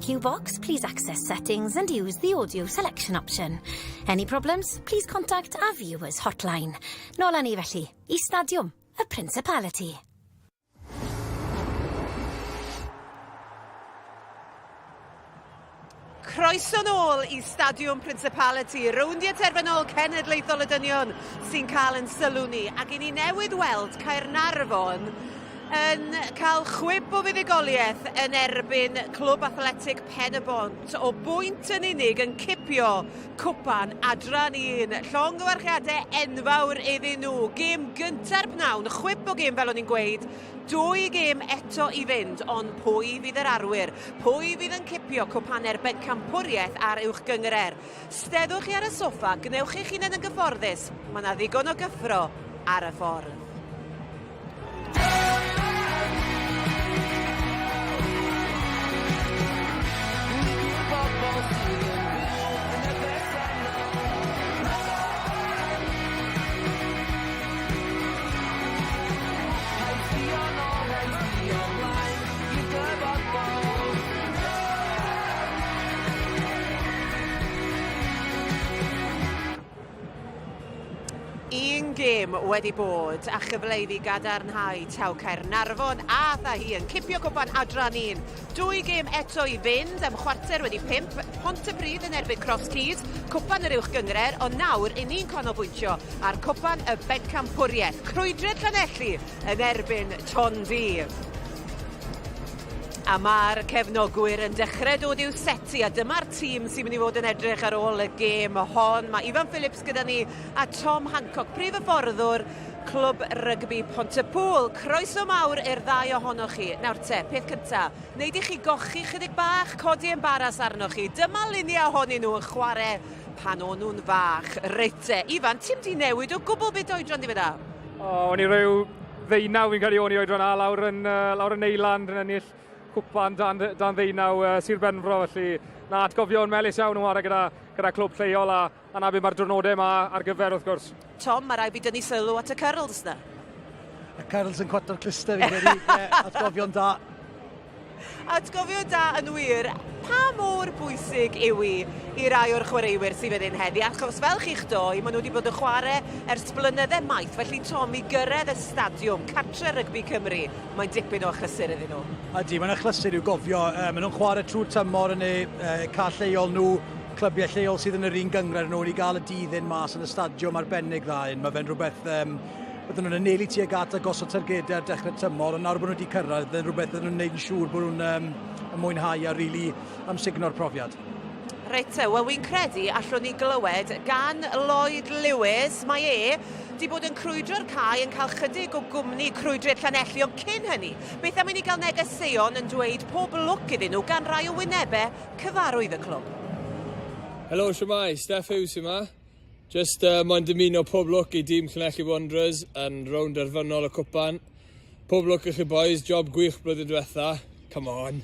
HQ box, please access settings and use the audio selection option. Any problems, please contact our viewers hotline. Nôl â ni felly, i Stadiwm y Principality. Croeso nôl i Stadiwm Principality, rowndiau terfynol cenedlaethol y dynion sy'n cael yn sylw ni, ac i ni newydd weld Caernarfon yn cael chwip o fuddugoliaeth yn erbyn Clwb Athletic Pen-y-bont o bwynt yn unig yn cipio cwpan adran un. Llongyfarchiadau enfawr iddyn nhw. Gêm gynta'r pnawn, chwip o gêm fel o'n i'n gweud, Dwy gêm eto i fynd, ond pwy fydd yr arwyr? Pwy fydd yn cipio cwpanau'r bencampwriaeth a'r Uwch Gynghrair? Steddwch chi ar y soffa, gwnewch eich hunain yn gyfforddus, mae 'na ddigon o gyffro ar y ffordd. Un gêm wedi bod a chyfle i fi gadarnhau taw Caernarfon a tha hi yn cipio cwpan adran un. Dwy gêm eto i fynd am chwarter wedi pump, Pontypridd yn erbyn Cross Keys, cwpan yr Uwch Gynghrair, ond nawr i ni'n canolbwyntio ar cwpan y Bencampwriaeth, Crwydriad Llanelli yn erbyn Tondu. A mae'r cefnogwyr yn dechrau dod i'w seti a dyma'r tîm sy'n mynd i fod yn edrych ar ôl y gêm hon. Mae Ifan Phillips gyda ni a Tom Hancock, prif hyfforddwr Clwb Rygbi Pontypŵl. Croeso mawr i'r ddau ohonoch chi. Nawr te, peth cynta, wneud i chi gochi chydig bach, codi embaras arnoch chi. Dyma luniau ohonyn nhw yn chwarae pan o'n nhw'n fach. Reit te, Ifan, ti'm di newid o gwbl beth oedran di fyna? O, o'n i rhyw ddeunaw fi'n credu o'n i oedran A lawr yn, uh, lawr yn Neyland yn ennill cwpan dan, dan ddeunaw uh, Sir Benfro, felly na atgofion melys iawn yn wara gyda, gyda clwb lleol a, a na beth mae'r diwrnodau yma ar gyfer wrth gwrs. Tom, mae rhaid fi dynnu sylw at y curls na. Y curls yn cwado'r cluster fi'n credu. Atgofion da. Atgofion da yn wir. Pa mor bwysig yw hi i rai o'r chwaraewyr sydd fan hyn heddi? Achos fel chi'ch doi, maen nhw wedi bod yn chwarae ers blynydde maith, felly Tom, i gyrraedd y stadiwm, cartre rygbi Cymru, mae'n dipyn o achlysur iddyn nhw. Ydy, mae'n achlysur i'w gofio. Maen nhw'n chwarae trwy'r tymor yn eu cae lleol nhw, clybiau lleol sydd yn yr un gynghrair nhw, i gael y dydd hyn mas yn y stadiwm arbennig dda hyn. Mae fe'n rhywbeth um, bydden nhw'n anelu tuag at a gosod targedau ar dechrau tymor, ond nawr bod nhw wedi cyrraedd, bydden rhywbeth bydden nhw'n gwneud yn siŵr bod nhw'n um, yn mwynhau a rili really amsugno'r profiad. Reit te, wel wy'n credu allwn ni glywed gan Lloyd Lewis, mae e di bod yn crwydro'r cae yn cael chydig o gwmni crwydriad Llanelli, ond cyn hynny, beth am i ni gael negeseuon yn dweud pob lwc iddyn nhw gan rai o wynebau cyfarwydd y clwb. Helo, shwmae, Steff Hughes yma. Just uh, moyn dymuno pob lwc i dîm Llanelli Wanderers yn rownd derfynol y cwpan. Pob lwc i chi boys, job gwych blwyddyn diwetha. Come on!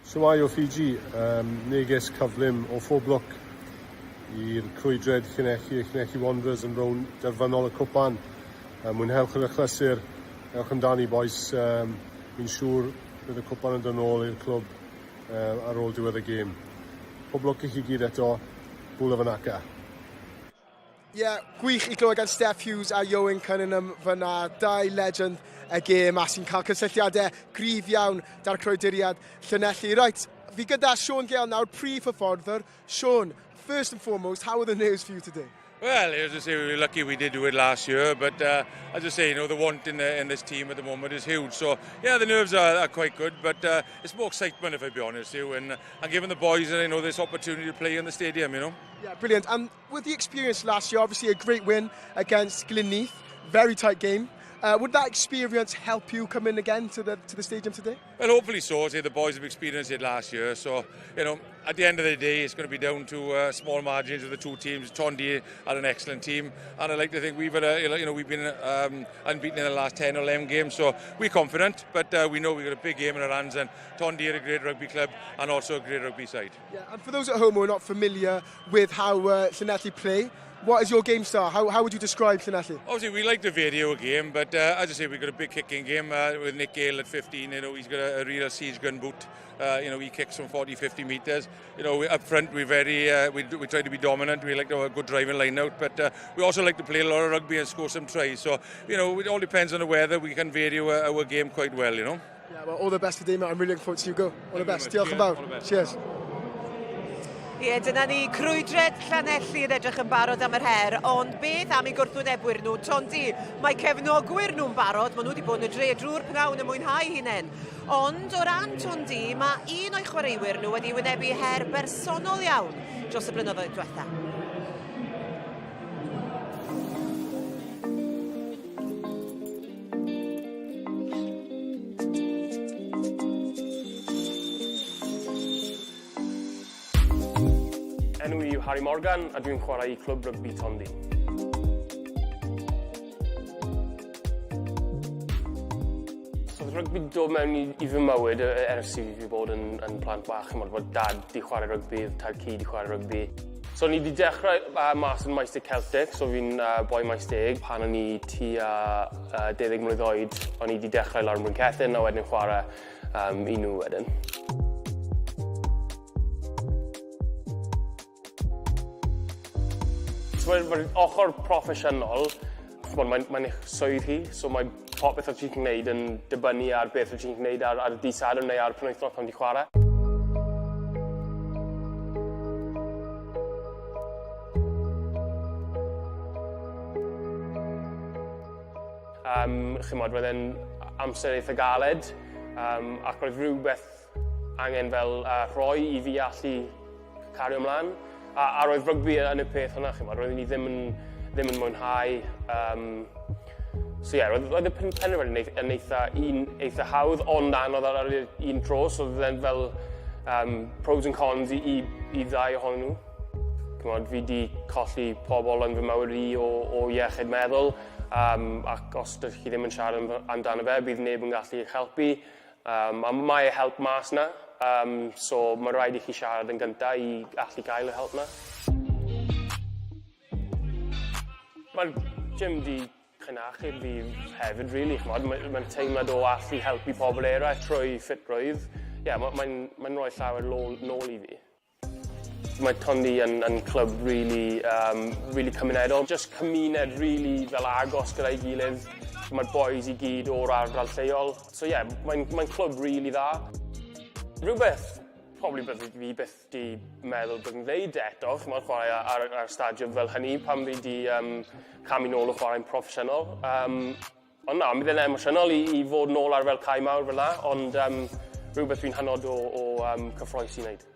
Shwmae o Fiji, um, neges cyflym o phob lwc i'r crwydred Llanelli a Llanelli Wanderers yn rownd derfynol y cwpan. Um, mwynhewch yr achlysur, ewch amdani boys, um, fi'n siŵr bydd y cwpan yn dod nôl i'r clwb uh, ar ôl diwedd y gêm. Pob lwc i chi gyd eto, Bula Fanaka. Ie, yeah, gwych i glywed gan Steph Hughes a Ioan Cunningham fyna, dau legend y gêm a sy'n cael cysylltiadau gryf iawn da'r crwydriad Llanelli. Right, fi gyda Sean Gale nawr, prif hyfforddwr. Sean, first and foremost, how are the nerves for you today? Well, as I say, we were lucky we did do it last year, but uh, as I say, you know, the want in, the, in this team at the moment is huge. So, yeah, the nerves are, are quite good, but uh, it's more excitement, if I be honest with you, and, and giving the boys, you know, this opportunity to play in the stadium, you know. Yeah, brilliant. And with the experience last year, obviously a great win against Glynneath, very tight game. Uh, would that experience help you come in again to the to the stadium today? Well, hopefully so. Say the boys have experienced it last year, so you know, at the end of the day, it's going to be down to uh, small margins of the two teams. Tondi are an excellent team, and I like to think we've had a, you know we've been um, unbeaten in the last 10 or 11 games, so we're confident. But uh, we know we've got a big game in our hands, and Tondi are a great rugby club and also a great rugby side. Yeah, and for those at home who are not familiar with how uh, Llanelli play, What is your game style? How, how would you describe Llanelli? Obviously, we like to vary our game, but uh, as I say, we've got a big kicking game uh, with Nick Gale at 15. You know, he's got a, a real siege gun boot. Uh, you know, he kicks from 40, 50 metres. You know, we, up front, we very, uh, we, we try to be dominant. We like to have a good driving line out, but uh, we also like to play a lot of rugby and score some tries. So, you know, it all depends on the weather. We can vary our, our game quite well, you know. Yeah, well, all the best today, mate. I'm really looking forward to you go. All the best. Diolch yn fawr. Cheers. Ie, dyna ni, crwydred Llanelli yn edrych yn barod am yr her, ond beth am eu gwrthwynebwyr nhw? Tondi, mae cefnogwyr nhw'n barod, maen nhw wedi bod yn y dre drwy'r pnawn yn mwynhau hunain. Ond o ran Tondi, mae un o'i chwaraewyr nhw wedi wynebu her bersonol iawn dros y blynyddoedd diwetha. Enw i yw Harry Morgan a dwi'n chwarae i Clwb Rygbi Tondu. So oedd rygbi dod mewn i, i fy mywyd ers i fi bod yn, yn plant bach, chymod, bod dad di chwarae rygbi, tad ci di chwarae rygbi. So ni di dechrau uh, mas yn Maes Celtic, so fi'n uh, boi Maes Deg. Pan o'n i tua uh, 12 mlwydd oed, o'n i di dechrau lawr yn Bryncethin a wedyn chwarae um, i nhw wedyn. So mae'r mae ochr proffesiynol, ch'mod, mae'n mae eich swydd hi, so mae popeth o ti'n gwneud yn dibynnu ar beth wyt ti'n gwneud ar, ar y dydd Sadwrn neu ar y penwythnos pan ti'n chwarae. Um, chymod, roedd e'n amser eitha galed, um, ac roedd rhywbeth angen fel uh, rhoi i fi allu cario ymlaen. A, a roedd rygbi yn y peth hwnna, chymod, roeddwn i ddim yn, ddim yn mwynhau. Um, so ie, yeah, roedd, roedd y penderfyniad yn eitha, yn eitha, un eitha hawdd, ond anodd ar yr un tro, so roedd e'n fel um, pros and cons i, i, i ddau ohonyn nhw. Chymod, fi di colli pobl yn fy mywyd i o, o iechyd meddwl, um, ac os ydych chi ddim yn siarad amdano fe, bydd neb yn gallu eich helpu. Um, a mae e help mas na, um, so mae rhaid i chi siarad yn gyntaf i allu gael y help na. Mae'r gym di chynachu fi hefyd, really, ch'mod, mae'n mae teimlad o allu helpu pobl eraill trwy ffitrwydd. Ie, yeah, mae'n mae, mae rhoi llawer nôl i fi. Mae Tondu yn, yn clwb really, um, really cymunedol. Just cymuned really fel agos gyda'i gilydd. Mae'r boys i gyd o'r ardal lleol. So ie, yeah, mae'n mae clwb really dda. Rhywbeth probably bydde fi byth di meddwl bod yn ddeud eto, chymod, chwarae ar, ar, ar stadiwm fel hynny pan fi di um, camu nôl o chwarae'n proffesiynol. Um, Ond na, mi fydd e'n emosiynol i, i fod nôl ar fel cae mawr fel 'na, ond um, rhywbeth fi'n hynod o, o um, cyffroes i wneud.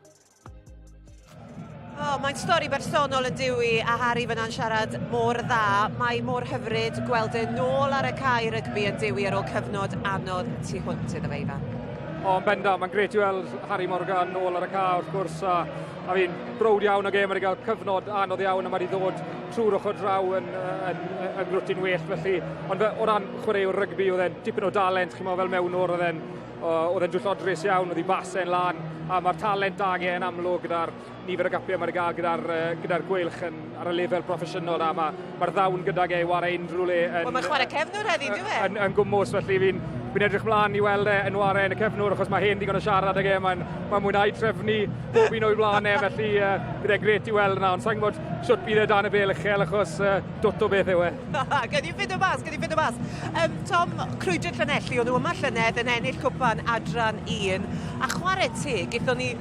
Oh, mae'n stori bersonol yn dyw i, a Harry fyna'n siarad mor dda. Mae mor hyfryd gweld e nôl ar y cae rygbi yn dyw i ar ôl cyfnod anodd tu hwnt iddo fe, Ifan. O, yn bendant, mae'n gret i weld Harry Morgan nôl ar y cae wrth gwrs, a, a fi'n browd iawn o gêm, mae wedi cael cyfnod anodd iawn a mae wedi ddod trwy'r ochr draw yn, yn, yn, yn grwtyn well felly. Ond fe, o ran chwaraewr rygbi, oedd e'n dipyn o dalent, chi'n meddwl fel mewnwr, oedd e'n oedd e'n dwyllodrus iawn, oedd ei basau'n lan, a mae'r talent da ge yn amlwg gyda'r nifer o gapiau mae'n gael gyda'r gyda gweilch yn, ar y lefel proffesiynol a mae'r ma ddawn gydag e i wario unrhyw le. Yn, Wel, mae'n chwarae cefnwr heddi, dwi e? Yn, yn gwmws, felly fi'n fi'n edrych mlaen i weld e yn ware yn y cefnwr, achos mae hen digon o siarad ag e, mae'n mae mwynhau trefnu bob un o'i blaen e, felly uh, bydd e'n gret i weld yna, ond sa'n gwybod sut bydd e dan y bel uchel, achos uh, dwt o beth yw e. Gwn i ffindo mas, gwn i ffindo mas. Um, Tom, Crwydr Llanelli, o'n nhw yma llynedd yn ennill cwpan adran 1, a chwarae teg, gaethon ni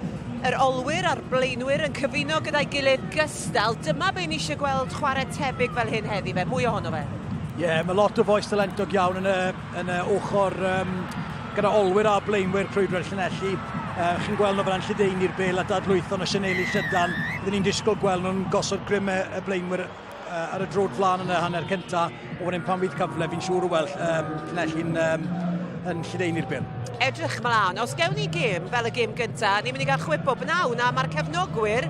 yr olwyr a'r blaenwyr yn cyfuno gyda'i gilydd gystal. Dyma be ni eisiau gweld chwarae tebyg fel hyn heddi fe, mwy ohono fe. Ie, yeah, mae lot o fois talentog iawn yn y, yn y ochr um, gyda olwyr a blaenwyr Crwydrwyr Llanelli. Uh, chi'n gweld nhw fel lledaenu'r bel a dadlwytho yn y sianeli llydan. Byddwn ni'n disgwyl gweld nhw'n gosod grym y, y blaenwyr uh, ar y drod flaen yn y hanner cynta. O wedyn pan fydd cyfle, fi'n siŵr o weld um, Llanelli'n um, yn lledaenu'r bel. Edrych mlaen. Os gewn ni gêm fel y gêm gynta, ni'n mynd i gael chwip o bnawn a mae'r cefnogwyr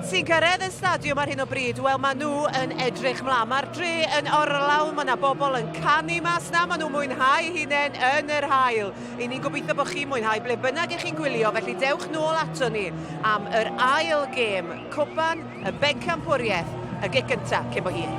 sy'n cyrraedd y stadiwm ar hyn o bryd, wel maen nhw yn edrych mlaen. Mae'r dre yn orlawn, mae yna bobl yn canu mas na, maen nhw'n mwynhau hunain yn yr haul. I ni'n gobeithio bod chi'n mwynhau ble bynnag ych chi'n gwylio, felly dewch nôl ato ni am yr ail gêm, Cwpan y Bencampwriaeth. Y gic gyntaf cyn bo hir.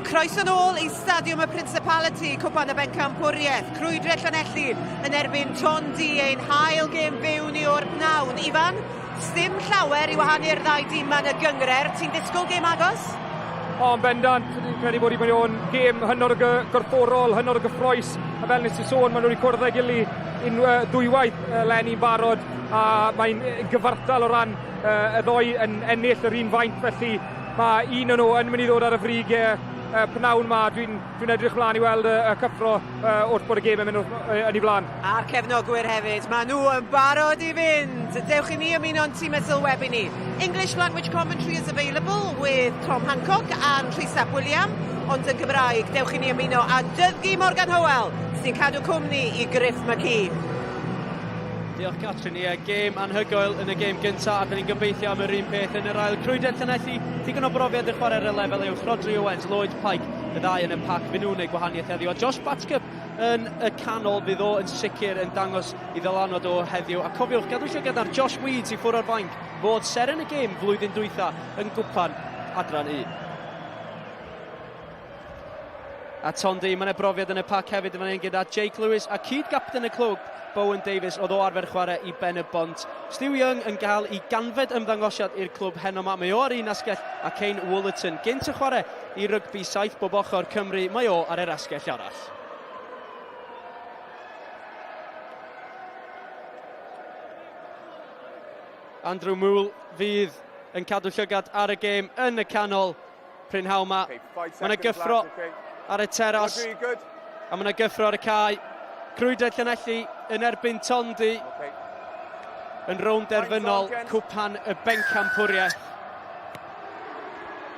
Croeso nôl i Stadiwm y Principality, Cwpan y Bencampwriaeth, Crwydre Llanelli yn erbyn Ton Du, ein hail gêm fyw ni o'r pnawn. Ifan, sdim llawer i wahanu'r ddau dîm yn y gynghrair. Ti'n disgwyl gêm agos? O, yn bendant, fi'n credu bod hi wedi bod yn gêm hynod o gorfforol, hynod o gyffrous, a fel nes i sôn, maen nhw wedi cwrdd â'i gili un, ddwywaith leni'n barod, a mae'n gyfartal o ran y ddoi yn ennill yr un faint, felly mae un o'n nhw yn mynd i ddod ar y frig e, pnawn ma. Dwi'n dwi edrych mlaen i weld y, y cyffro wrth bod y gêm yn mynd yn ei flaen. A'r cefnogwyr hefyd, maen nhw yn barod i fynd. Dewch i ni ymuno'n tîm sylwebu ni. English language commentary is available with Tom Hancock and Rhys ap William, ond yn Gymraeg, dewch i ni ymuno â Dyddgu Morgan Howell, sy'n cadw cwmni i Griff McKee. Diolch Catrin, ie, gêm anhygoel yn y gêm gyntaf a dyn ni'n gobeithio am yr un peth yn yr ail. Crwydr Llanelli, digon o brofiad yn chwarae ar y lefel uwch. Rodri Owens, Lloyd Pike, y ddau yn y pac, fy nhw'n gwneud gwahaniaeth heddiw. A Josh Batcup yn y canol, fydd o yn sicr yn dangos i ddylanwad o heddiw. A cofiwch, gadw llygad ar Josh Weeds i ffwrdd o'r fainc, fod seren y gêm flwyddyn dwytha yn gwpan adran 1. A Tondu, mae yna brofiad yn y pac hefyd yn fan hyn gyda Jake Lewis a cyd-gapten y clwb, Bowen Davies, oedd o arfer chwarae i Ben y Bont. Stu Young yn cael ei ganfed ymddangosiad i'r clwb heno 'ma. Mae o ar un asgell a Kane Woolerton gynt yn chwarae i rygbi saith bob ochr Cymru. Mae o ar yr asgell arall. Andrew Moule fydd yn cadw llygad ar y gêm yn y canol prynhawn 'ma. Mae yna gyffro ar y teras a mae yna gyffro ar y cae. Crwydriad Llanelli yn erbyn Tondu yn rownd derfynol Cwpan y Bencampwriaeth.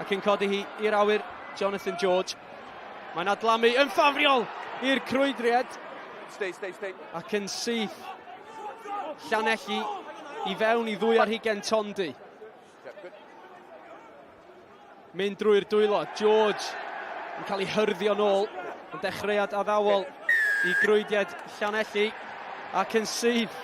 Ac yn codi hi i'r awyr Jonathan George. Mae'n adlamu yn ffafriol i'r Crwydriad. Stay, stay, stay. Ac yn syth Llanelli i fewn i ddwy ar hugen Tondu. Mynd drwy'r dwylo, George yn cael ei hyrddio nôl, yn dechreuad addawol i grwydiad Llanelli, ac yn syth,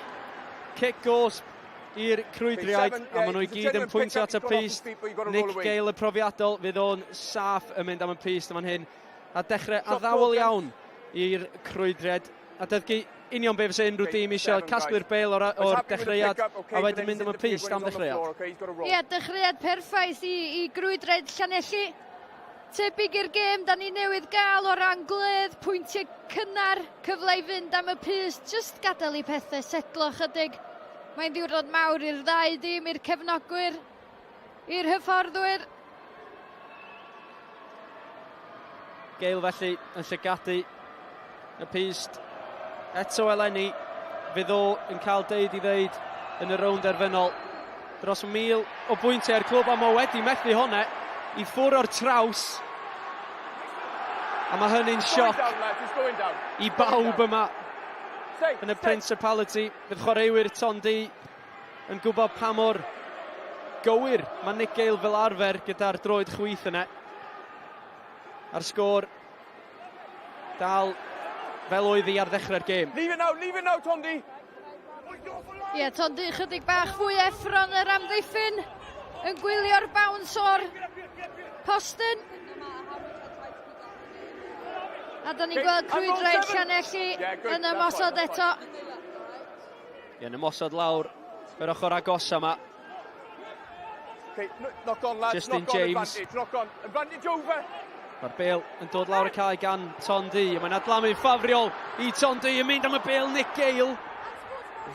cic gosb i'r crwydriaid, a maen nhw i gyd yn pwyntio at y pyst. Nick Gale y profiadol, fydd o'n saff yn mynd am y pyst yn fan hyn. A dechrau addawol iawn i'r crwydriaid. A dyddgu union be fysa unrhyw dîm eisiau, casglu'r bêl o'r, or dechreuad a wedyn mynd am y pyst am ddechreuad. Ie, yeah, dechreuad perffaith i, i grwydriaid Llanelli. Tebyg i'r gêm da ni newydd gael o ran gwledd, pwyntiau cynnar, cyfle i fynd am y pyst, jyst gadael i pethau setlo chydig. Mae'n ddiwrnod mawr i'r ddau dîm, i'r cefnogwyr, i'r hyfforddwyr. Gale felly yn llygadu y pyst eto eleni. Fydd o yn cael deud i ddeud yn y rownd derfynol. Dros 1,000 o bwyntiau i'r clwb a mae wedi methu hwnna i ffwr o'r traws. A mae hynny'n sioc i bawb yma yn y Principality. Bydd chwaraewyr Tondu yn gwybod pa mor gywir mae Nick Gale fel arfer gyda'r droed chwith yna. A'r sgôr dal fel oedd hi ar ddechrau'r gêm. Leave it now, leave it now, Tondu! Ie, yeah, Tondu chydig bach fwy effron yr amddiffyn yn gwylio'r bawns o'r postyn. A da ni'n gweld crwydraid Llanelli yn ymosod eto. Ie, yn ymosod lawr yr ochr agosa yma. Okay, knock on, lads. Justin knock on, James. Advantage, knock on. Advantage over. Mae'r bel yn dod lawr y cae gan Tondu. Mae'n adlamu'n ffafriol i Tondu. Yn mynd am y bel Nick Gale.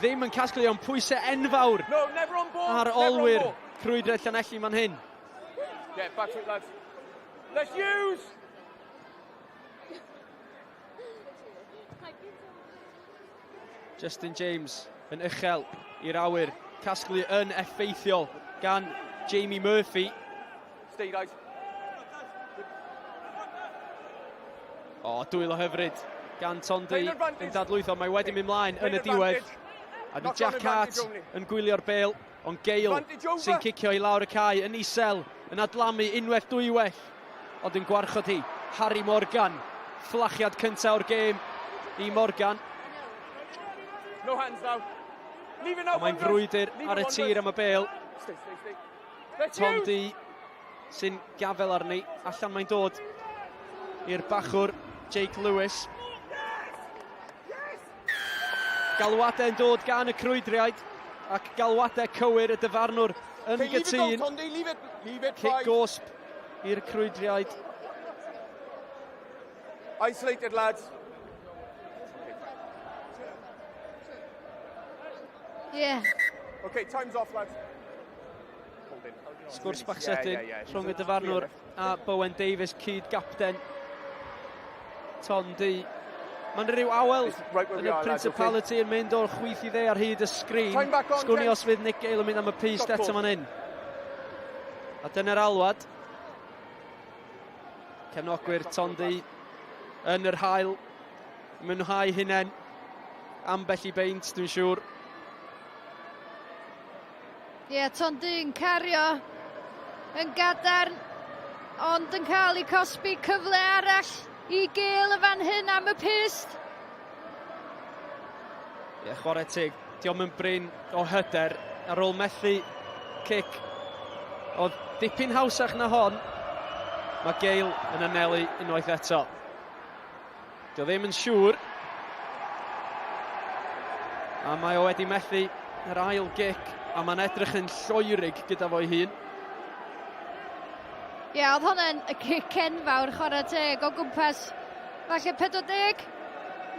Ddim yn casglu ond pwysau enfawr no, never on ball, ar olwyr Crwydre Llanelli man hyn. Yeah, back to it, lads. Let's use! Justin James yn uchel i'r awyr. Casglu yn effeithiol gan Jamie Murphy. Stay, guys. O, oh, dwylo hyfryd gan Tondu yn dadlwytho. Mae wedi mynd mlaen yn y diwedd. A di Jack Hart yn gwylio'r bel, ond Gale sy'n cicio i lawr y cae yn isel, yn adlamu unwaith dwywaith, ond yn gwarchod hi. Harry Morgan, fflachiad cyntaf o'r gêm i Morgan. No hands now. Leave it now, Mae'n frwydr ar y tir am y bel. Stay, stay, stay. Tom D sy'n gafel arni. Allan mae'n dod i'r bachwr Jake Lewis. Galwadau yn dod gan y crwydriaid ac galwadau cywir y dyfarnwr yn gytûn. Cic gosb i'r crwydriaid. Isolated lads. Yeah. Okay, time's off lads. Sgwrs bach sydyn rhwng y dyfarnwr a Bowen Davies, cyd-gapten Ton D. Mae'n rhyw awel right yn y Principality yn mynd o'r chwith i dde ar hyd y sgrin. Sgwn i os fydd Nick Gale yn mynd am y pyst eto man hyn. A dyna'r alwad. Cefnogwyr Ton D yn yr hael. Mwynhau hunain. Ambell i beint, dwi'n siŵr. Ie, yeah, Tondu'n cario yn gadarn, ond yn cael ei cosbi cyfle arall i gael y fan hyn am y pyst. Ie, yeah, chwarae teg, diolch yn brin o hyder ar ôl methu cic. Oedd dipyn hawsach na hon. Mae Gale yn anelu unwaith eto. Dio ddim yn siŵr. A mae o wedi methu yr ail gic, a mae'n edrych yn lloerig gyda fo'i hun. Ie, yeah, oedd hwnna'n y cic enfawr, chwarae teg, o gwmpas falle 40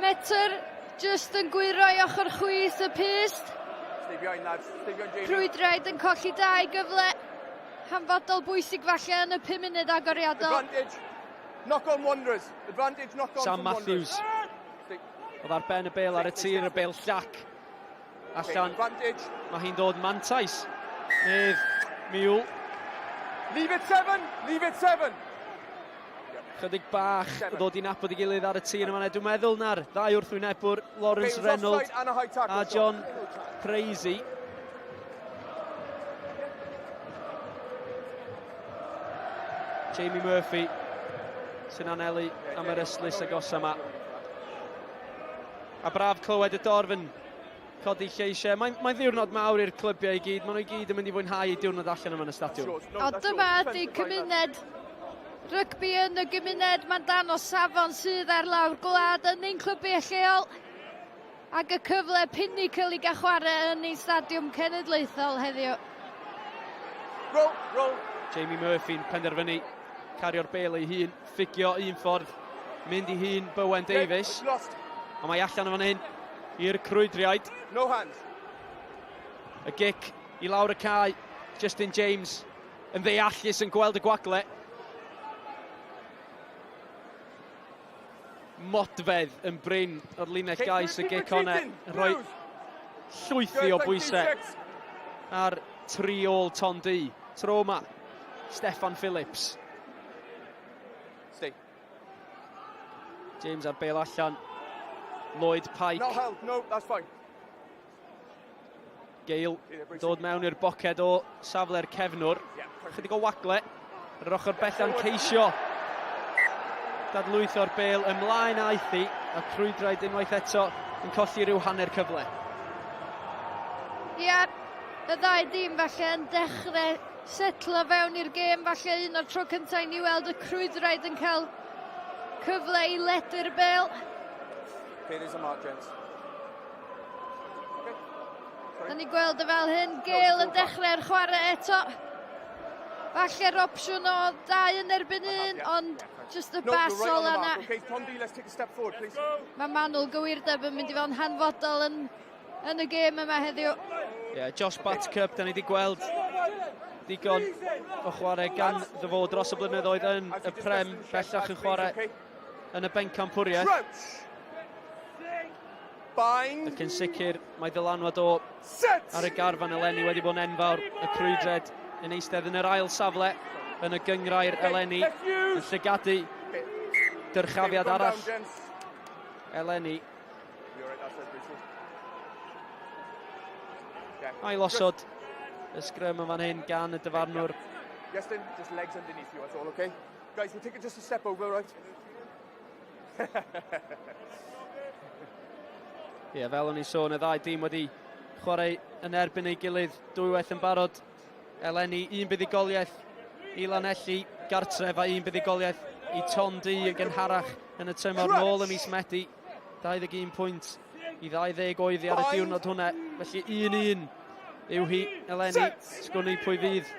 metr, jyst yn gwyro i ochr chwith y pyst. Crwydraid yn colli dau gyfle hanfodol bwysig falle yn y 5 munud agoriadol. Advantage. Knock on Wanderers. Advantage knock on Sam Matthews. Oedd ar ben y bel ar y tir, y bel llac. Allan. Mae hi'n dod mantais. Nedd Miwl. Leave it seven! Leave it seven! Chydig bach ddod i nabod i gilydd ar y tîr yma. Dwi'n meddwl na'r ddau wrthwynebwr, Lawrence Reynolds a John Crazy. Jamie Murphy sy'n anelu am yr ystlys agos yma. A braf clywed y dorf yn codi lleisiau. Mae'n mae ddiwrnod mawr i'r clybiau i gyd. Maen nhw i gyd yn mynd i fwynhau eu diwrnod allan yma yn y stadiwm. O, dyma ydy cymuned rygbi yn y gymuned. Mae'n dan o safon sydd ar lawr gwlad yn ein clybiau lleol. Ac y cyfle pinnacle i gael chwarae yn ein stadiwm cenedlaethol heddiw. Roll, roll. Jamie Murphy'n penderfynu cario'r bel ei hun, ffugio un ffordd, mynd i hun Bowen Davies. A mae allan o fan hyn i'r crwydriaid. No hands. Y gic i lawr y cae, Justin James yn ddeallus yn gweld y gwagle. Modfedd yn brin o'r linell gais y gic honna, rhoi llwythi o bwysau ar tri ôl Ton Du. Tro yma, Steffan Phillips. Stay. James ar bel allan. Lloyd Pike. Not held, no, that's fine. Gale dod mewn i'r boced o safle'r cefnwr. Chydig o wagle. Yr ochr bella'n ceisio dadlwytho'r bel ymlaen aeth hi, a crwydraid unwaith eto yn colli rhyw hanner cyfle. Ie, yeah, y ddau dîm falle yn dechrau setlo fewn i'r gêm, falle un o'r tro cyntaf i ni weld y crwydraid yn cael cyfle i ledu'r bel. Okay, there's a mark, gents. Da ni gweld y fel hyn, Gale yn dechrau'r chwarae eto. Falle'r opsiwn o dau yn erbyn un, ond just y bas ola na. Mae manwl gywirdeb yn mynd i fod yn hanfodol yn, yn y gêm yma heddiw. Ie, yeah, Josh Batcup, da ni wedi gweld digon o chwarae gan ddyfod dros y blynyddoedd yn y Prem, bellach yn chwarae yn y bencampwriaeth. Bind. Ac yn sicr, mae ddylanwad o ar y garfan eleni wedi bod yn enfawr. Y crwydred yn eistedd yn yr ail safle yn y gyngrair eleni. Yn llygadu dyrchafiad arall eleni. Ail osod y sgrym yn fan hyn gan y dyfarnwr. Iestyn, just legs underneath you, that's all, okay? Guys, we'll take it just a step over, right? Ie, yeah, fel o'n i'n sôn, y ddau dîm wedi chwarae yn erbyn ei gilydd dwywaith yn barod. Eleni, un buddugoliaeth i Lanelli gartref a un buddugoliaeth i Ton Du yn gynharach yn y tymor nôl ym mis Medi. 21 pwynt i 20 oedd ar y diwrnod hwnna. Felly 1-1 yw hi eleni. Sgwn i pwy fydd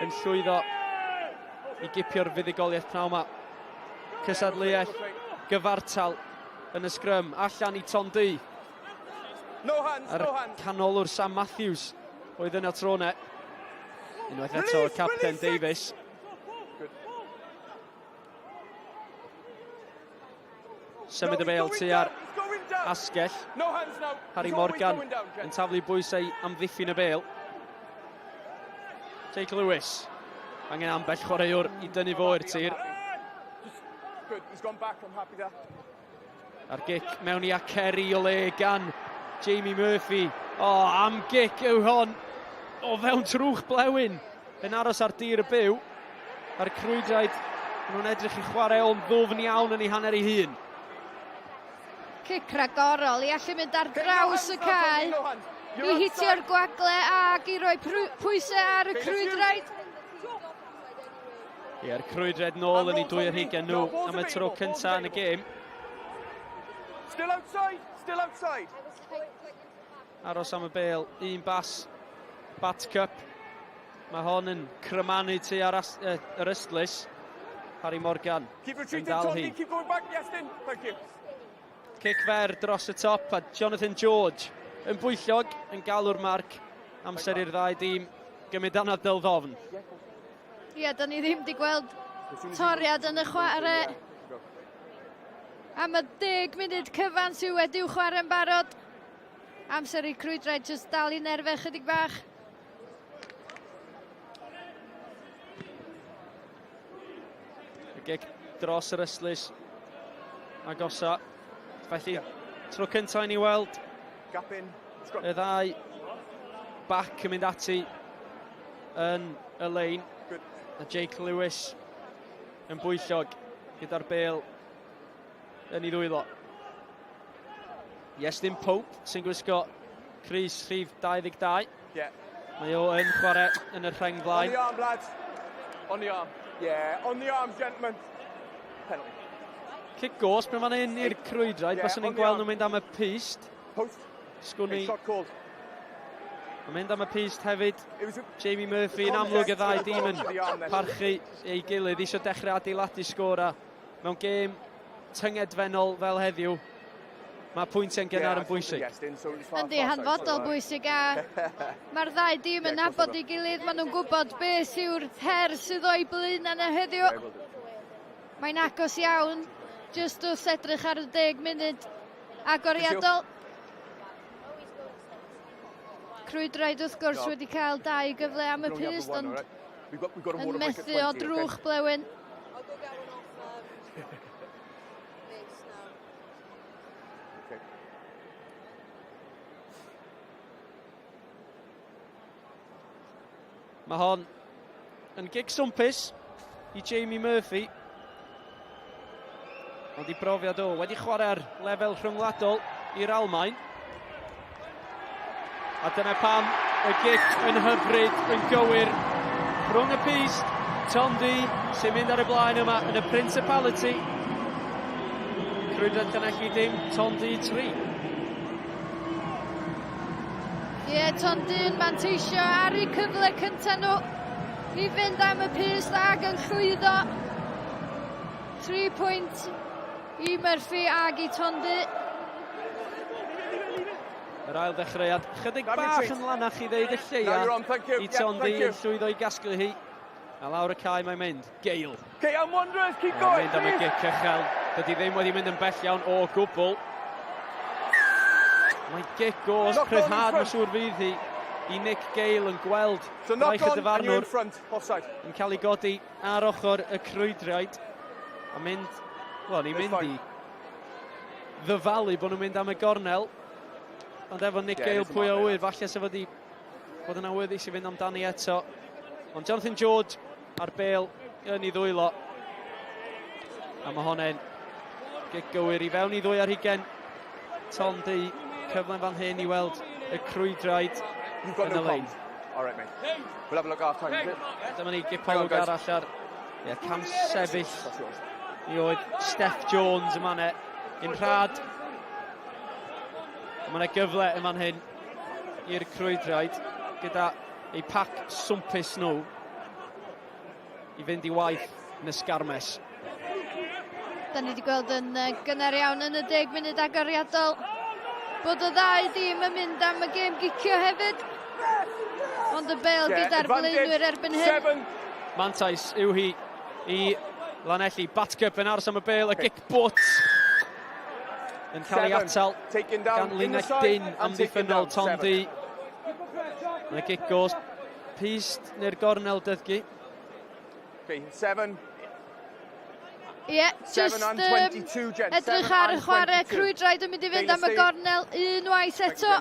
yn llwyddo i gipio'r fuddugoliaeth pnawn yma. Cysadleuaeth gyfartal yn y sgrym. Allan i Ton Du. No hands, A'r no hands. canolwr Sam Matthews oedd yna tro ne. Unwaith eto, Capten Davies. Symud y bêl tua'r asgell. Harry Morgan yn taflu bwysau amddiffyn y bêl. Jake Lewis. Angen ambell chwaraewr i dynnu fo i'r tir. A'r gic mewn i Aceri o le gan Jamie Murphy. O, oh, am gic yw hon. O fewn trwch blewyn. Yn aros ar dir y byw. A'r crwydraid, maen nhw'n edrych i chwarae o'n ddwfn iawn yn ei hanner ei hun. Cic ragorol i allu mynd ar draws y cae, i hitio'r gwagle ac i roi pwysau ar y crwydraid. Ie, a'r crwydriaid nôl yn ei dwy ar hugain nhw am y tro cyntaf yn y gêm. Still outside, still outside. Aros am y bel, un bas, Bat Cup. Mae hon yn crymanu tu ar as, yr ystlys. Harry Morgan Keep yn retreating, dal hi. Tondi, keep going back, Iestyn. Thank you. Cic fer dros y top a Jonathan George yn bwyllog yn galw'r marc. Amser i'r ddau dîm gymryd anadl ddofn. Ie, yeah, da ni ddim wedi gweld toriad yn y chwarae am y 10 munud cyfan sydd wedi'w chwarae'n barod. Amser i Crwydraid jyst dal i nerfau chydig bach. Y gic dros yr ystlys agosa. Felly, tro cyntaf i ni weld y ddau bac yn mynd ati yn y lein. A Jake Lewis yn bwyllog gyda'r bel yn ei ddwylo. Iestyn Pope sy'n gwisgo crys rhif 22. Yeah. Mae o yn chwarae yn y rheng flaen. On the arm, lads. On the arm. Yeah, on the arm, gentlemen. Penalty. Cic gos, pryd fan hyn i'r crwydraid, yeah, baswn ni'n gweld nhw'n mynd am y pyst. Post. Sgwn i. Shot called. Mae'n mynd am y pyst hefyd. Jamie Murphy yn amlwg y ddau dîm yn parchu ei gilydd, eisiau dechrau adeiladu sgora mewn gêm tyngedfennol fel heddiw. Mae pwyntiau'n gynnar yn bwysig. Yndi, hanfodol bwysig a mae'r ddau dîm yn nabod ei gilydd, maen nhw'n gwybod beth yw'r her sydd o'i blaen yna heddiw. Mae'n agos iawn, jyst wrth edrych ar y 10 munud agoriadol. Crwydraid wrth gwrs wedi cael dau gyfle am y pyst, ond yn methu o drwch blewyn. Mae hon yn gig swmpus i Jamie Murphy. Ond i brofiad o, wedi chwarae ar lefel rhyngwladol i'r Almaen. A dyna pam y gic yn hyfryd, yn gywir, rhwng y pyst, Tom Dee sy'n mynd ar y blaen yma yn y Principality. Crwydrad Llanelli dim, Tom Dee 3. Ie, yeah, Tom Dee'n manteisio ar eu cyfle cyntaf nhw i fynd am y pyst ag yn llwyddo. 3 pwynt i Murphy ag i Tondu. Yr ail ddechreuad, chydig bach yn lanach i ddeud y lleia i Tondu yn llwyddo i gasglu hi. A lawr y cae mae'n mynd. Gale. Okay, I'm Wanderers, keep going, Mynd am y gic uchel. Dydy ddim wedi mynd yn bell iawn o gwbl. Mae gic gos rhyddhad, mae'n siŵr fydd hi i Nick Gale yn gweld so braich y dyfarnwr yn cael ei godi ar ochr y crwydriaid a mynd, wel, ni'n mynd i ddyfalu bod nhw'n mynd am y gornel, ond efo Nick yeah, Gale pwy o wyr, falle sef wedi bod yn awyddus i fynd amdani eto. Ond Jonathan George a'r bel yn ei ddwylo. A mae honne'n gig gywir i fewn i ddwy ar hugen. Tom D, cyfle fan hyn i weld y crwydraid yn y lein. All right, mate. We'll have a look half time. Dyma ni gipolwg arall ar yeah, cam sefyll i oedd Steph Jones yma ne. Un rhad. Mae yna gyfle yn fan hyn i'r crwydraid gyda eu pac swmpus nhw i fynd i waith yn y sgarmes. Da ni wedi gweld yn gynnar iawn yn y 10 munud agoriadol bod y ddau dîm yn mynd am y gêm gicio hefyd. Ond y bel gyda'r blaenwyr erbyn hyn. Mantais yw hi i Lanelli. Batcup yn aros am y bel, y gic bwt yn cael ei atal gan linell dyn amddiffynnol Tom Dee. Mae gic gos Pyst neu'r gornel dyddgu. Okay, seven. Ie, yeah, just um, edrych ar y chwarae crwydraid yn mynd i fynd am y gornel unwaith eto.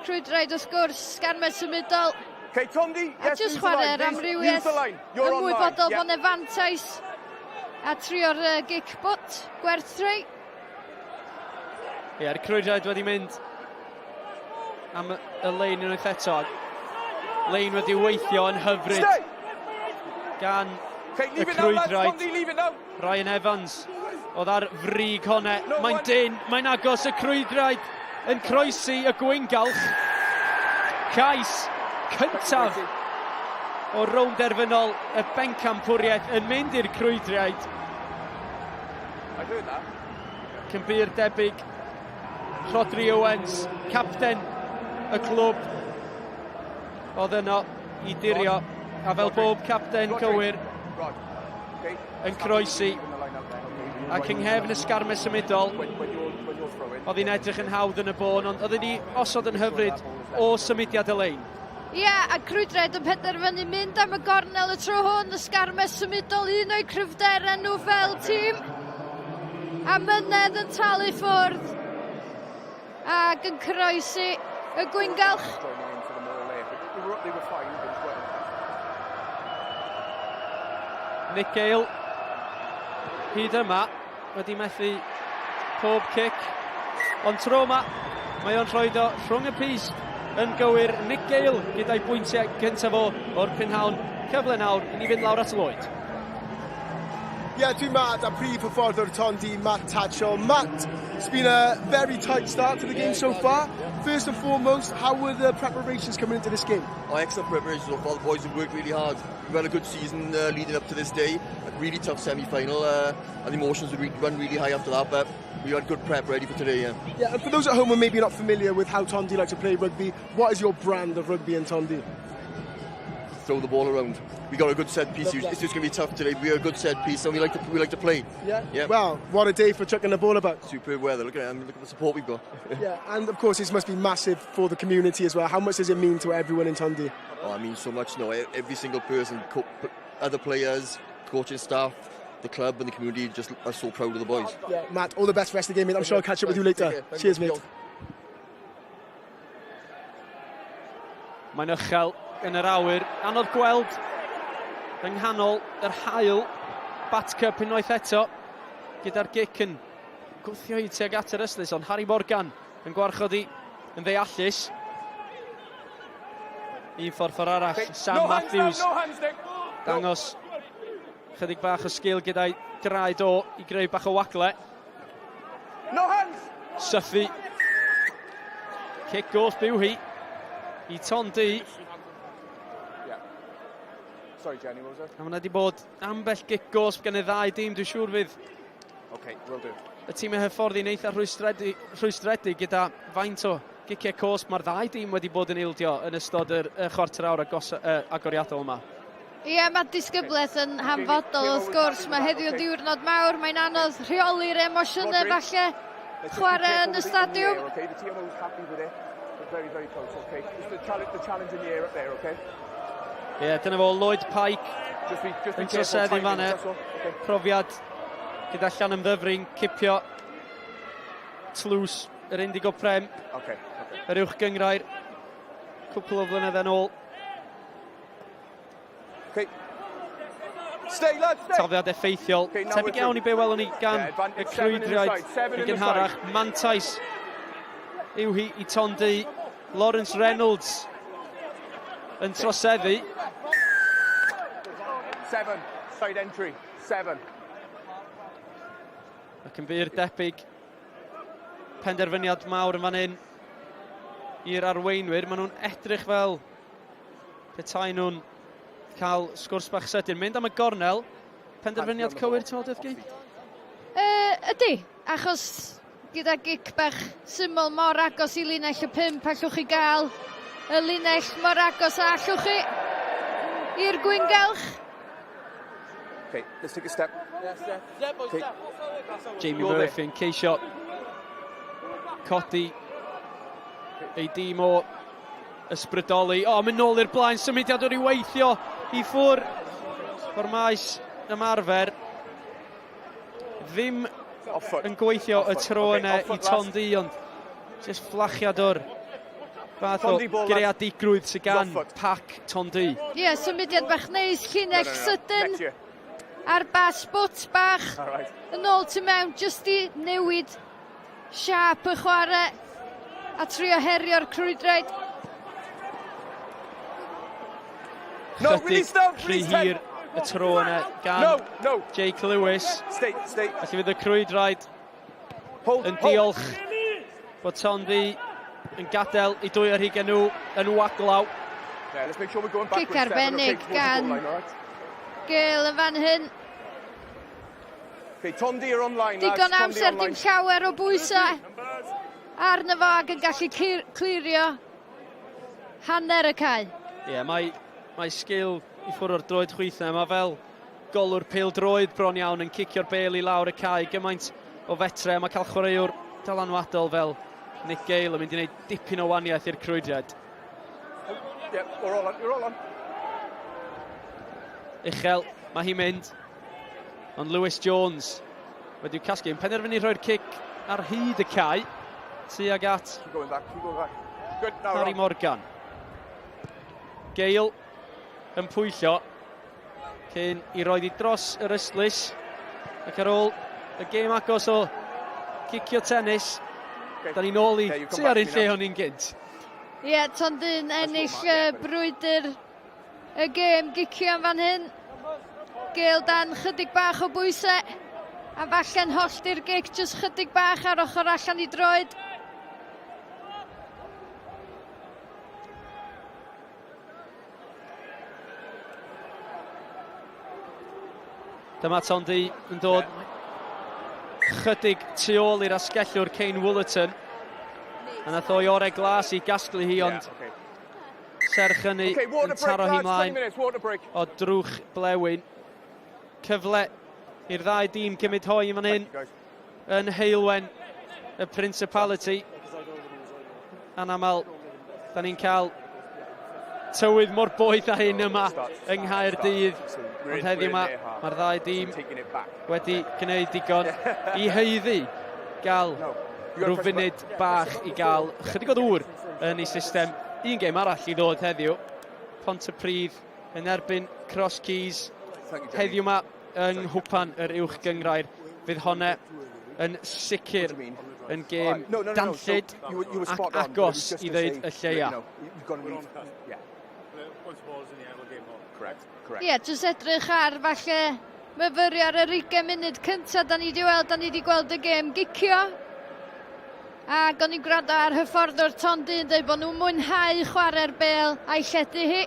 Crwydraid wrth gwrs, sgarmes symudol. Okay, Tondi, yes, a just chwarae'r amrywiaeth ymwybodol yeah. bod yna fantais a trio'r uh, gic butt gwerth trwy. Ie, yeah, crwydraid wedi mynd am y lein unwaith eto. Lein wedi weithio yn hyfryd gan y crwydraid. Ryan Evans Oedd ar frig honne. Mae'n dyn, mae'n agos y crwydraid yn croesi y gwyngalch. Cais cyntaf o rownd derfynol y bencampwriaeth yn mynd i'r crwydriaid. Cyn bur debyg, Rhodri Owens, capten y clwb, oedd yno i dirio, a fel bob capten cywir, yn croesi, ac yng nghefn y sgarmes symudol, oedd hi'n edrych yn hawdd yn y bôn, ond oedd wedi osod yn hyfryd o symudiad y lein. Ie, yeah, a Crwydriaid yn penderfynu mynd am y gornel y tro hwn, y sgarmes symudol, un o'i cryfderau nhw fel tîm. A Mynedd yn talu ffwrdd ac yn croesi y gwyngalch. Nick Gale, hyd yma, wedi methu pob cic. Ond tro yma, mae o'n rhoi o rhwng y pyst yn gywir. Nick Gale gyda'i bwyntiau gyntaf o o'r prynhawn. Cyfle nawr i ni fynd lawr at Lloyd. Ie, yeah, dwi'n Matt a prif hyfforddwr Tondu, Matt Tatchell. Matt, it's been a very tight start to the game so far. First and foremost, how were the preparations coming into this game? Oh, excellent preparations so far. The boys have worked really hard. We've had a good season uh, leading up to this day. A really tough semi-final. Uh, and the emotions would run really high after that, but we had good prep ready for today, yeah. Yeah, and for those at home who may be not familiar with how Tondu like to play rugby, what is your brand of rugby in Tondu? Throw the ball around. We got a good set piece. It's just going to be tough today. We got a good set piece, and we like to we like to play. Yeah. Yeah. Well, what a day for chucking the ball about. Superb weather. Look at it. I mean, look at the support we've got. yeah, and of course this must be massive for the community as well. How much does it mean to everyone in Tondu? Oh, I mean so much. No, every single person, other players, coaching staff, the club and the community just are so proud of the boys. Yeah, Matt, all the best for the rest of the game, mate. I'm sure I'll catch up with you later. Cheers, mate. Mae'n uchel yn yr awyr. Anodd gweld yng nghanol yr haul. Bat Cup unwaith eto gyda'r gic yn gwthio hi tuag at yr ystlys, ond Harry Morgan yn gwarchod hi yn ddeallus. Un ffordd ffordd arall, Sam no Matthews. Hands, no hands, Dangos Chydig bach o sgil gyda'i draed o i greu bach o wagle. No hands! Sythu. Cic goll byw hi i Ton D. Sorry, Jenny, what was that? A mae wedi bod ambell gic gosb gan y ddau dîm, dwi'n siŵr fydd okay, will do. y tîm y hyfforddi'n eitha rhwystredig, rhwystredig gyda faint o giciau cosb mae'r ddau dîm wedi bod yn ildio yn ystod yr, y chwarter awr agos, uh, agoriadol yma. Ie, mae disgyblaeth yn hanfodol wrth gwrs. Mae heddiw yn diwrnod mawr, mae'n anodd rheoli'r emosiynau falle chwarae yn y stadiwm. Ie, yeah, dyna fo, Lloyd Pike yn troseddu fan e. Profiad gyda Llanymddyfri'n cipio tlws yr Indigo Prem. Okay, okay. Yr uwch gyngrair cwpl o flynyddau yn ôl. Okay. Stay, lad, stay. Tafliad effeithiol. Okay, Tebyg iawn i be welwn ni gan yeah, y crwydriaid yn gynharach. Mantais yw hi i Tondu. Lawrence Reynolds yn troseddu. Seven, side entry, seven. Ac yn bur debyg, penderfyniad mawr yn fan hyn i'r arweinwyr. Maen nhw'n edrych fel petai nhw'n cael sgwrs bach sydyn. Mynd am y gornel, penderfyniad cywir, ti'n meddwl, Dyddgu? Uh, ydy, achos gyda gic bach syml mor agos i linell y pump, allwch chi gael y linell mor agos a allwch chi i'r gwyngalch. Okay, let's take a step. Okay. Jamie Murphy yn ceisio codi ei dîm o ysbrydoli. O, mynd nôl i'r blaen, symudiad o'r i weithio i ffwr o'r maes ymarfer. Ddim yn gweithio y tro yna i Tondi, ond jyst fflachiad o'r fath o greadigrwydd sydd gan pac Tondi. Ie, yeah, symudiad bach neis, llinell sydyn a'r bas bwt bach yn ôl tu mewn, jyst i newid Siâp y chwarae a trio herio'r crwydraid. No, Chydig rhy hir y tro yna gan no, no. Jake Lewis. Stay, stay. Felly fydd y crwydraid hold, yn diolch bod Tondu yn gadael i dwy ar hugain nhw yn waglaw. Yeah, let's make sure we're going Cic backwards, Stefan, okay, arbennig towards the goal gan line, all right? Gale yn fan hyn. Okay, Tondu are online, lads. Digon Tondu amser, dim online. llawer o bwysau arno fo ac yn gallu clirio hanner y cae. Ie, yeah, mae, mae sgil i ffwrdd o'r droed chwith yna. Mae fel golwr pêl droed bron iawn yn cicio'r bêl i lawr y cae. Gymaint o fetre. Mae cael chwaraewr dylanwadol fel Nick Gale yn mynd i wneud dipyn o waniaeth i'r crwydriad. Yep, we're all on, we're all on. Uchel, mae hi'n mynd. Ond Lewis Jones wedi'w casglu yn penderfynu rhoi'r cic ar hyd y cae tuag at Keep going back, keep going back. Good, now Harry Rob. Morgan. Gale yn pwyllo cyn i roed i dros yr ystlys ac ar ôl y gêm agos o cicio tennis Okay. da ni'n ôl i Okay, you come tua'r back un to me lle now. o'n i'n gynt. Ie, yeah, Tondu'n ennill y brwydr y gêm gicio yn fan hyn. Gale dan chydig bach o bwysau. A falle'n hollti'r gic jyst chydig bach ar ochr allan i droed. Dyma Tondu yn dod chydig tu ôl i'r asgellwr Kane Woolerton. A nath o'i orau glas i gasglu hi, ond Yeah, okay. serch hynny Okay, water yn break, taro hi lads, 20 mlaen minutes, water break. o drwch blewyn. Cyfle i'r ddau dîm cymryd hoi yn fan hyn Thank you, guys. yn Heulwen y Principality. Anaml, da ni'n cael tywydd mor boeth â hyn yma yng Nghaerdydd. Ond heddiw yma, mae'r ddau dîm wedi gwneud digon i haeddu gael rhyw funud bach i gael chydig o ddŵr yn ei system. Un gêm arall i ddod heddiw. Pontypridd yn erbyn Cross Keys heddiw yma yng Nghwpan yr Uwch Gynghrair. Fydd honne yn sicr yn gêm danllyd ac agos i ddeud y lleia. Ie, yeah, jyst edrych ar falle myfyrio ar yr 20 munud cyntaf da ni wedi weld, da ni wedi gweld y gêm gicio. Ac o'n i'n gwrando ar hyfforddwr Tondu yn dweud bod nhw'n mwynhau chwarae'r bêl a'i lledu hi.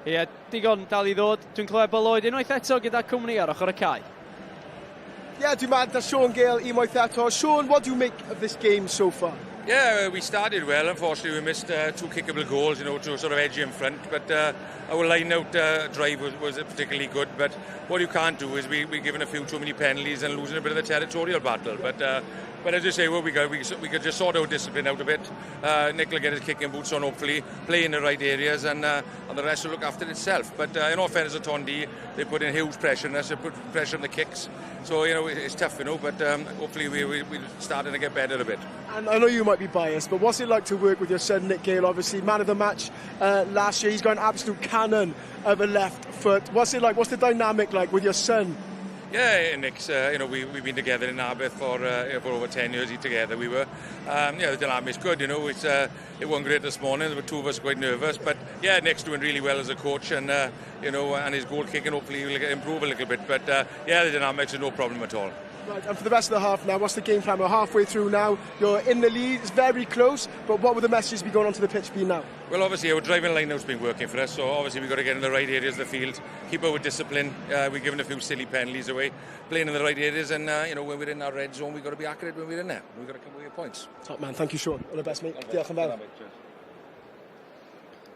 Ie, yeah, digon dal i ddod. Dwi'n clywed bod Lloyd unwaith eto gyda cwmni ar ochr y cae. Ie, yeah, dwi'n meddwl Sean Gale unwaith eto. Sean, what do you make of this game so far? Yeah, we started well. Unfortunately, we missed two kickable goals, you know, to sort of edge in front. But our line-out drive was, was particularly good. But what you can't do is we, we're giving a few too many penalties and losing a bit of the territorial battle. But but as I say, what we got, we, we could just sort our discipline out a bit. Nick will get his kicking boots on, hopefully, play in the right areas, and and the rest will look after itself. But in all fairness to Tondu, they put in huge pressure on us, they put pressure on the kicks. So, you know, it's tough, you know, but hopefully we, we, we're starting to get better a bit. And I know you might be biased, but what's it like to work with your son, Nick Gale, obviously man of the match last year? He's got an absolute cannon of a left foot. What's it like? What's the dynamic like with your son? Yeah, Nick's, you know, we, we've been together in Narberth for, for over 10 years together we were. Yeah, the dynamic's good, you know, it's, it wasn't great this morning, there were two of us quite nervous, but yeah, Nick's doing really well as a coach and, you know, and his goal kicking hopefully will improve a little bit, but yeah, the dynamics are no problem at all. Right, and for the rest of the half now, what's the game plan? We're halfway through now. You're in the lead, it's very close, but what would the messages be going onto the pitch be now? Well, obviously, our driving line-out's been working for us, so obviously we've got to get in the right areas of the field, keep our discipline. We've given a few silly penalties away, playing in the right areas, and, you know, when we're in our red zone, we've got to be accurate when we're in there. We've got to come away with points. Top man, thank you, Sean. All the best, mate. Diolch yn fawr.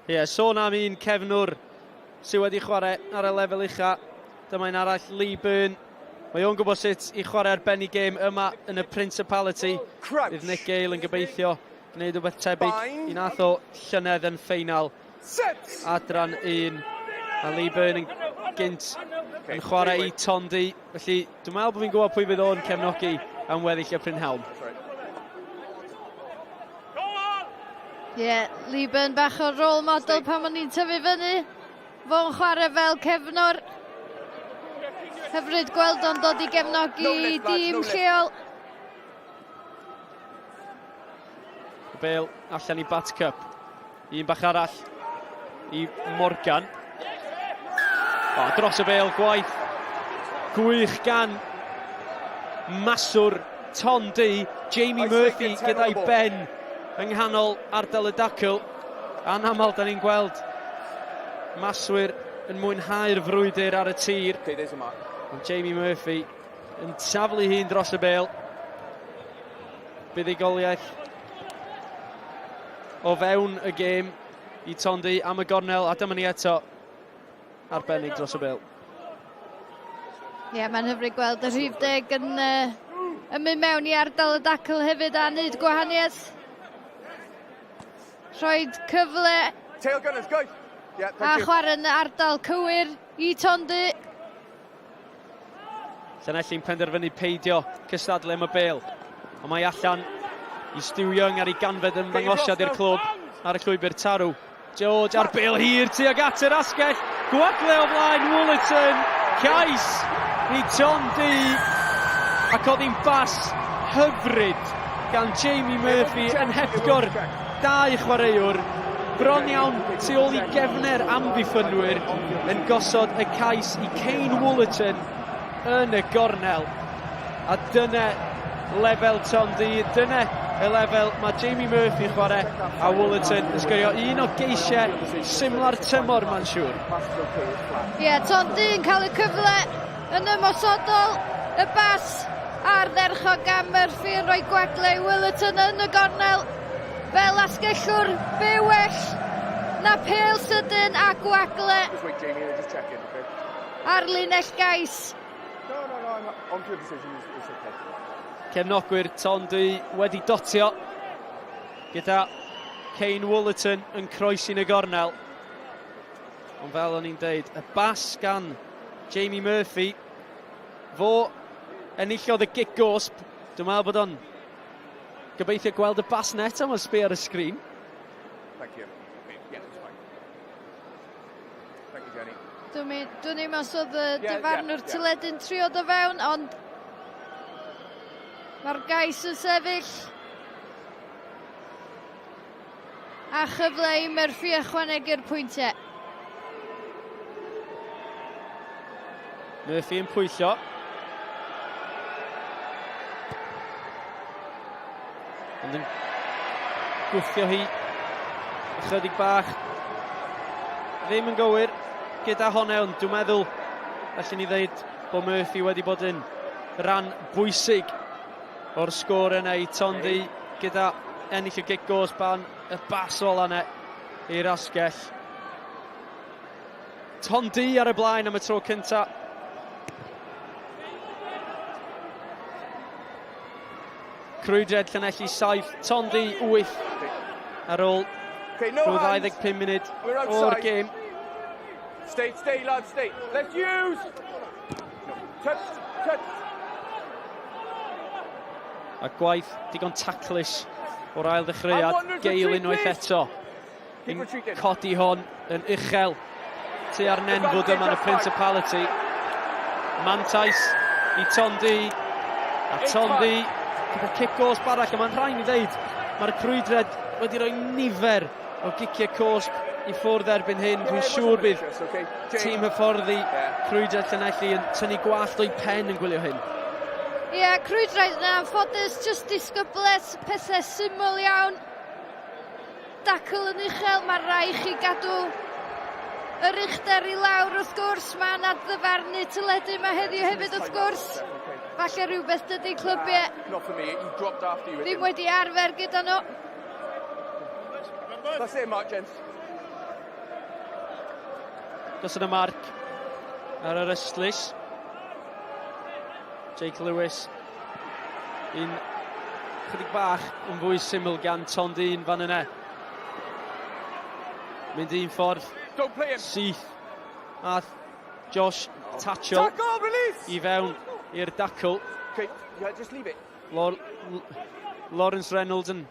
Ie, yeah, sôn am un cefnwr sydd wedi chwarae ar y lefel ucha. Dyma un arall, Lee Byrne. Mae o'n gwybod sut i chwarae ar ben i gêm yma yn y Principality. Bydd Nick Gale yn gobeithio gwneud rhywbeth tebyg i nath o llynedd yn ffeinal adran 1. A Lee Byrne yn gynt yn chwarae i Tondu. Felly dwi'n meddwl bod fi'n gwybod pwy fydd o'n cefnogi am weddill y prynhawn. Ie, yeah, Lee Byrne bach o role model pan o'n i'n tyfu fyny. Fo'n chwarae fel cefnwr. Hyfryd gweld o'n dod i gefnogi No lift, lads, dîm no lift. lleol. Y bêl allan i Bat Cup. Un bach arall i Morgan. O, dros y bel, gwaith gwych gan maswr Ton Du, Jamie Murphy gyda'i ben yng nghanol ardal y dacl. Anaml da ni'n gweld maswyr yn mwynhau'r frwydr ar y tir. Ond Jamie Murphy yn taflu hun dros y bel. Buddugoliaeth o fewn y gêm i Tondu am y gornel a dyma ni eto arbennig dros y bel. Ie, yeah, mae'n hyfryd gweld y rhif deg yn, uh, yn mynd mewn i ardal y dacl hefyd a wneud gwahaniaeth. Rhoi cyfle Tail gunners, go! Yeah, a chwarae yn ardal cywir i Tondu. Llanelli'n penderfynu peidio cystadlu am y bêl. Ond mae allan i Stu Young ar ei ganfed ymddangosiad i'r clwb ar y llwybr tarw. George ar bêl hir tuag at yr asgell. Gwagle o flaen Woollerton. Cais i Tom Dee. Ac oedd hi'n bas hyfryd gan Jamie Murphy yn hepgor dau chwaraewr bron iawn tu ôl i gefner amddiffynwyr yn gosod y cais i Kane Woollerton yn y gornel. A dyna lefel Tom Dee, dyna y lefel mae Jamie Murphy yn chwarae a Woollerton yn sgorio un o geisiau symla'r tymor mae'n siŵr. Ie, yeah, Tom Dee yn cael y cyfle yn ymosodol, y bas ardderchog gan Murphy yn rhoi gwagle i Woollerton yn y gornel. Fel asgellwr, be well na pêl sydyn a gwagle Just wait, Jamie, just check it, okay? ar linell gais. No, no, no, I'm on to your decision, it's, it's okay. Cefnogwyr Tondu wedi dotio gyda Kane Woollerton yn croesi'n y gornel. Ond fel o'n i'n deud, y bas gan Jamie Murphy, fo enillodd y gic gosb. Dwi'n meddwl bod o'n gobeithio gweld y bas net am y sbi ar y sgrin. Thank you. Yeah, it's fine. Thank you, Jenny. Dwi'n dwn i'm os oedd y dyfarnwr yeah, yeah. teledu'n trio do fewn, ond mae'r gais yn sefyll. A chyfle i Murphy ychwanegu'r pwyntiau. Murphy yn pwyllo. Ond yn gwthio hi ychydig bach. Ddim yn gywir gyda honne, ond dwi'n meddwl allen ni ddeud bod Murphy wedi bod yn ran bwysig o'r sgôr yna i Tondu gyda ennill y gic gosb ban y bas ola yna i'r asgell. Tondu ar y blaen am y tro cynta. Crwydriad Llanelli 7, Tondu 8 ar ôl okay, no rhyw 25 munud o'r gêm. Stay, stay, lads, stay. Let's use! No. Touch, touch. A gwaith digon taclus o'r ail ddechreuad. Gale unwaith eto. Yn codi hon yn uchel tua'r nenfwd yma yn y Principality. Mantais i Tondu. A Tondu gyda cic gosb arall, a mae'n rhaid i ddeud, mae'r crwydred wedi rhoi nifer o giciau cosb i ffwrdd erbyn hyn. Dwi'n siŵr bydd tîm hyfforddi Crwydred Llanelli yn tynnu gwallt o'i pen yn gwylio hyn. Ie, yeah, Crwydred yn anffodus, jyst disgyblaeth, pethau syml iawn. Dacl yn uchel, mae rai chi gadw yr uchder i lawr wrth gwrs. Mae yna ddyfarnu teledu yma heddiw hefyd wrth gwrs. Falle rhywbeth dydy clybiau ddim wedi arfer gyda nhw. That's it, Mark, gents. Gosod y marc ar yr ystlys. Jake Lewis Un chydig bach yn fwy syml gan Tom Dean fan yna. Mynd un ffordd syth a Josh Tatchell i fewn i'r dacl. Okay, yeah, just leave it. Lor Lawrence Reynolds yn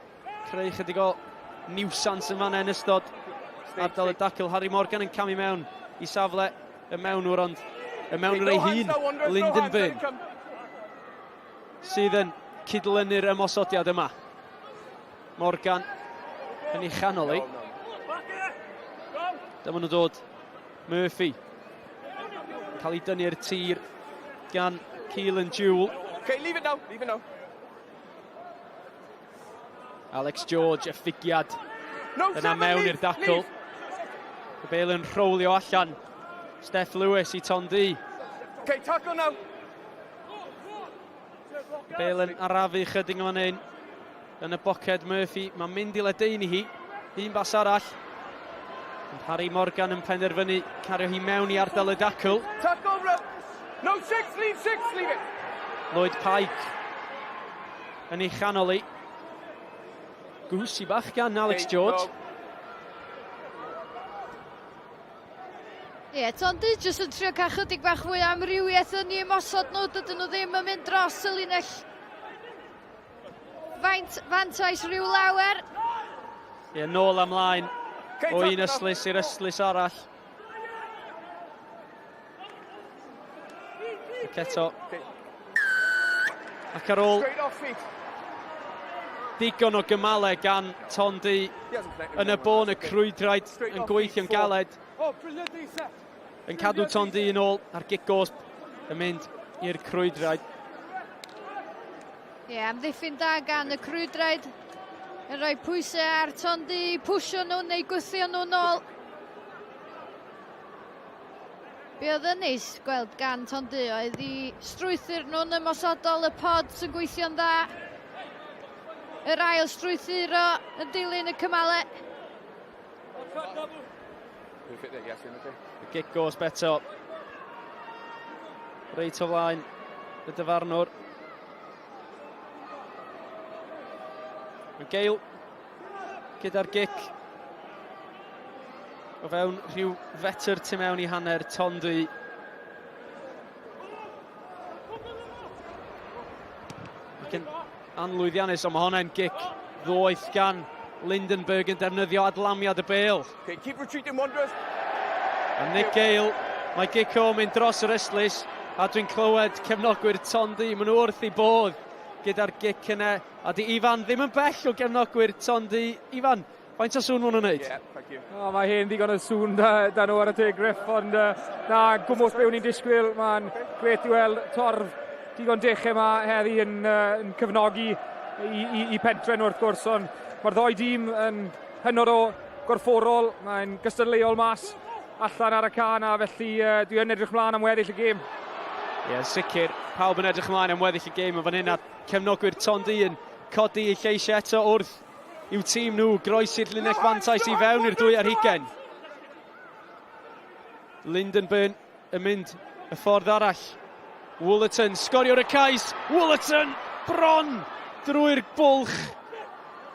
creu chydig o niwsans yn fan yn ystod ardal y dacl. Harry Morgan yn camu mewn i safle y mewnwr, ond y mewnwr ei hun, Lyndon Byrne, sydd yn cydlynu'r ymosodiad yma. Morgan yn ei chanol i. Dyma nhw'n dod. Murphy. Cael ei dynnu'r tir gan Keelan Jewell. Okay, leave it now, leave it now. Alex George, y ffigiad no, yna mewn i'r dacl. Y bel yn rhowlio allan. Steph Lewis i Ton Du. Okay, tackle now. Y bel yn arafu chydig yn fan hyn. Yn y boced Murphy, mae'n mynd i ledeini hi. Un bas arall. Ond Harry Morgan yn penderfynu cario hi mewn i ardal y dacl. Tackle, no, six, leave six, leave it. Lloyd Pike yn ei chanol hi. Gwsi bach gan Alex George. Ie, yeah, Tondu jyst yn trio cael chydig bach fwy o amrywiaeth yn ei ymosod nhw. Dydyn nhw ddim yn mynd dros y linell Faint fantais rhyw lawer. Ie, nôl amlaen o un ystlys i'r ystlys arall. Ac eto. Ac ar ôl digon o gymalau gan Tondi yn y bôn y crwydraid yn gweithio'n galed. Yn cadw Tondi yn ôl a'r gic gosb yn mynd i'r crwydraid. Ie, yeah, amddiffyn da gan y crwydraid. Yn rhoi pwysau ar Tondi, pwysio nhw neu gwthio nhw nôl. Be oedd yn neis gweld gan Tondu oedd i strwythur nhw'n ymosodol, y pod sy'n gweithio'n dda. Yr ail strwythuro yn dilyn y cymalau. Y gic gosb eto. Reit o flaen y dyfarnwr. Mae Gale gyda'r gic o fewn rhyw fetr tu mewn i hanner Tondu. Ac yn anlwyddiannus, ond mae honna'n gic ddoeth gan Lindenberg yn defnyddio adlamiad y bêl. Okay, keep retreating, Wanderers. A Nick Gale, mae gic o'n mynd dros yr ystlys, a dwi'n clywed cefnogwyr Tondu, maen nhw wrth i bodd gyda'r gic yna. A di Ifan ddim yn bell o gefnogwyr Tondu. Ifan, faint o sŵn maen nhw'n wneud? Yeah, thank you. Oh, mae hen ddigon o sŵn da, da nhw ar y teg, Griff, ond uh, na, gwmwys be o'n i'n disgwyl. Mae'n gret i weld torf digon dechrau yma heddi yn, uh, yn cefnogi i, i, i pentre nhw wrth gwrs, ond mae'r ddoi dîm yn hynod o gorfforol, mae'n gystadleuol mas allan ar y can a felly uh, dwi yn edrych mlaen am weddill y gêm. Ie, yeah, sicr, pawb yn edrych mlaen am weddill y gêm yn fan hyn a cefnogwyr Tondu yn codi eu lleisiau eto wrth i'w tîm nhw groesi'r linell fantais i fewn i'r dwy ar hugain. Lindenburn yn mynd y ffordd arall. Woolerton sgorio'r y cais. Woolerton bron drwy'r bwlch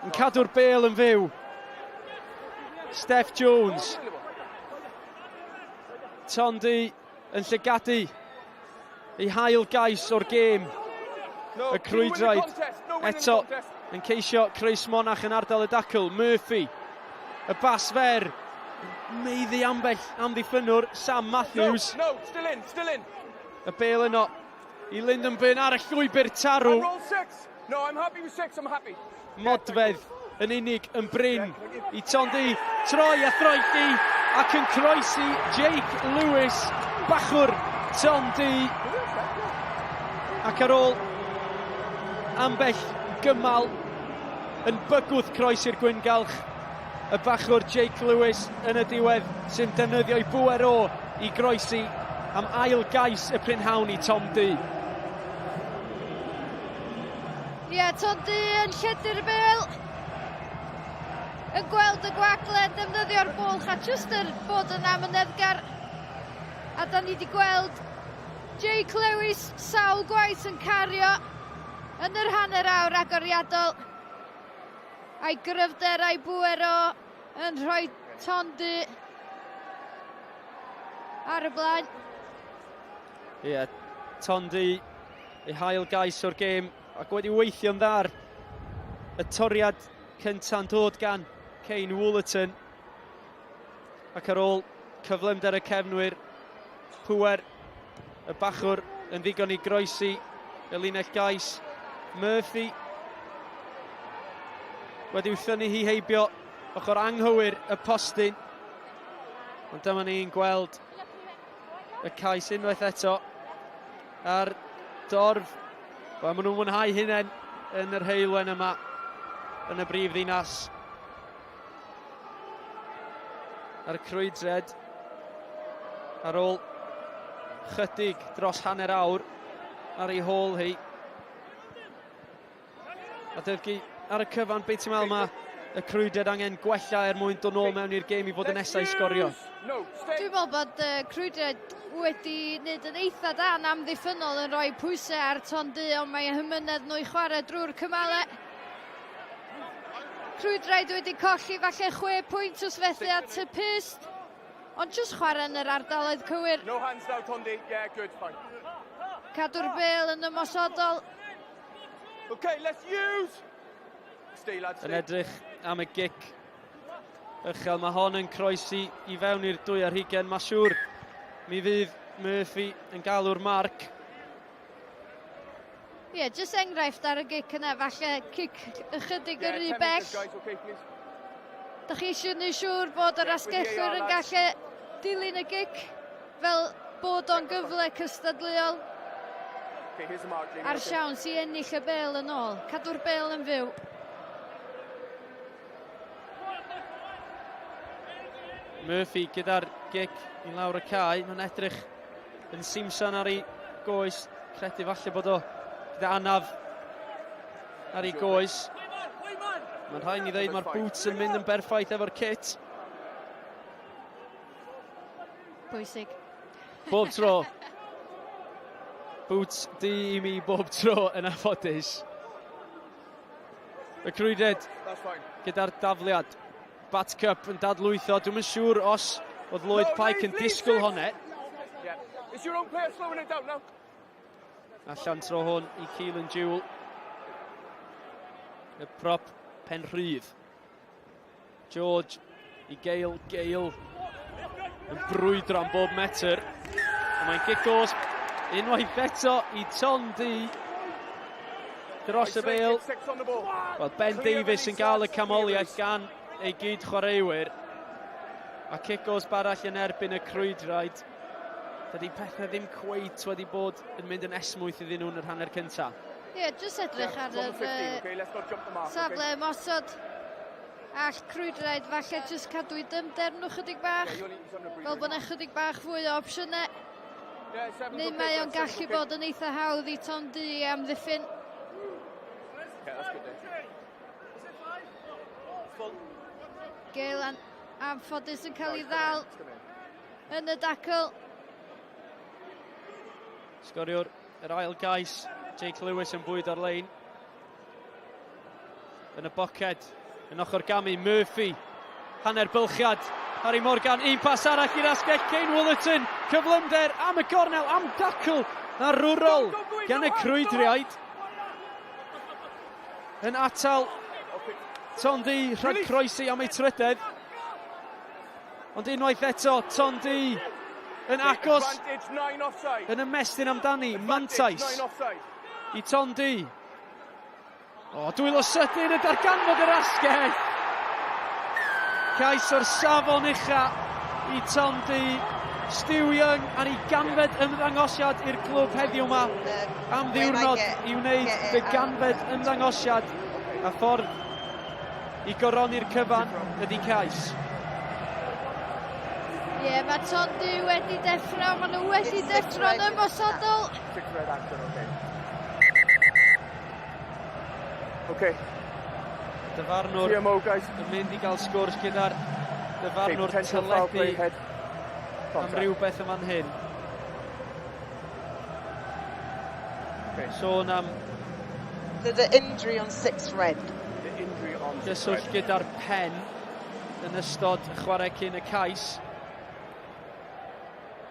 yn cadw'r bêl yn fyw. Steph Jones. Tondu yn llygadu ei hail gais o'r gêm. Y crwydraid eto yn ceisio Chris Monach yn ardal y dacl. Murphy, y bas fer, meiddi ambell amddiffynnwr Sam Matthews. No, no, still in, still in. Y bel yno i Lyndon Byrne ar y llwybr tarw. No, I'm happy with six, I'm happy. Modfedd yn unig yn brin i Tondi. Troi a throedi ac yn croesi Jake Lewis, bachwr Tondi. Ac ar ôl ambell gymal yn bygwth croesi'r gwyngalch, y bachwr Jake Lewis yn y diwedd sy'n defnyddio'i bŵer o i groesi am ail gais y prynhawn i Tom Du. Ie, yeah, Tom Du yn lledu'r bel. Yn gweld y gwagle, yn defnyddio'r bwlch a jyst yr bod yn amyneddgar. A da ni wedi gweld Jake Lewis sawl gwaith yn cario yn yr hanner awr agoriadol. A'i gryfder a'i bŵer o yn rhoi Tondu ar y blaen. Ie, yeah, Tondu ei hail gais o'r gêm ac wedi weithio'n dda y toriad cynta'n dod gan Kane Woolerton. Ac ar ôl cyflymder y cefnwyr, pŵer y bachwr yn ddigon i groesi y linell gais. Murphy wedi wthynnu hi heibio ochr anghywir y postyn. Ond dyma ni'n gweld Y cais unwaith eto. A'r dorf, wel, maen nhw'n mwynhau hunain yn yr heulwen yma yn y brif ddinas. A'r crwydred ar ôl chydig dros hanner awr ar ei hôl hi. A Dyfgu, ar y cyfan, beth ti'n meddwl mae y crwydred angen gwella er mwyn dod nôl mewn i'r gêm i fod yn nesau i sgorio? Dwi'n meddwl bod y crwydred wedi wneud yn eitha da yn amddiffynnol yn rhoi pwysau ar Ton Du, ond mae hymynedd nhw i chwarae drwy'r cymalau. Crwydraid wedi colli falle 6 pwynt wrth fethu at y pyst, ond jyst chwarae yn yr ardaloedd cywir. No hands now, Tondi. Yeah, good, fine. Cadw'r bel yn ymosodol. Okay, let's use! Stay, lads, stay. Yn edrych am y gic uchel. Mae hon yn croesi i fewn i'r dwy ar hugen. Mae siŵr mi fydd Murphy yn galw'r marc. Ie, yeah, jyst enghraifft ar y gic yna, falle cic ychydig yn rhy bell. Da chi eisiau gwneud siŵr bod yr asgellwyr yn gallu dilyn y gic fel bod o'n gyfle cystadleuol. A'r siawns i ennill y bel yn ôl. Cadw'r bel yn fyw. Murphy gyda'r gic i lawr y cae. Mae'n edrych yn simsan ar ei goes. Credu falle bod o gyda anaf ar ei goes. Mae'n rhaid ni ddeud mae'r boots yn mynd yn berffaith efo'r kit. Pwysig. Bob tro. Boots di i mi bob tro yn anffodus. Y crwydred gyda'r dafliad. Bat Cup yn dadlwytho. Dwi'm yn siŵr os oedd Lloyd Pike yn disgwyl honne. Allan tro hwn i Keelan Jewell. Y prop pen rhydd. George i Gale, Gale yn brwydro am bob metr. A mae'n gic gosb unwaith eto i Tom D. Dros y bel. Wel, Ben Davies yn gael y camoliaeth gan ei gyd chwaraewyr. A cic gosb arall yn erbyn y crwydraid. Dydy pethau ddim cweit wedi bod yn mynd yn esmwyth iddyn nhw yn yr hanner cyntaf. Ie, yeah, jyst edrych ar yr uh, safle ymosod. All crwydraid falle jyst cadw i dymder nhw chydig bach, fel bod yna chydig bach fwy o opsiynau. Neu mae o'n gallu bod yn eitha hawdd i Tom Du i amddiffyn. Gael anffodus yn cael ei ddal yn y dacl. Sgoriwr yr ail gais, Jake Lewis yn bwyd ar lein. Yn y boced, yn ochr gamu, Murphy, hanner bylchiad, Harry Morgan, un pas arall i'r asgell, Kane Wollerton, cyflymder am y gornel, am dacl arwrol gan y crwydriaid. Yn atal Tondi rhag croesi am ei trydedd. Ond unwaith eto, Tondi yn agos yn ymestyn amdani, mantais i Tondi. O, dwylo sydyn yn darganfod yr asgell. Cais o'r safon ucha i Tondi. Stu Young ar ei ganfed ymddangosiad i'r clwb heddiw yma am ddiwrnod i wneud dy ganfed ymddangosiad a ffordd i goroni'r cyfan ydy cais. Ie, yeah, mae Tondu wedi deffro, maen nhw wedi deffro'n ymosodol. Six red action, okay. Okay. Dyfarnwr TMO, guys. yn mynd i gael sgwrs gyda'r dyfarnwr okay, teledu am rhywbeth yn fan hyn. Okay. Sôn am... The, the injury on six red. The injury on six Gyswllt gyda'r pen yn ystod chwarae cyn y cais.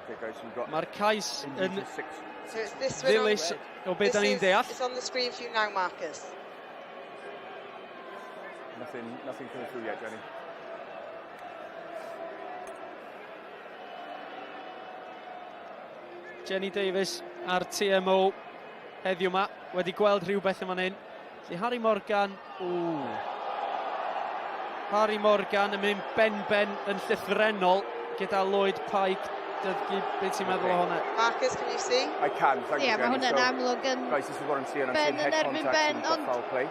Okay, guys, we've got Mae'r cais yn so it's this one ddilys o beth da ni'n deall. It's on the screen for you now, Marcus. Nothing, nothing coming through yet, Jenny. Jenny Davies a'r TMO heddiw yma wedi gweld rhywbeth yn fan hyn. Felly Harry Morgan, ww. Harry Morgan yn mynd ben-ben yn llythrennol gyda Lloyd Pike. Dyddgu, beth ti'n meddwl o hwnna? Marcus, can you see? I can, thank Ie, you, mae Jenny. hwnna'n So, amlwg yn guys, this is what I'm seeing. I'm ben seeing yn head erbyn contact ben, and we've got ond foul play.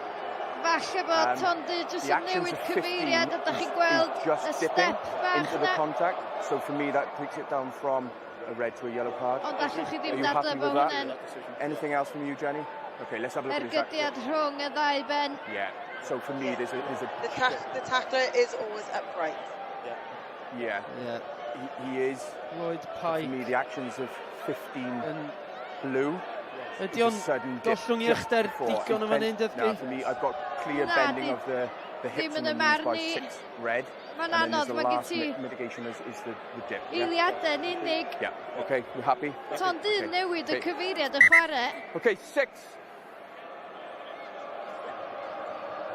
falle bod Tondu jyst The yn actions newid of 15 cyfeiriad a da is, chi'n is gweld y just dipping step bach into the yna. contact. So for me, that takes it down from a red to a yellow card. Ond allwch chi Are ddim you dadlau happy bod with that? hwnna'n Anything else from you, Jenny? Okay, let's have a look at this. action. ergydiad rhwng y ddau ben. Yeah. So for me, there's a, there's a The, tack the tackler is always upright. yeah. Yeah. He, he is. Lloyd For Pike me, the actions of 15 yn... blue. Ydy o'n gollwng i uchder digon o fan hyn, Dyddgu? No, for me, I've got clear Na, bending di- of the, the hips ddim and yn the y knees by marn i. 6 red. Mae'n And then there's anodd, the mae gen last ti mitigation is, is the, the dip. Yeah? eiliadau'n unig. Yeah. Okay, you happy? Tondu Okay. newid y Okay. cyfeiriad y chwarae. Okay, 6.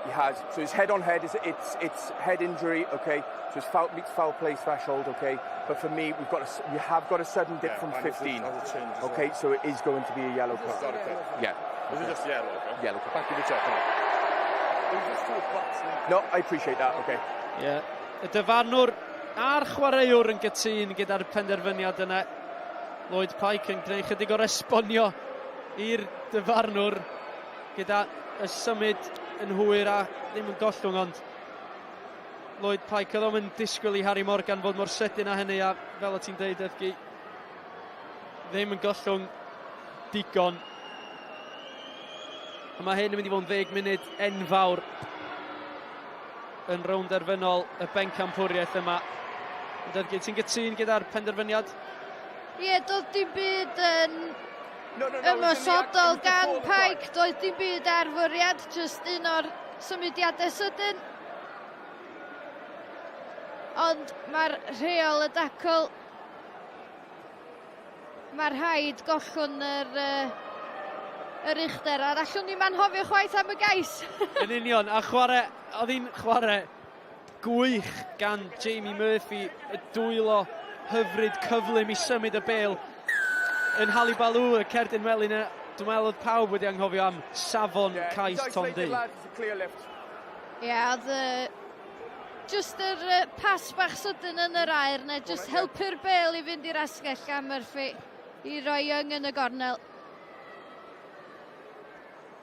He has. So it's head on head. It's it's, it's head injury. Okay. So it's foul meets foul play threshold. Okay. But for me, we've got a, we have got a sudden dip Yeah, from and it's a- 15. that's a change as Okay. So it is going to be a yellow Is card. that okay? Yeah. Is it just yellow? Okay? Yellow card. Thank you for checking. It was just two plots. No, I appreciate that. Okay. Ie. Yeah. Y dyfarnwr a'r chwaraewr yn gytûn gyda'r penderfyniad yna. Lloyd Pike yn gwneud chydig o'r esbonio i'r dyfarnwr gyda y symud yn hwyr a ddim yn gollwng ond Lloyd Pike oedd o'n disgwyl i Harry Morgan fod mor sydyn â hynny a fel o ti'n deud Dyddgu ddim yn gollwng digon. A mae hyn yn mynd i fod yn 10 munud enfawr yn rownd derfynol y bencampwriaeth yma. Dyddgu, ti'n gytûn gyda'r penderfyniad? Ie, yeah, doedd dim byd yn ymosodol gan Pike, doedd dim byd ar fwriad, jyst un o'r symudiadau sydyn. Ond mae'r rheol y dacl, mae rhaid gollwng yr, uh, yr uchder, a allwn ni'n anghofio chwaith am y gais. Yn union, a chwarae, oedd hi'n chwarae gwych gan Jamie Murphy, y dwylo hyfryd cyflym i symud y bêl yn Halibalw, y cerdyn melyn. Dwi'n meddwl oedd pawb wedi anghofio am safon Yeah, cais it's Tom isolated, Dee. lads. It's a clear lift. Ie, yeah, oedd just yr uh, pas bach sydyn yn yr aer, neu just helpu'r bêl i fynd i'r asgell gan Murphy i roi Young yn y gornel.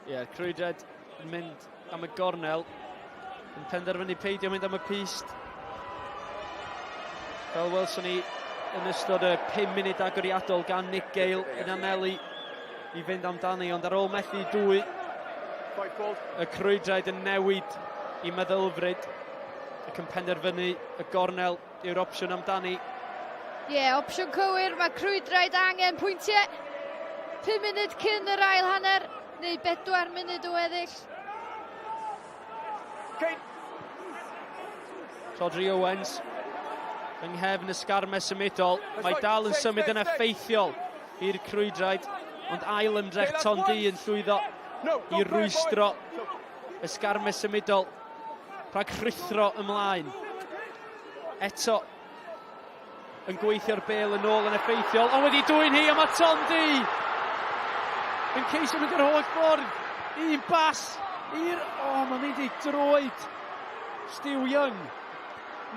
Ie, yeah, Crwydriad yn mynd am y gornel, yn penderfynu peidio mynd am y pyst. Fel welson ni yn ystod y 5 munud agoriadol gan Nick Gale yn anelu i fynd amdani, ond ar ôl methu dwy, y Crwydriaid yn newid i meddylfryd ac yn penderfynu y gornel yw'r opsiwn amdani. Ie, yeah, opsiwn cywir, mae Crwydriaid angen pwyntiau. 5 munud cyn yr ail hanner, neu 4 munud o weddill. Okay. Rhodri Owens yng nghefn y sgarmes symudol. Mae dal yn symud yn effeithiol i'r Crwydriaid, ond ail ymdrech Tondu yn llwyddo i rwystro y sgarmes symudol rhag rhuthro ymlaen. Eto yn gweithio'r bêl yn ôl yn effeithiol, ond wedi dwyn hi, a mae Tondu yn ceisio mynd yr holl ffordd. Un bas i'r... O, oh, mae'n mynd i droed Stu Young.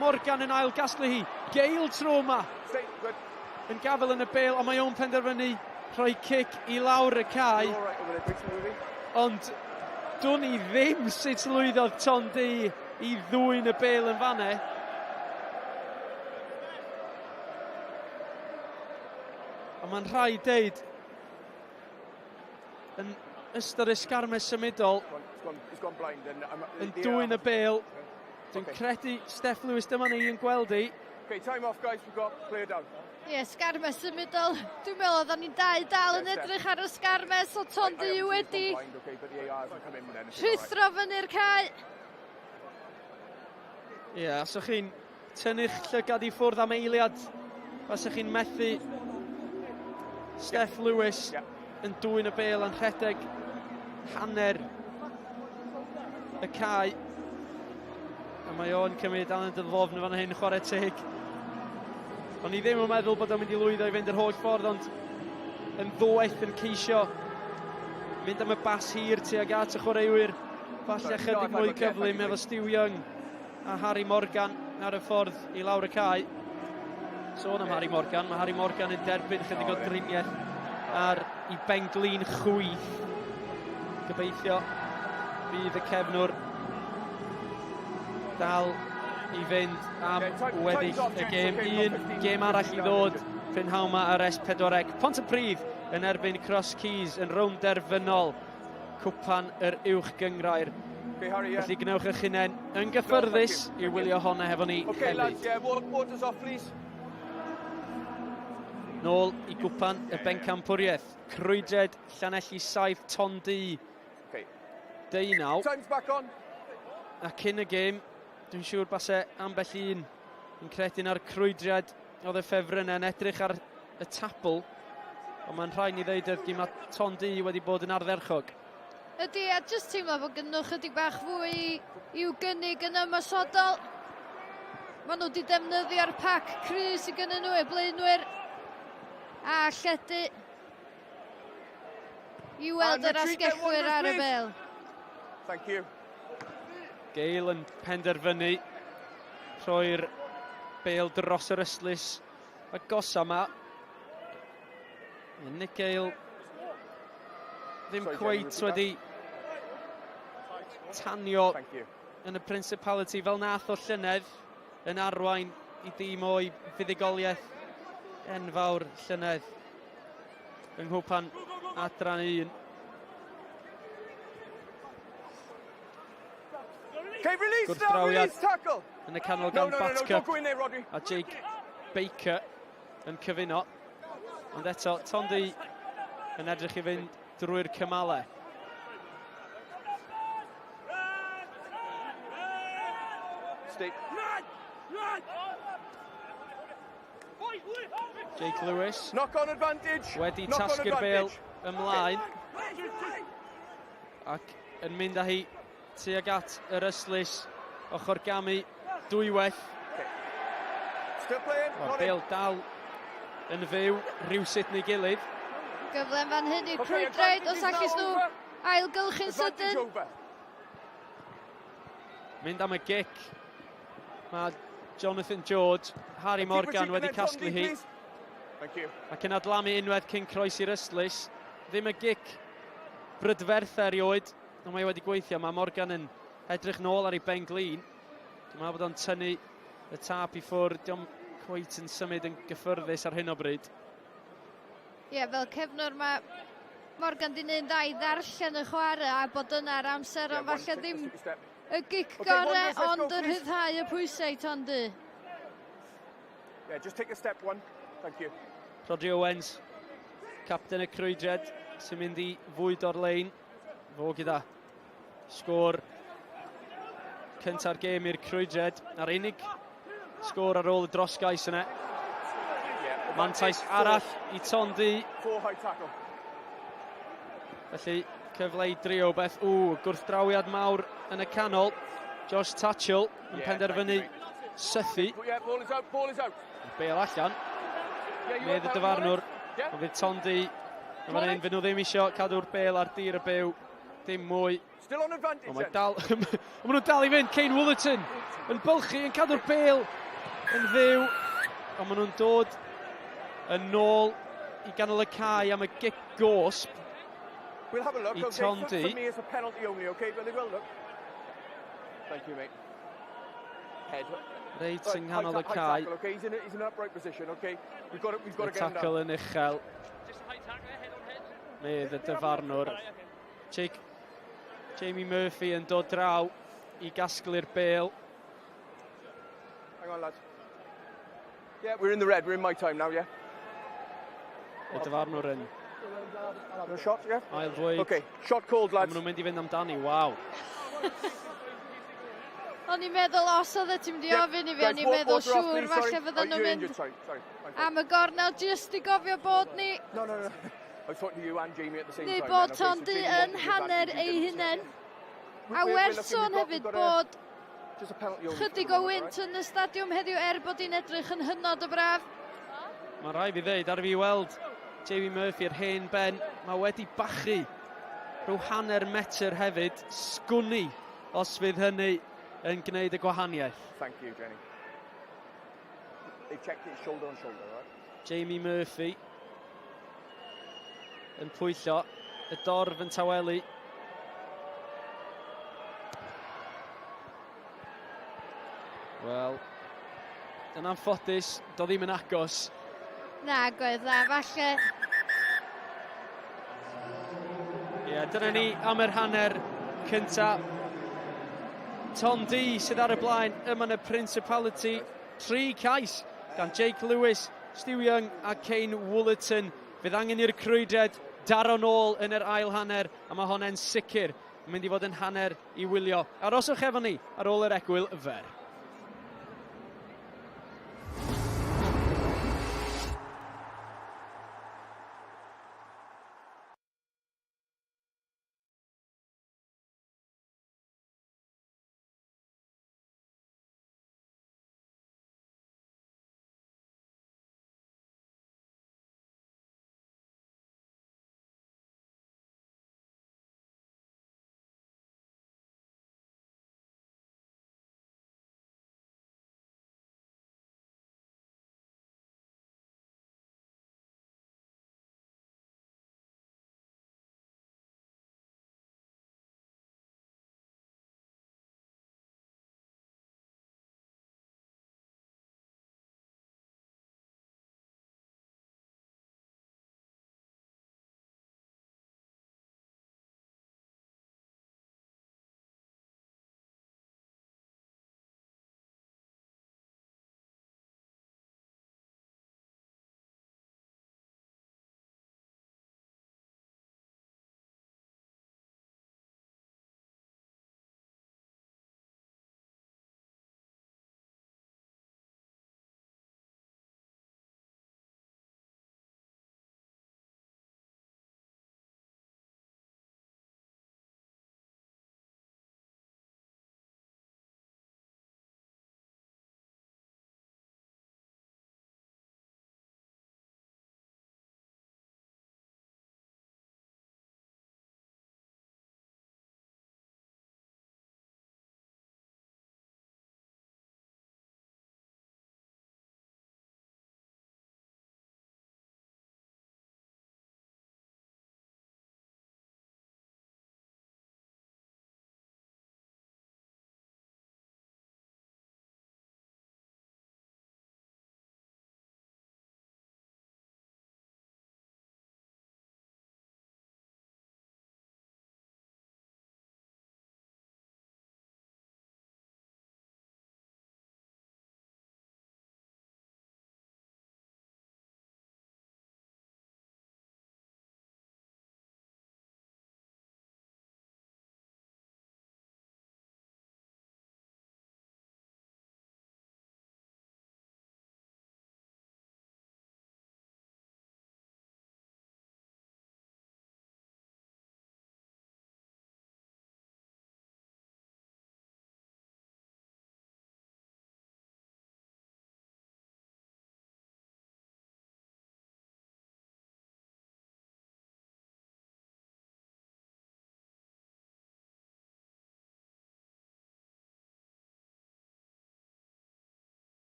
Morgan yn ail gasglu hi. Gale tro yma. Yn gafel yn y bêl, ond mae o'n penderfynu rhoi cic i lawr y cae. Ond dwn i ddim sut lwyddodd Tondu i ddwyn y bêl yn fanne. Ond mae'n rhaid deud, yn ystod y sgarmes symudol, yn dwyn y bêl, dwi'n credu Steph Lewis dyma ni yn gweld hi. Okay, time off guys, we've got clear down. Ie, yeah, sgarmes symudol. Dwi'n meddwl oedden ni'n dau dal yn edrych ar y sgarmes o Tondu wedi rhuthro fyny'r cae. Ie, yeah, os ydych chi'n tynnu'ch llygad i ffwrdd am eiliad, fasech chi'n methu Steph Lewis yn dwyn y bêl yn rhedeg hanner y cae. A mae o'n cymryd Alan ddofn yn fan hyn, chwarae teg. O'n i ddim yn meddwl bod o'n mynd i lwyddo i fynd yr holl ffordd, ond yn ddoeth yn ceisio mynd am y bas hir tuag at y chwaraewyr. Falle chydig mwy cyflym efo Stu Young a Harry Morgan ar y ffordd i lawr y cae. Sôn am Harry Morgan, mae Harry Morgan yn derbyn chydig o driniaeth ar i benglin chwith. Gobeithio bydd y cefnwr dal i fynd am weddill y gêm. Un gêm arall i ddod prynhawn ma ar S4C. Pontypridd yn erbyn Cross Keys yn rownd derfynol cwpan yr uwch gyngrair. Felly gwnewch eich hunain yn gyffyrddus i wylio honna hefo ni okay, hefyd. Lads, yeah, waters off, please. Nôl i gwpan y bencampwriaeth. Crwydred Llanelli 7, Ton Du okay. 19. Time's back on. A cyn y gêm, dwi'n siŵr base ambell un yn credu na'r crwydriad oedd y ffefrynnau yn edrych ar y tabl, ond mae'n rhaid ni ddeud Dyddgu, mae Ton Du wedi bod yn ardderchog. Ydy, a jyst teimlo fod gynnu nhw chydig bach fwy i'w gynnig yn ymosodol. Maen nhw wedi defnyddio'r pac cry sydd gynnyn nhw, y blaenwyr a lledu i weld yr asgellwyr ar y bel. Thank you. Gale yn penderfynu rhoi'r bel dros yr ystlys agosa yma. Nick Gale ddim Sorry, cweit wedi tanio yn y Principality fel nath o llynedd yn arwain i dîm o'i fuddugoliaeth enfawr llynedd yng Nghwpan Adran 1. Okay, release now, release tackle. Yn y canol gan no, no, no, Batcup no, no, there, a Jake Baker yn cyfuno. Ond eto, Tondi yn edrych i fynd drwy'r cymalau. Stay. Jake Lewis. Knock on advantage. Wedi Knock tasgu'r bel ymlaen. Ac yn mynd â hi tuag at yr ystlys. Ochr gamu dwywaith. Still playing. Mae'r bel dal yn fyw rhywsut neu gilydd. Gyfle yn fan hyn i'r crwydriaid os allus nhw ailgylchu'n sydyn. Mynd am y gic. Mae Jonathan George, Harry Morgan wedi casglu hi. Ac yn adlamu unwaith cyn croesi'r ystlys. Ddim y gic brydfertha erioed, ond mae wedi gweithio. Mae Morgan yn edrych nôl ar ei ben glin. Dwi'n meddwl bod o'n tynnu y tap i ffwrdd. Dio'm cweit yn symud yn gyffyrddus ar hyn o bryd. Ie, yeah, fel cefnwr mae Morgan di wneud dda i ddarllen y chwarae a bod yna'r amser, ond falle ddim y gic gore, ond yn rhyddhau y pwysau i Ton Du. Yeah, just take a step one. Thank you. Rodri Owens, capten y Crwydriad, sy'n mynd i fwyd o'r lein. Fo gyda sgôr cynta'r gêm i'r Crwydriad, a'r unig sgôr ar ôl y drosgais yna. Mantais arall i Ton Du. Felly, cyfle i drio beth. Ww, gwrthdrawiad mawr yn y canol. Josh Tatchell yn penderfynu sythu. Bale allan. Medd y dyfarnwr. Ond fydd Ton Du yn fan hyn. Fyd nhw ddim eisiau cadw'r bel ar dir y byw. Dim mwy. Still on advantage. Ond mae dal... Ond maen nhw'n dal i fynd. Kane Wollerton yn bylchu, yn cadw'r bel yn fyw. Ond maen nhw'n dod yn ôl i ganol y cae am y gic gosb. We'll have a look. I Okay. Ton For, Du. for me, it's a penalty only, okay? But they will look. Thank you, mate. Head. Reit Right, yng nghanol y high cae. tackle, okay? He's in, a, he's in an upright position, okay? We've got to, we've got Y to get him tackle down. yn uchel. Medd y dyfarnwr. Jake, Jamie Murphy yn dod draw i gasglu'r bel. Hang on, lads. Yeah, we're in the red. We're in my time now, yeah? Y dyfarnwr yn No shot, yeah? ail ddweud. Okay, shot called, Maen lads. nhw'n mynd i fynd amdani, waw. O'n i'n meddwl os oedd ti'n mynd i ofyn i fi, o'n i'n meddwl siŵr falle fydden nhw'n mynd Sorry, sorry. am y gornel jyst i gofio bod ni No, no, no. I was talking to you and Jamie at the same neu time. bod then, okay? Ton So Du Jamie yn wanted the hanner advantage, ei you didn't. hunain. We- A we're- we're werth looking, sôn we've got- hefyd we've got a- bod Just a penalty only for chydig the o moment, wynt yn y stadiwm heddiw er bod hi'n edrych yn hynod o braf. Mae rhaid fi ddeud, ar fi weld Jamie Murphy, yr hen ben, mae wedi bachu rhyw hanner metr hefyd. Sgwni os fydd hynny yn gwneud y gwahaniaeth. Thank you, Jenny. They've checked it shoulder on shoulder, right? Jamie Murphy yn pwyllo, y dorf yn tawelu. Wel, yn anffodus, do ddim yn agos. Na, gwedd dda, falle. Ie, yeah, dyna ni am yr hanner cynta. Tom D sydd ar y blaen yma yn y Principality. Tri cais gan Jake Lewis, Stu Young a Kane Woolerton. Fydd angen i'r crwydred daro nôl yn yr ail hanner, a mae honne'n sicr yn mynd i fod yn hanner i wylio. Aroswch efo ni ar ôl yr egwyl fer.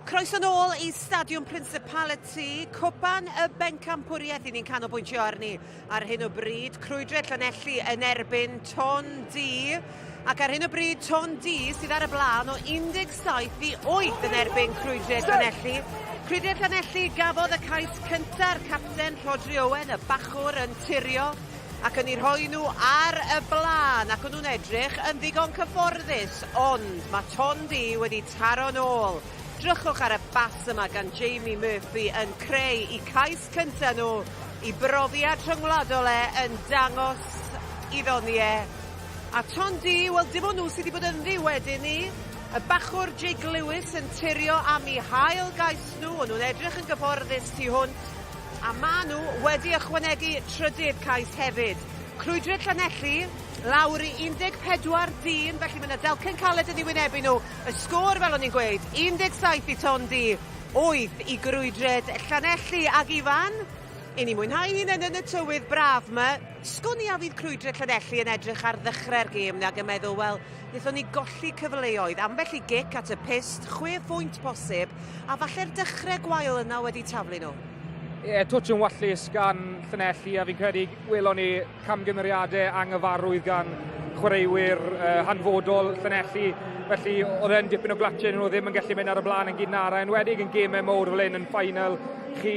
Croeso nôl i Stadiwm Principality, cwpan y bencampwriaeth i ni'n canolbwyntio arni ar hyn o bryd. Crwydre Llanelli yn erbyn Ton D. Ac ar hyn o bryd, Ton D sydd ar y blaen o 17 i 8 yn erbyn Crwydre Llanelli. Crwydre Llanelli gafodd y cais cynta'r capten Rhodri Owen, y bachwr yn turio ac yn eu rhoi nhw ar y blaen ac o'n nhw'n edrych yn ddigon cyfforddus, ond mae Ton-Du wedi taro nôl. Drychwch ar y bas yma gan Jamie Murphy yn creu i cais cynta nhw i brofiad rhyngwladol e yn dangos i ddoniau. A Ton-du, wel dim ond nhw sydd wedi bod ynddi wedyn ni. Y bachwr Jake Lewis yn turio am eu hail gais nhw, o'n nhw'n edrych yn gyfforddus tu hwnt, a ma' nhw wedi ychwanegu trydydd cais hefyd. Crwydriad Llanelli lawr i 14 dyn, felly mae 'na delcen caled yn eu wynebu nhw. Y sgôr, fel o'n i'n gweud, 17 i Ton-du, 8 i Grwydriad Llanelli. Ag Ifan, i ni mwynhau hunain yn y tywydd braf 'ma. Sgwn i a fydd Crwydriad Llanelli yn edrych ar ddechrau'r gêm 'na ag yn meddwl, wel, wnaethon ni golli cyfleoedd, ambell i gic at y pyst, chwe phwynt posib, a falle'r dechrau gwael yna wedi taflu nhw. Ie, yeah, twtsh yn wallus gan Llanelli a fi'n credu welon ni camgymeriadau anghyfarwydd gan chwaraewyr uh, hanfodol Llanelli. Felly oedd e'n dipyn o glatchen, nhw ddim yn gallu mynd ar y blaen yn gynnar, a enwedig yn gemau mowr fel hyn yn final, chi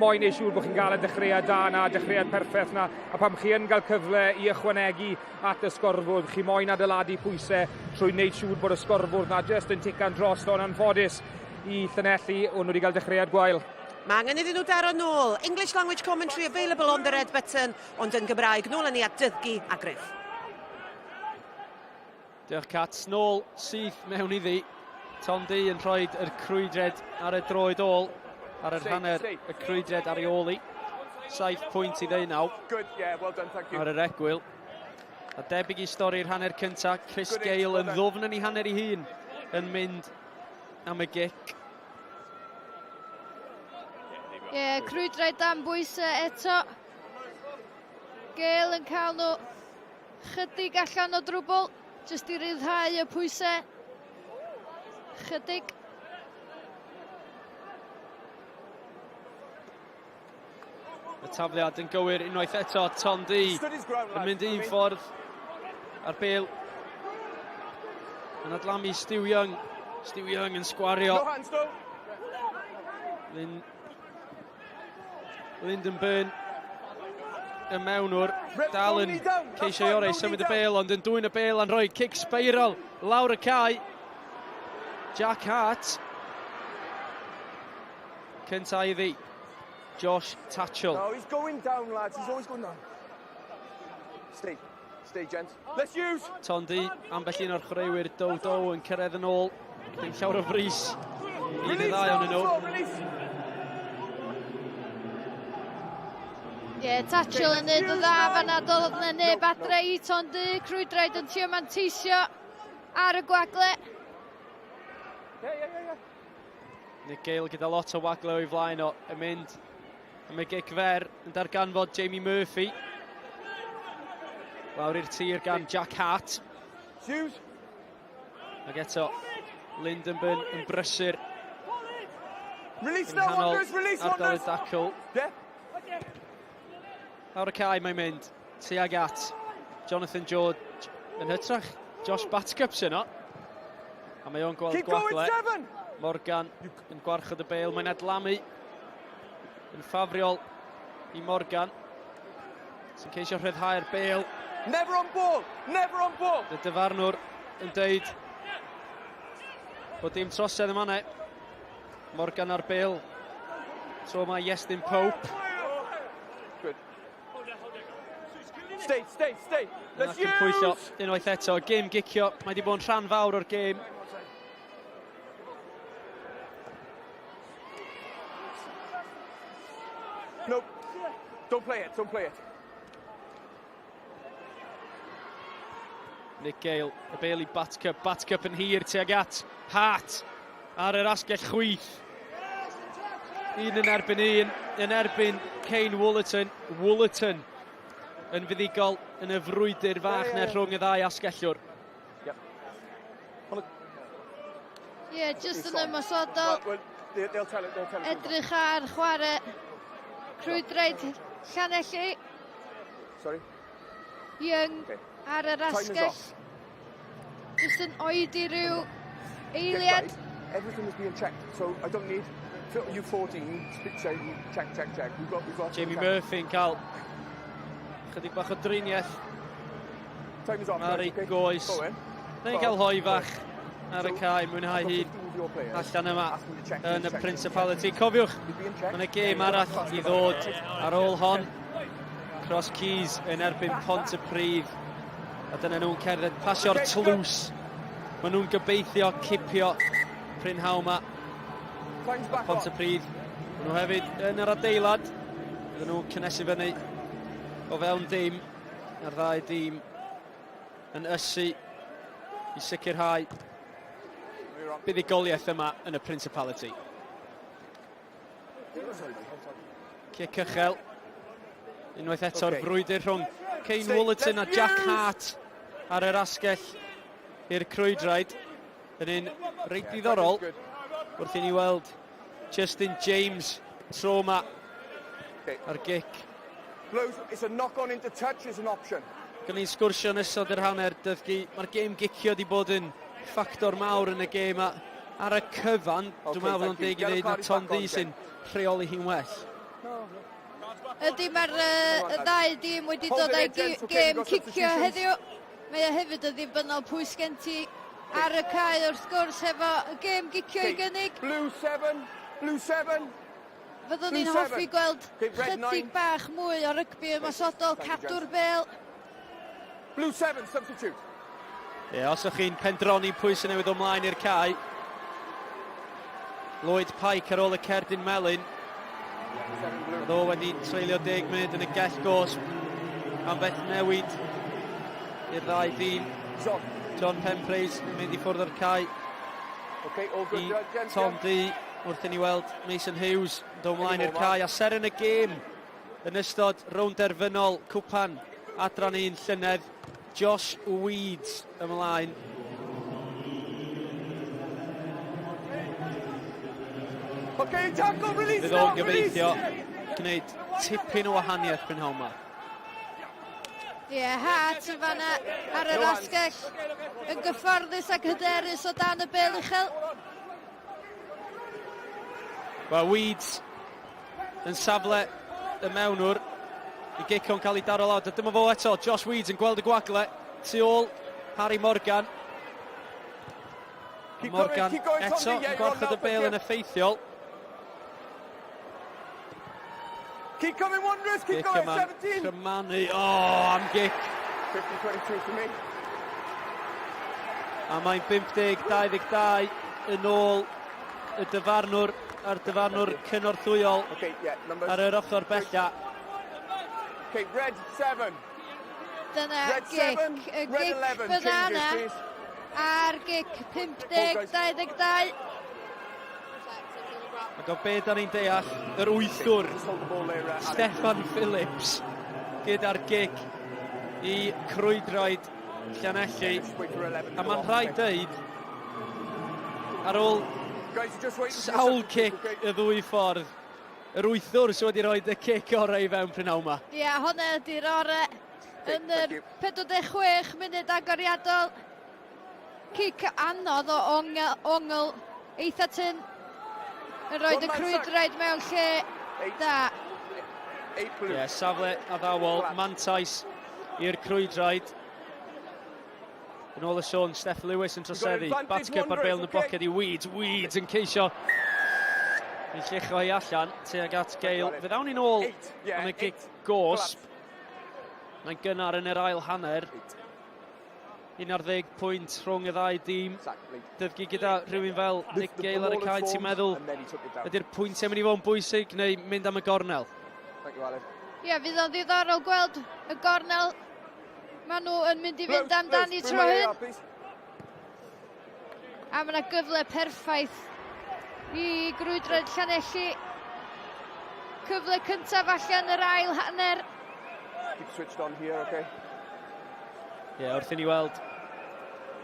moyn neud siŵr bod chi'n cael y dechreuad da na, dechreuad perffaith na, a pam chi yn cael cyfle i ychwanegu at y sgorfwrdd, chi moyn adeiladu pwysau trwy wneud siŵr bod y sgorfwrdd na jyst yn tican dros, ond anffodus i Llanelli, o'n nhw wedi cael dechreuad gwael. Mae angen iddyn nhw daro nôl. English language commentary available on the red button, ond yn Gymraeg, nôl â ni at Dyddgu a Griff. Diolch Cat. Nôl syth mewn iddi. Tom D yn rhoi yr crwydred ar y droed ôl. Ar yr hanner y crwydred ar ei ôl i. 7 pwynt i ddeunaw. Good, yeah, well done, thank you. Ar yr egwyl. A debyg i stori'r hanner cynta, Chris Gale yn ddwfn yn ei hanner ei hun yn mynd am y gic. Ie, yeah, crwydrau dan bwysau eto. Gale yn cael nhw Chydig allan o drwbl, jyst i ryddhau y pwysau. Chydig. Y tafliad yn gywir unwaith eto, Tom D yn mynd un ffordd a'r bel yn adlamu Stu Young. Stu Young yn sgwario. No hands, no. Lyn Lyndon Byrne y mewnwr dal yn ceisio ei orau symud y bel ond yn dwyn y bel a'n rhoi cic spiral lawr y cae. Jack Hart. Cynta iddi. Josh Tatchell. No, he's going down, lads. He's always going down. Stay. Stay, gents. Let's use! Tondi, ambell un o'r chwaraewyr Dow Dow yn cyrraedd yn ôl. Ddim llawer o frys i ddau ohonyn nhw. Ie, yeah, Tatchell yn neud yn dda fanna, doedd yna neb adre i Tondu, Crwydraid yn trio manteisio ar y gwagle. Yeah, yeah, yeah, yeah. Nick Gale gyda lot o wagle o'i flaen o, yn mynd Am y gic fer yn darganfod Jamie Murphy. Lawr i'r tir gan Jack Hart. Hughes. Ac eto, Lyndon Byrne yn brysur. Release now, Wanderers, release Ardal y Wanderers. dacl. Yeah. Lawr y cae mae'n mynd tuag at Jonathan George yn hytrach. Josh Batcup sy'n yno. A mae o'n gweld Keep going, gwagle. seven. Morgan yn gwarchod y bêl, mae'n adlamu yn ffafriol i Morgan. Sy'n ceisio rhyddhau'r bêl. Never on ball! Never on ball! Y dyfarnwr yn deud bod dim trosedd yma ne. Morgan ar bêl. Tro mae Iestyn Pope. Good. Stay, stay, stay. Let's Ac yn pwyllo use! unwaith eto. Gêm gicio. Mae wedi bod yn rhan fawr o'r gêm. No, don't play it, don't play it. Nick Gale, y bel i Batcup, Batcup yn hir tuag at Hart ar yr asgell chwith. Un yn erbyn un, yn erbyn Kane Woolerton. Woolerton yn fuddugol yn y frwydr fach na rhwng y ddau asgellwr. Ie, yeah, just yn ymosodol. Edrych ar chwarae crwydraid Llanelli. Sorry. Young okay. ar yr asgell. Just yn oedi rhyw eiliad. Everything is being checked, so I don't need you 14 saying check, check, check. We've got, we've got Jamie Murphy yn cael chydig bach o driniaeth Time is off. Ar ei goes. Neu'n cael hoi fach ar y cae, mwynhau hun allan yma yn y Principality. Cofiwch, mae yna gêm arall i ddod ar ôl hon. Cross Keys yn erbyn Pontypridd. A dyna nhw'n cerdded pasio'r tlws. Maen nhw'n gobeithio cipio prynhawn 'ma. Pontypridd, maen nhw hefyd yn yr adeilad. Bydden nhw'n cynnesu fyny o fewn dim a'r ddau dîm yn ysu i sicrhau buddugoliaeth yma yn y Principality. Cic uchel. Unwaith eto'r okay. frwydr rhwng Kane Wollerton a Jack Hart ar yr asgell i'r crwydraid. Yn un reit ddiddorol wrth i ni weld Justin James tro yma ar gic. Blows, it's a knock on into touch is an option. Gan ni'n sgwrsio yn ystod yr hanner dyddgu, mae'r gêm gicio wedi bod yn ffactor mawr yn y gêm a ar y cyfan, okay, dwi'n meddwl bod o'n deg i ddeud na Tom Dee sy'n rheoli hi'n well. Ydy, mae'r uh, ddau dîm wedi dod â'i gêm cicio heddiw. Mae o hefyd yn ddibynnol pwy sgen ti ar y cae wrth gwrs hefo y gêm gicio i gynnig. Blue 7, blue 7. Fyddwn ni'n hoffi gweld chydig bach mwy o rygbi ymosodol, cadw'r bêl. Blue 7, substitute. Ie, yeah, os ydych chi'n pendroni pwy sy'n newid ymlaen i'r cae. Lloyd Pike ar ôl y cerdyn melyn. Oedd o wedi treulio 10 munud yn y gell gosb am beth newid i'r ddau dîm. John Penpraise yn mynd i ffwrdd o'r cae. Okay, all good, I Tom Dee wrth i ni weld Mason Hughes yn dod ymlaen i'r cae a seren y gêm yn ystod rownd derfynol cwpan adran un llynedd Josh Weeds ymlaen. Okay, tackle, release Fydd o'n gobeithio gwneud tipyn o wahaniaeth prynhawn 'ma. Ie, yeah, Hart yn fanna ar yr asgell yn gyfforddus ac hyderus o dan y bel uchel. Wel, Weeds yn safle y mewnwr. I gic o'n cael ei daro lawr. Dyma fo eto, Josh Weeds yn gweld y gwagle. Tu ôl Harry Morgan. Morgan eto yn gwarchod y bel yn effeithiol. Keep coming Wanderers, keep going, 17. Crymanu, o, oh, am gic. 50-22 for me. A mae'n 50-22 yn ôl y dyfarnwr a'r dyfarnwr cynorthwyol okay, yeah, ar yr ochr bella. Okay, red 7. Dyna red gic, y gic banana a'r gic 50-22. Ac o be da ni'n deall, yr wythwr, Steffan Phillips, gyda'r gic i crwydraid Llanelli. A mae'n rhaid dweud, ar ôl sawl cic y ddwy ffordd, yr wythwr sydd wedi rhoi y cic orau i fewn prynhawn yma. Ie, yeah, hwnna ydy'r orau yn yr 46 munud agoriadol. Cic anodd o ongl, ongl eitha tyn yn rhoi y crwydraid mewn lle da. Ie, yeah, safle addawol, mantais i'r crwydraid. Yn ôl y sôn, Steph Lewis yn troseddu. Batcup ar bêl yn y boced i Weeds. Weeds yn ceisio i llucho hi allan tuag at Gale. Fe ddawn ni'n ôl am y gic gosb. Mae'n gynnar yn yr ail hanner. 11 pwynt rhwng y ddau dîm. Dyddgu gyda rhywun fel Nick Gale ar y cae, ti'n meddwl ydy'r pwyntiau mynd i fod yn bwysig neu mynd am y gornel? Ie, yeah, fydd o'n ddiddorol gweld y gornel maen nhw yn mynd i fynd amdani tro hyn. A mae yna gyfle perffaith i grwydroedd Llanelli. Cyfle cyntaf allan yr ail hanner. Keep switched on here, okay? Ie, yeah, wrth i ni weld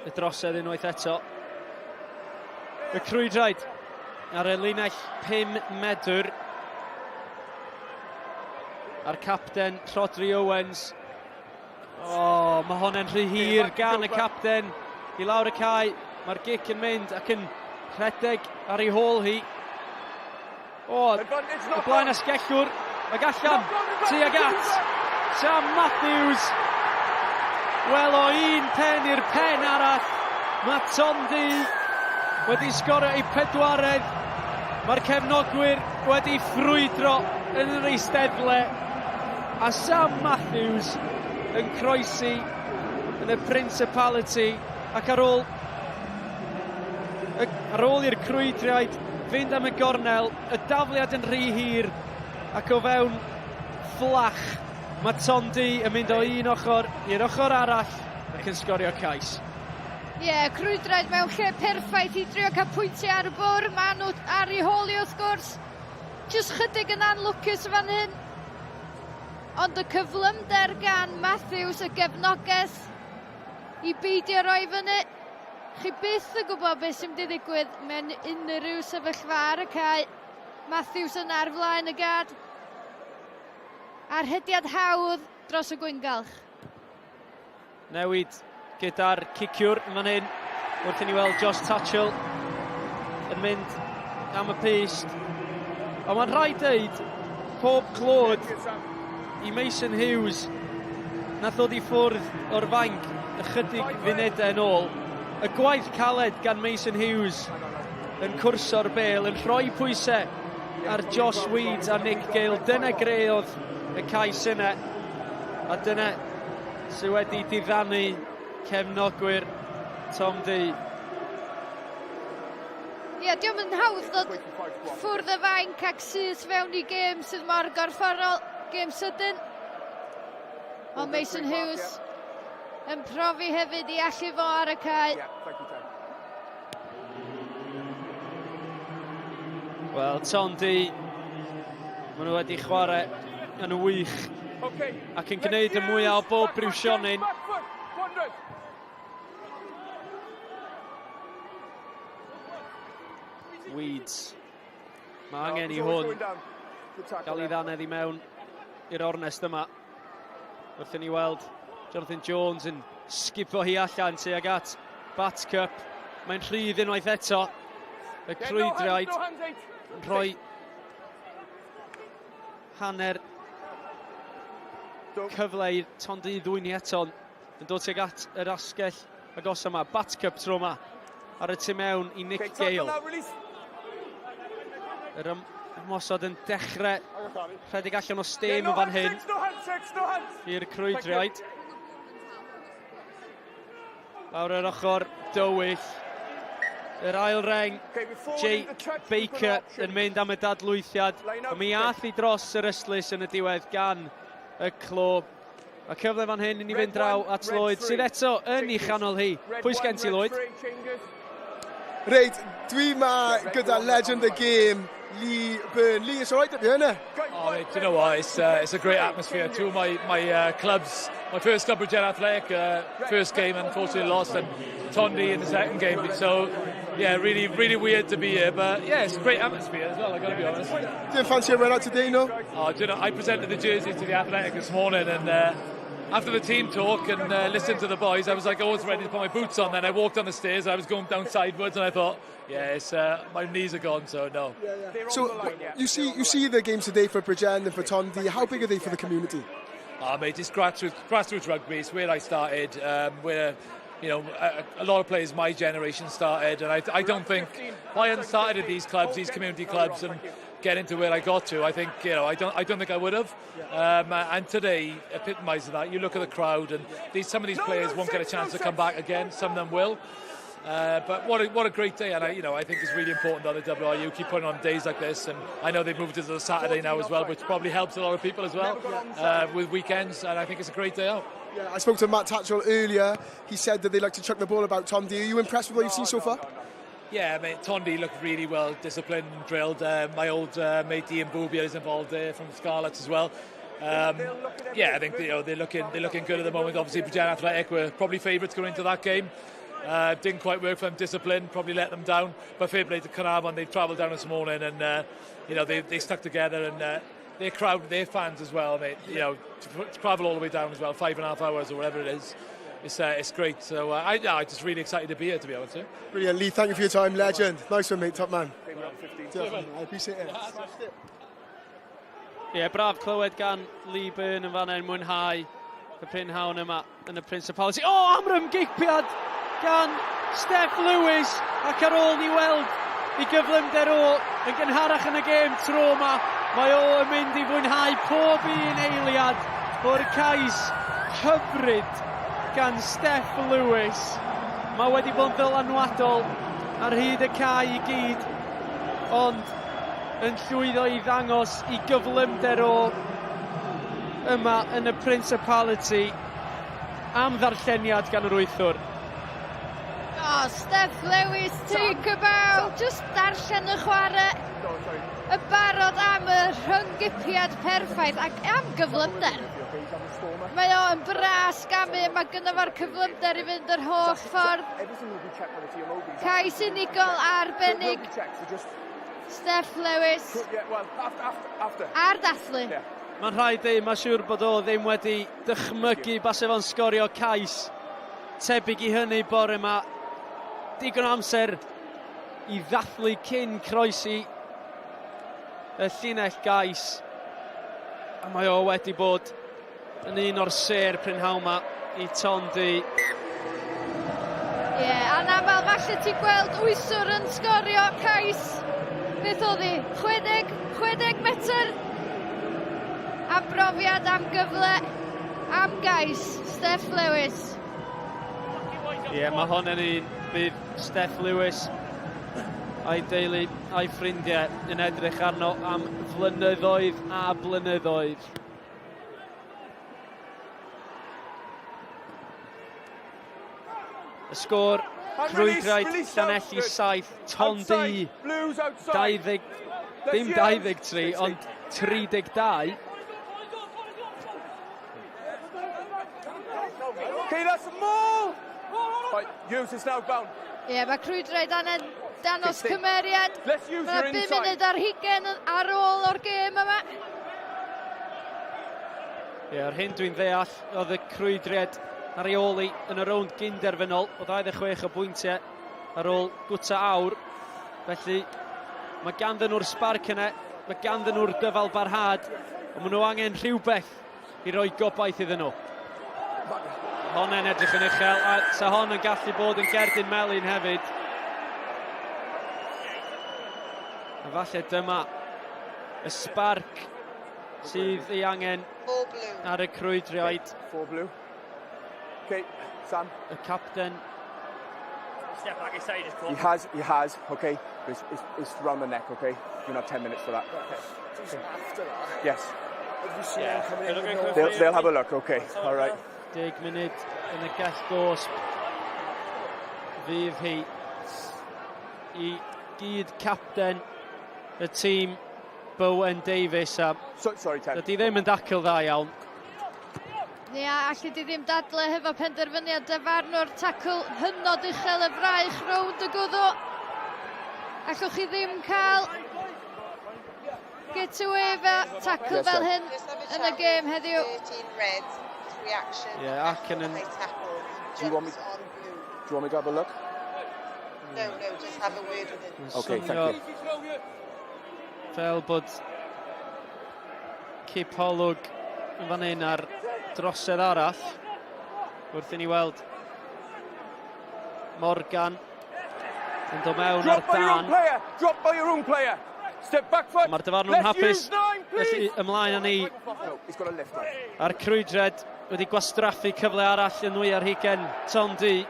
y drosedd unwaith eto. Y crwydraid ar y linell 5 medr. A'r capten Rhodri Owens O, oh, mae hon yn rhy hir gan y capten i lawr y cae. Mae'r gic yn mynd ac yn rhedeg ar ei hôl hi. O, oh, y blaen asgellwr, ac allan, tuag at Sam Matthews. Wel, o un pen i'r pen arall, mae Tondi wedi sgorio ei pedwaredd. Mae'r cefnogwyr wedi ffrwydro yn yr eisteddle. A Sam Matthews yn croesi yn y Principality ac ar ôl ar ôl i'r crwydriaid fynd am y gornel, y dafliad yn rhy hir ac o fewn fflach mae Tondu yn mynd o un ochr i'r ochr arall ac yn sgorio cais. Ie, yeah, crwydraid mewn lle perffaith i drio cael pwyntiau ar y bwrdd. Maen nhw ar ei hôl i wrth gwrs. Jyst chydig yn anlwcus fan hyn. Ond y cyflymder gan Matthews, y gefnogaeth i beidio roi fyny. Chi byth yn gwybod beth sy'n mynd i ddigwydd mewn unrhyw sefyllfa ar y cae. Matthews yna ar flaen y gad. A'r rhediad hawdd dros y gwyngalch. Newid gyda'r ciciwr yn fan hyn wrth i ni weld Josh Tatchell yn mynd am y pyst. Ond mae'n rhaid dweud pob clod i Mason Hughes nath ddod i ffwrdd o'r fainc ychydig funudau yn ôl. Y gwaith caled gan Mason Hughes yn cwrso'r bel, yn rhoi pwysau ar Josh Weeds a Nick Gale. Dyna greodd y cais yna, a dyna sydd wedi diddanu cefnogwyr Tom Dee. Ie, yeah, diolch yn hawdd ddod ffwrdd y fainc ac syth fewn i gêm sydd mor gorfforol, gêm sydyn. Ond Mason Hughes yn profi hefyd i allu fo ar y cae. Wel, Tom Dee, maen nhw wedi chwarae yn wych ac yn gwneud y mwyaf o bob briwsionyn. Weeds. Mae angen i hwn gael ei ddannedd i mewn i'r ornest yma. Wrth i ni weld Jonathan Jones yn sgipo hi allan tuag at Bat Cup. Mae'n rhydd unwaith eto. Y crwydriaid yn rhoi hanner cyfle i'r Tondu ddwyn hi eto yn dod tuag at yr asgell agos yma. Bat Cup tro yma ar y tu mewn i Nick Gale. Yr ymosod yn dechrau rhedeg allan o stêm yn fan hyn i'r crwydriaid. Lawr yr ochr dywyll. Yr ail reng, Jake Baker yn mynd am y dadlwythiad. Ond mi ath i dros yr ystlys yn y diwedd gan y clo. A cyfle fan hyn i ni fynd draw at Lloyd, sydd eto yn ei chanol hi. Pwy sgen ti, Lloyd? Reit, dwi ma gyda legend the game, Lee Byrne. Lee, it's all right up here, isn't it? Oh, mate, do you know what? It's, uh, it's a great atmosphere. Two of my, my uh, clubs, my first club, Bridgend Athletic, uh, first game unfortunately lost, and Tondi in the second game. So, yeah, really, really weird to be here. But, yeah, it's a great atmosphere as well, I've got to be honest. Do you fancy a run out today, no? Oh, do you know, I presented the jersey to the Athletic this morning, and uh, after the team talk and uh, listened to the boys, I was like, I was ready to put my boots on. Then I walked down the stairs, I was going down sideways, and I thought, yeah, it's, uh, my knees are gone, so no. Yeah, yeah. So you see, you see the games today for Bridgend and for Tondi. How big are they for the community? Oh, mate, it's grassroots, grassroots rugby. It's where I started. Um, where you know, a, a lot of players my generation started, and I, I don't think if I hadn't started at these clubs, these community clubs, and getting to where I got to, I think you know, I don't, I don't think I would have. Um, and today epitomises that. You look at the crowd, and these, some of these players won't get a chance to come back again. Some of them will. Uh, but what a, what a great day, and I, you know I think it's really important that the WRU keep putting on days like this. And I know they've moved it to the Saturday now as well, which probably helps a lot of people as well uh, with weekends. And I think it's a great day out. Yeah, I spoke to Matt Tatchell earlier. He said that they like to chuck the ball about Tom D. Are you impressed with what you've seen so far? Yeah, mate, Tondi looked really well disciplined and drilled. Uh, my old uh, mate Ian Boobier is involved there from Scarlets as well. Um, yeah, I think you know, they're looking they're looking good at the moment. Obviously, Bridgend Athletic were probably favourites going into that game. Uh, didn't quite work for them. Discipline probably let them down. But fair play to Carnarvon. They've travelled down this morning and uh, you know they, they stuck together and uh, their crowd, their fans as well, mate. You know, to, to travel all the way down as well, five and a half hours or whatever it is. It's, uh, it's great. So uh, I, yeah, I'm just really excited to be here, to be honest. With you. Brilliant, Lee. Thank you for your time, legend. Nice one, mate. Top man. Definitely. I appreciate it. Ie, yeah, braf clywed gan Lee Byrne yn fan yn mwynhau y prynhawn yma yn y Principality. O, oh, amrym gipiad gan Steph Lewis ac ar ôl ni weld i gyflymder o yn gynharach yn y gêm tro yma, mae o yn mynd i fwynhau pob un eiliad o'r cais hyfryd gan Steff Lewis. Mae wedi bod yn ddylanwadol ar hyd y cae i gyd, ond yn llwyddo i ddangos i gyflymder o yma yn y Principality am ddarlleniad gan yr wythwr. Oh, Steff Lewis, take a bow, just darllen y chwarae. Y barod am y rhyng-gipiad perffaith ac am gyflymder. Mae o yn bras gamu, mae gynno fo'r cyflymder i fynd yr holl ffordd. Cais unigol arbennig. Steff Lewis. A'r dathlu. Mae'n rhaid dweud, mae'n siŵr bod o ddim wedi dychmygu base fo'n sgorio cais tebyg i hynny bore yma. Digon o amser i ddathlu cyn croesi y llinell gais. A mae o wedi bod yn un o'r sêr prynhawn 'ma i Ton Du. Ie, yeah, anaml falle ti'n gweld wyswr yn sgorio cais. Beth oedd hi? 60, 60 metr? Am brofiad, am gyfle, am gais. Steff Lewis. Ie, yeah, mae hon yn un bydd Steff Lewis a'i deulu a'i ffrindiau yn edrych arno am flynyddoedd a blynyddoedd. Y sgôr, Crwydraid Llanelli 7, Ton Du 20, dim 23, ond 32. Okay, that's a maul! Right, use is now bound. Ie, yeah, mae Crwydraid angen danos cymeriad. Mae 5 munud ar hugen ar ôl o'r gêm yma. Ie, yeah, yr hyn dwi'n ddeall, oedd y crwydriad ar ei ôl i yn y rownd gynderfynol o 26 o bwyntiau ar ôl gwta awr. Felly, mae ganddyn nhw'r sbarc yna, mae ganddyn nhw'r dyfal barhad, ond maen nhw angen rhywbeth i roi gobaith iddyn nhw. Honna'n edrych yn uchel, a sa hon yn gallu bod yn gerdyn melyn hefyd. A falle dyma y sbarc sydd ei angen ar y crwydriaid. Four blue. Okay, Sam. Y capten. Step back inside his He has, he has, okay. It's, it's, it's round the neck, okay? You're not 10 minutes for that. Okay. Just after that. Yes. Have you seen yeah. him coming in with they'll, they'll have a look, okay. All right. Deg munud yn y gell gosb fydd hi i gyd capten y tîm Bowen Davies a so, sorry, Ted. Dydy ddim yn dacl dda iawn. Ia, alli di ddim dadle hefo penderfyniad dyfarnwr tacl hynod uchel y fraich rownd y gwddw. Allwch chi ddim cael get away fe tacl fel hyn yn y gêm heddiw. 13 red, reaction yeah, ac yn high tackle. Do you want me, do you want me to have a look? No, no, just have a word with him. Okay, thank you. Fel bod cipolwg yn fan hyn ar drosedd arall wrth i ni weld Morgan yn dod mewn ar dan. Drop by your own player. Step back foot. Mae'r dyfarnwr yn hapus. Felly ymlaen â ni. A'r crwydred wedi gwastraffu cyfle arall yn nwy ar hugen. Tom D.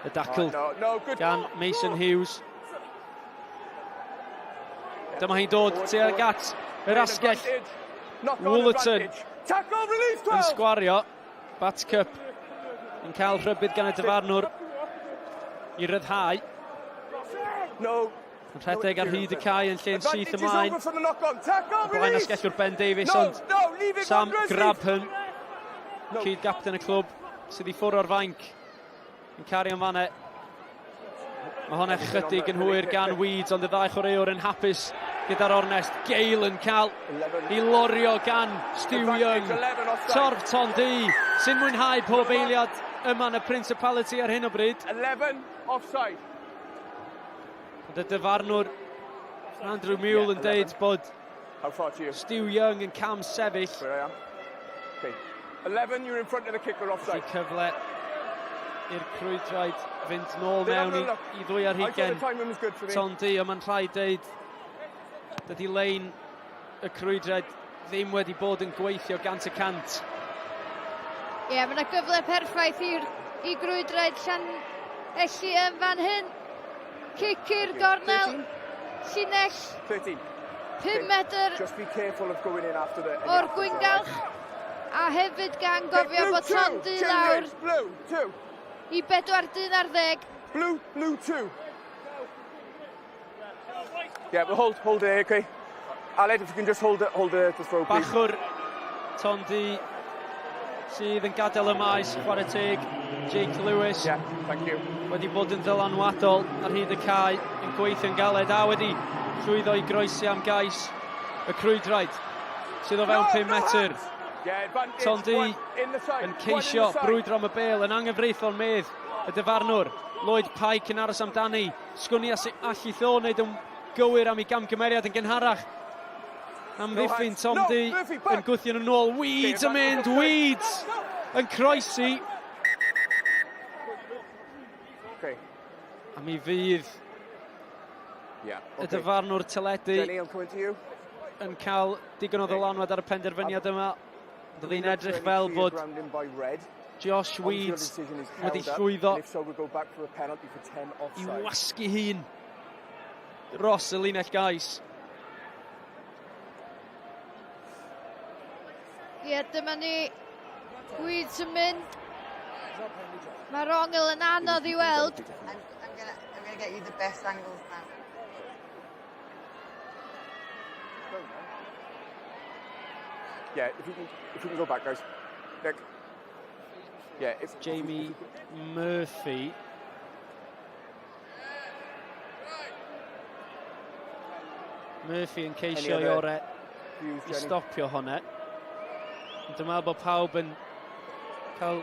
Y dacl gan Mason Hughes. Dyma hi'n dod tuag at yr asgell. Woollerton yn sgwario. Batcup yn cael rhybudd gan y dyfarnwr i ryddhau. Yn rhedeg ar hyd y cae yn lle'n syth ymlaen. Blaen asgellwr Ben Davies, ond Sam Grabham, cyd-gapten y clwb, sydd i ffwrdd o'r fainc. Yn cario yn fanne. Mae hwnna chydig yn hwyr gan Weeds, ond y ddau chwaraewr yn hapus gyda'r ornest. Gale yn cael ei lorio gan Stu Young. Torf Ton Du sy'n mwynhau pob eiliad yma yn y Principality ar hyn o bryd. 11 offside. Ond y dyfarnwr Andrew Mule yn deud bod Stu Young yn cam sefyll. Where I am. Okay. 11, you're in front of the kicker offside. Felly cyfle i'r crwydraid fynd nôl mewn i, i ddwy ar hugen. Ton Du, ond mae'n rhaid deud, dydy lein y crwydraid ddim wedi bod yn gweithio gant y cant. Ie, yeah, mae yna gyfle perffaith i'r i grwydraid Llanelli yn fan hyn. Cic i'r gornel. Llinell. 13. 5 metr Just be careful of going in after the... o'r gwyngalch. A hefyd gan gofio bod Tondu lawr Blue, two. i bedwar dyn ar ddeg. Blue, blue two. Yeah, we'll hold, hold it, okay? Aled, if you can just hold the, hold the, the throw, please. Bachwr Tondu sydd yn gadael y maes, chwarae teg, Jake Lewis. Yeah, thank you. Wedi bod yn ddylanwadol ar hyd y cae, yn gweithio'n galed a wedi llwyddo i groesi am gais y crwydraid sydd o fewn 5 metr. Tondu yn ceisio brwydro am y bêl yn anghyfreithlon medd y dyfarnwr. Lloyd Pike yn aros amdani. Sgwn i os allith o wneud yn gywir am ei gamgymeriad yn gynharach. Amddiffyn Tom Dee yn gwthio nhw nôl. Weeds yn mynd, Weeds yn croesi. A mi fydd y dyfarnwr teledu yn cael digon o ddylanwad ar y penderfyniad yma. Doedd hi'n edrych fel bod Josh Weeds wedi llwyddo i wasgu hun dros y linell gais. Ie, yeah, dyma ni. Weeds yn mynd. Mae'r ongl yn anodd i weld. I'm, I'm gonna, I'm gonna get you the best angles now. Yeah, if you can, if you can go back, guys. Nick. Yeah, if, Jamie Murphy. Murphy yn ceisio i ore i stopio hwnna. Ond dwi'n meddwl bod pawb yn cael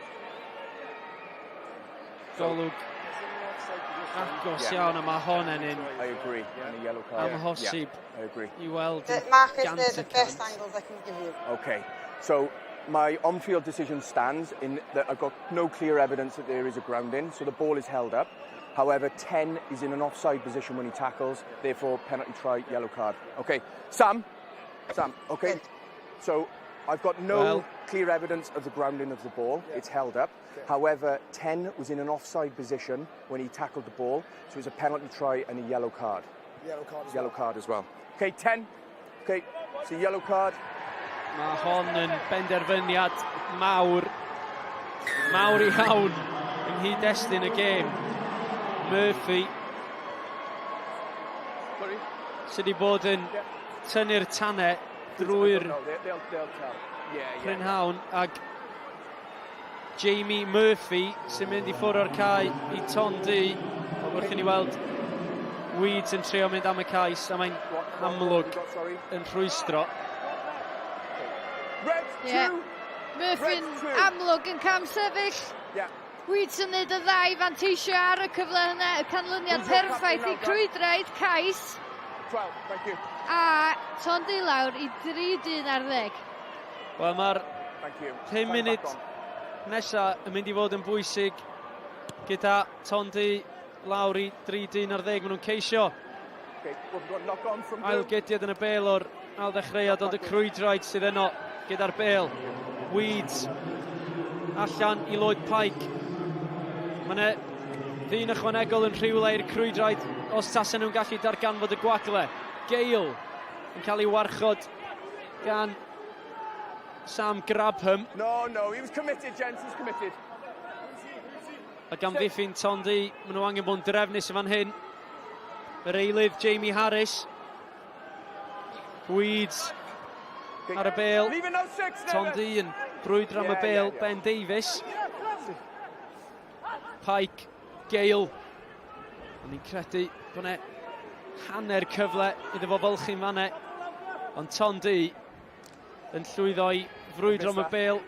golwg agos iawn a mae hon yn un I agree. And a yellow card. amhosib Yeah, I agree. i weld The, Marcus, gant they're y the best cant. angles I can give you. Okay. So my on-field decision stands in that I've got no clear evidence that there is a grounding, so the ball is held up. However, 10 is in an offside position when he tackles, therefore penalty try, yellow card. Okay, Sam, Sam, okay. So I've got no Well- clear evidence of the grounding of the ball. It's held up. However, 10 was in an offside position when he tackled the ball, so it's a penalty try and a yellow card. Yellow card as Yellow card as well. Okay, 10. Okay, so yellow card. Mae hon yn benderfyniad mawr, mawr iawn yng nghyd-destun y gêm. Murphy sydd wedi bod yn tynnu'r tanau drwy'r No, they, they'll, they'll tell. Yeah, yeah. prynhawn ac Jamie Murphy sy'n mynd i ffwrdd o'r cae i Ton Du wrth i ni weld Weeds yn trio mynd am y cais a mae'n amlwg yn rhwystro. Red Ie. two. Murphy'n Red two. amlwg yn cam sefyll. Yeah. Weeds yn neud y ddau fanteisio ar y cyfle yna, y canlyniad Who's your perffaith captain i now, Jack? Crwydraid, cais, 12, thank you. a Tondu lawr i 3 dyn ar ddeg. Wel mae'r Thank you. 5 Time back munud on. nesa yn mynd i fod yn bwysig gyda Tondu lawr i 3 dyn ar ddeg. Maen nhw'n ceisio Okay, we've got knock on from blue. ailgydiad yn y bel o'r ail ddechreuad, ond y crwydraid sydd yno gyda'r bel. Weeds allan i Lloyd Pike. Mae yna ddyn ychwanegol yn rhywle i'r crwydraid os tasen nhw'n gallu darganfod y gwagle. Gale yn cael ei warchod gan Sam Grabham. No, no, he was committed, gents, he was committed. Ac amddiffyn Tondu, maen nhw angen bod yn drefnus yn fan hyn. Yr eilydd Jamie Harris. Weeds ar y bel. Leave it now six, Neven. Tondu yn brwydro am y Yeah, bel, yeah, yeah. Ben Davies. Pike, Gale. O'n i'n credu bod 'ne hanner cyfle iddo fo fylchu'n fanne. Ond Tondu yn llwyddo i frwydro am y bel.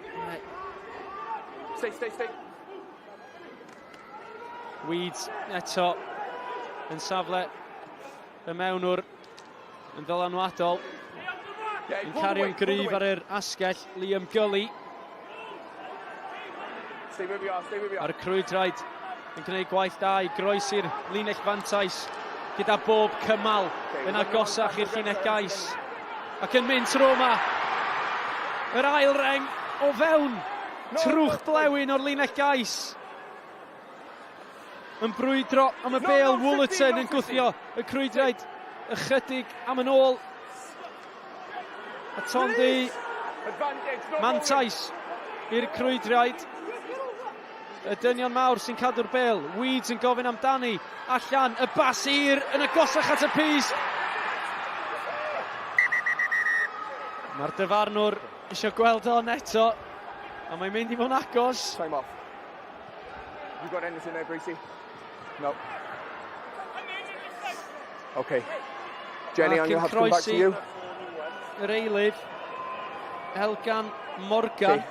Stay, stay, stay. Weeds eto yn safle y mewnwr yn ddylanwadol. Yeah, Yn pull the cario'n weight, pull the gryf weight. ar yr asgell, Liam Gully. Stay where we are, stay where we are. A'r crwydraid yn gwneud gwaith da i groesi'r linell fantais gyda bob cymal yn agosach i'r llinell gais. Ac yn mynd tro yma. Yr ail reng o fewn trwch blewyn o'r linell gais. Yn brwydro am y bêl, Woollerton yn gwthio y crwydriaid ychydig am yn ôl. A Tondu, mantais i'r crwydriaid. Y dynion mawr sy'n cadw'r bêl. Weeds yn gofyn amdani. Allan, y bas hir yn agosach at y pys. Mae'r dyfarnwr eisiau gweld hon eto. A mae'n mynd i fod yn agos. Time off. You got anything there, Gracie? No. Okay. Jenny, I'm going to have to come back to you. Yr eilydd, Elgan Morgan. Okay.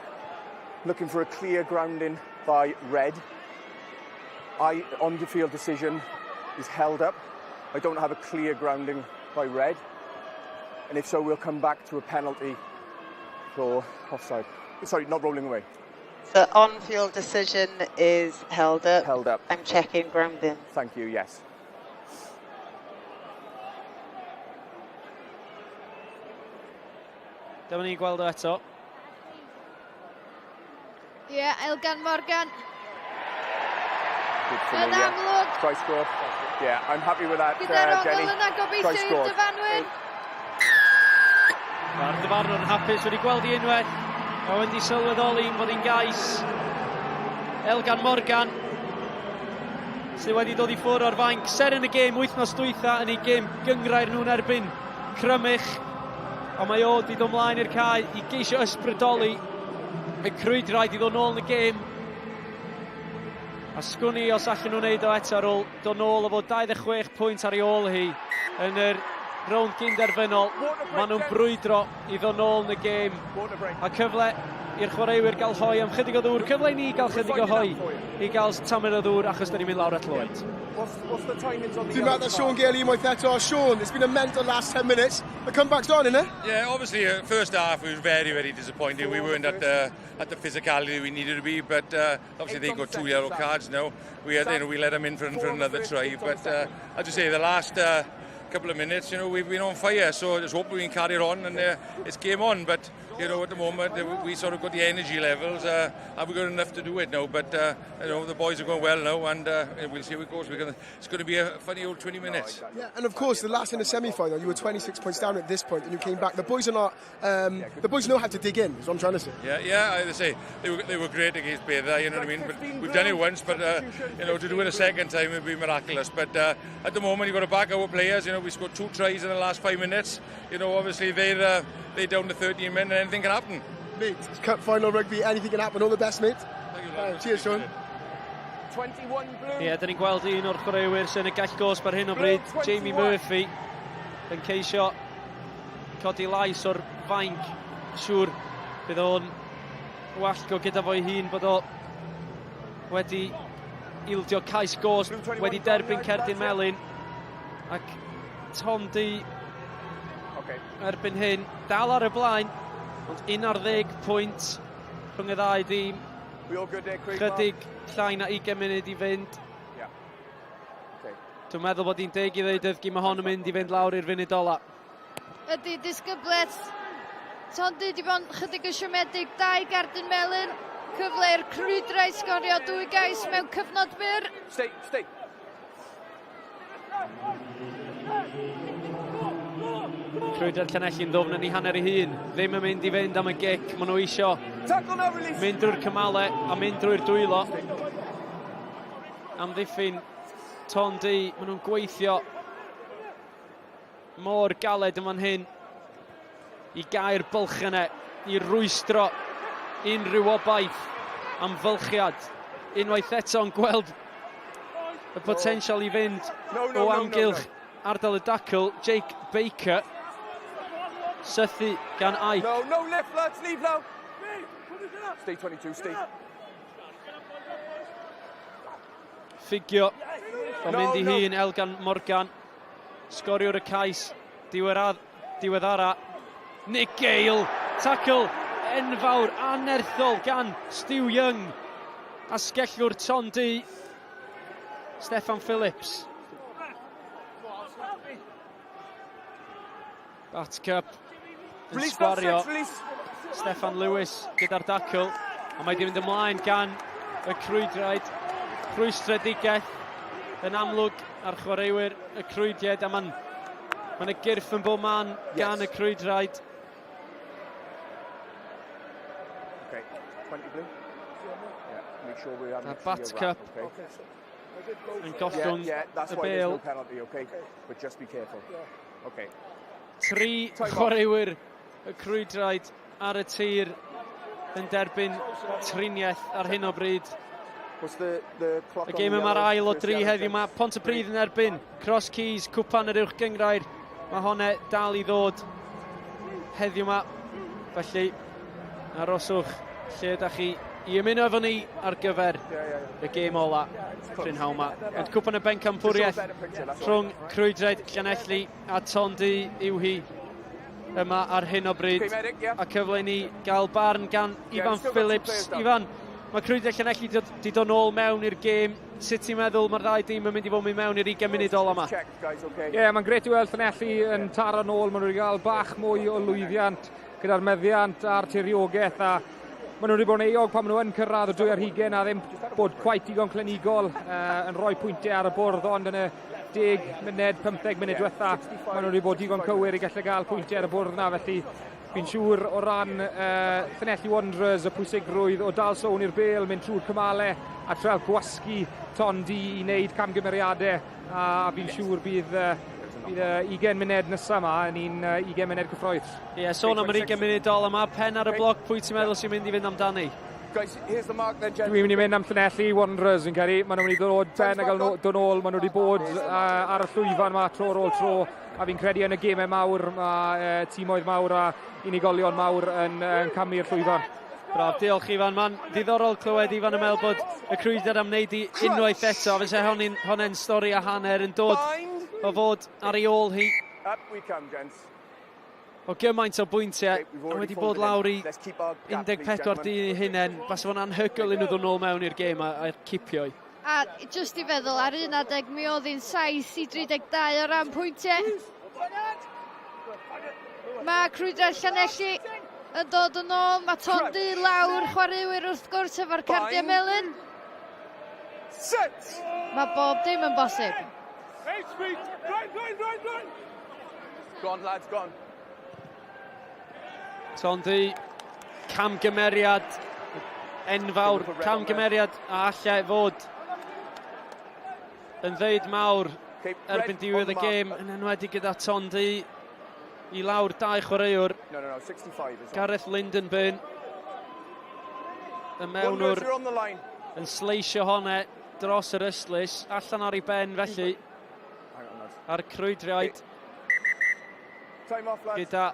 Looking for a clear grounding by red. I, on the field decision is held up. I don't have a clear grounding by red. And if so, we'll come back to a penalty for offside. Sorry, not rolling away. The on-field decision is held up. Held up. I'm checking grounding. Thank you, yes. Dyma ni'n gweld o eto. Ie, yeah, Elgan Morgan. Good for Yn me, yeah. amlwg. Try score. Yeah, I'm happy with that, Gyda'r uh, Jenny. ongl yna Try gobeithio i'r scored. dyfanwyr. Mae'r dyfarnwr yn hapus wedi gweld i unwaith. Mae wedi sylweddoli fod hi'n gais. Elgan Morgan sydd wedi dod i ffwrdd o'r fainc. Seren y gêm wythnos dwytha yn ei gêm gyngrair nhw'n erbyn Crymych. Ond mae o wedi dod mlaen i'r cae i geisio ysbrydoli y crwydraid i ddod nôl yn y gêm. A sgwn i os allan nhw'n neud o eto ar ôl dod nôl o fod 26 pwynt ar ei ôl hi yn yr rownd gynderfynol. Maen nhw'n brwydro i ddod nôl yn y gêm. A cyfle i'r chwaraewyr gael hoe am chydig o ddŵr. Cyfle i ni gael chydig o hoe i gael tamed o ddŵr achos da ni'n mynd lawr at Lloyd. Dwi'n meddwl Sean Gale unwaith eto. Sean, it's been a mental last 10 minutes. The comeback's on, isn't it? Yeah, obviously, first half we were very, very disappointed. We weren't at the at the physicality we needed to be, but obviously they got two yellow cards now. We had, you know, we let them in for, for another try, but as you say, the last couple of minutes, you know, we've been on fire, so just hope we can carry on and it's game on. But you know, at the moment, we sort of got the energy levels, and we've got enough to do it now. But, you know, the boys are going well now, and we'll see how it goes. We're gonna, it's going to be a funny old 20 minutes. Yeah, and of course, the last in the semi-final, you were 26 points down at this point, and you came back. The boys are not, the boys know how to dig in, is what I'm trying to say. Yeah, yeah, I say, they were, they were great against Beda, you know what I mean? But we've done it once, but, you know, to do it a second time would be miraculous. But at the moment, you've got to back our players. You know, we scored two tries in the last five minutes. You know, obviously, they're, they're down to 13 men and anything can happen. Mate, it's cup final rugby, anything can happen. All the best, mate. Thank you, lad. Cheers, Sean. 21 blue. Ie, yeah, dyn ni'n gweld un o'r chwaraewyr sy'n y gell gosb ar hyn o bryd, Jamie Murphy, yn ceisio codi lais o'r fainc. Siŵr bydd o'n wallgo gyda fo'i hun bod o wedi ildio cais gosb, wedi derbyn cerdyn melyn. Ac Tom D okay. erbyn hyn, dal ar y blaen, ond 11 pwynt rhwng y ddau dîm. Chydig llai na 20 munud i fynd. Yeah. Okay. Dwi'n meddwl bod hi'n deg i ddeud Yfgi, mae hon yn mynd i fynd lawr i'r funud ola. Ydy, disgyblaeth. Tondu di bod yn chydig yn siomedig, dau gardyn melyn, cyfle i'r crwydrau sgorio dwy gais mewn cyfnod byr. Stay, stay. Crwydr Llanelli'n ddwfn yn ei hanner ei hun. Ddim yn mynd i fynd am y gic. Maen nhw eisiau mynd drwy'r cymalau a mynd drwy'r dwylo. Amddiffyn Ton D. Maen nhw'n gweithio mor galed yn fan hyn i gael bylch yna, i rwystro unrhyw obaith am fylchiad. Unwaith eto yn gweld y potensial i fynd no, no, o amgylch no, no, no. ardal y dacl. Jake Baker, sythu gan Ike. No, no lift, lads, leave now. Stay 22, stay. Ffugio, o'n mynd i hun Elgan Morgan. Sgoriwr y cais diweradd, diweddara, Nick Gale. Tackle enfawr, anerthol gan Stu Young. Asgellwr Ton Du, Steffan Phillips. Bat Cup yn sgwario. Steffan Lewis gyda'r dacl, ond mae wedi mynd ymlaen gan y Crwydraid. Rhwystredigaeth yn amlwg ar chwaraewyr y Crwydiaid, a mae'n ma y gyrff yn bob man gan y Crwydraid. Okay, 20 blue. Yeah, make sure we have a bat cup. Okay. Yn gollwng yeah, yeah, that's y why there's bêl. no penalty, okay? But just be careful. Okay. Tri chwaraewyr y Crwydraid ar y tir yn derbyn triniaeth ar hyn o bryd. What's the, the clock Y gêm yma'r ail o dri heddiw mae Pontypridd yn erbyn Cross Keys, cwpan yr uwch gyngrair. Mae honne dal i ddod heddiw yma. Felly, aroswch lle ydych chi i ymuno efo ni ar gyfer y gêm ola prynhawn yma. Ond cwpan y bencampwriaeth rhwng Crwydred Llanelli a Tondu yw hi yma ar hyn o bryd. A cyfle i ni gael barn gan Ifan Phillips. Ifan, mae Crwydred Llanelli di dod nôl mewn i'r gêm. Sut ti'n meddwl mae'r ddau dîm yn mynd i fod mynd mewn i'r 20 munud ola yma? Ie, yeah, mae'n gret i weld Llanelli yn taro nôl. Maen nhw wedi cael bach mwy o lwyddiant gyda'r meddiant a'r tiriogaeth a maen nhw wedi bod yn euog pan maen nhw yn cyrraedd y dwy ar hugen a ddim bod quite digon clinigol uh, yn rhoi pwyntiau ar y bwrdd ond yn y 10 munud, 15 munud diwetha maen nhw wedi bod digon cywir i gallu gael pwyntiau ar y bwrdd na felly fi'n siŵr o ran uh, Llanelli Wanderers y pwysigrwydd o dal sôn i'r bel, mynd trwy'r cymale a treul gwasgu ton di i wneud camgymeriadau a fi'n siŵr bydd, uh, bydd uh, 20 munud nesaf yma yn un uh, 20 munud cyffroes. Ie, yeah, sôn am yr 20 munud ôl yma, pen ar y bloc, pwy ti'n meddwl sy'n mynd i fynd amdani? Dwi'n mynd i mynd am Llanelli Wanderers yn credu. Maen nhw'n mynd i ddod ben a gael dod nôl. Maen nhw wedi bod uh, ar y llwyfan yma tro ar ôl tro. A fi'n credu yn y gemau mawr, mae uh, tîmoedd mawr a unigolion mawr yn, yn camu i'r llwyfan. Braf, diolch Ifan. Mae'n ddiddorol clywed Ifan yn meddwl bod y crwydr am wneud i unwaith eto. Fyse honyn, honen stori a hanner yn dod o fod ar ei ôl hi. Up we come, gents. O gymaint o bwyntiau, a wedi bod lawr i 14 dyn eu hunain. Bas fo'n anhygoel i nhw ddod nôl mewn i'r gêm a, a cipio i. A jyst i feddwl, ar un adeg mi oedd hi'n 7 i 32 o ran pwyntiau. Mae Crwydrau Llanelli yn dod yn ôl. Mae Tom Du lawr, chwaraewyr wrth gwrs efo'r cardiau melyn. Mae bob dim yn bosib. Gone, lads, gone. Tondu, camgymeriad enfawr, camgymeriad a allai fod yn ddeud mawr erbyn diwedd y gêm, yn enwedig gyda Tondu i lawr dau chwaraewr. No, no, no, 65 is Gareth Lindenburn, y mewnwr yn sleisio honne dros yr ystlys, allan ar ei ben felly, a'r crwydriaid gyda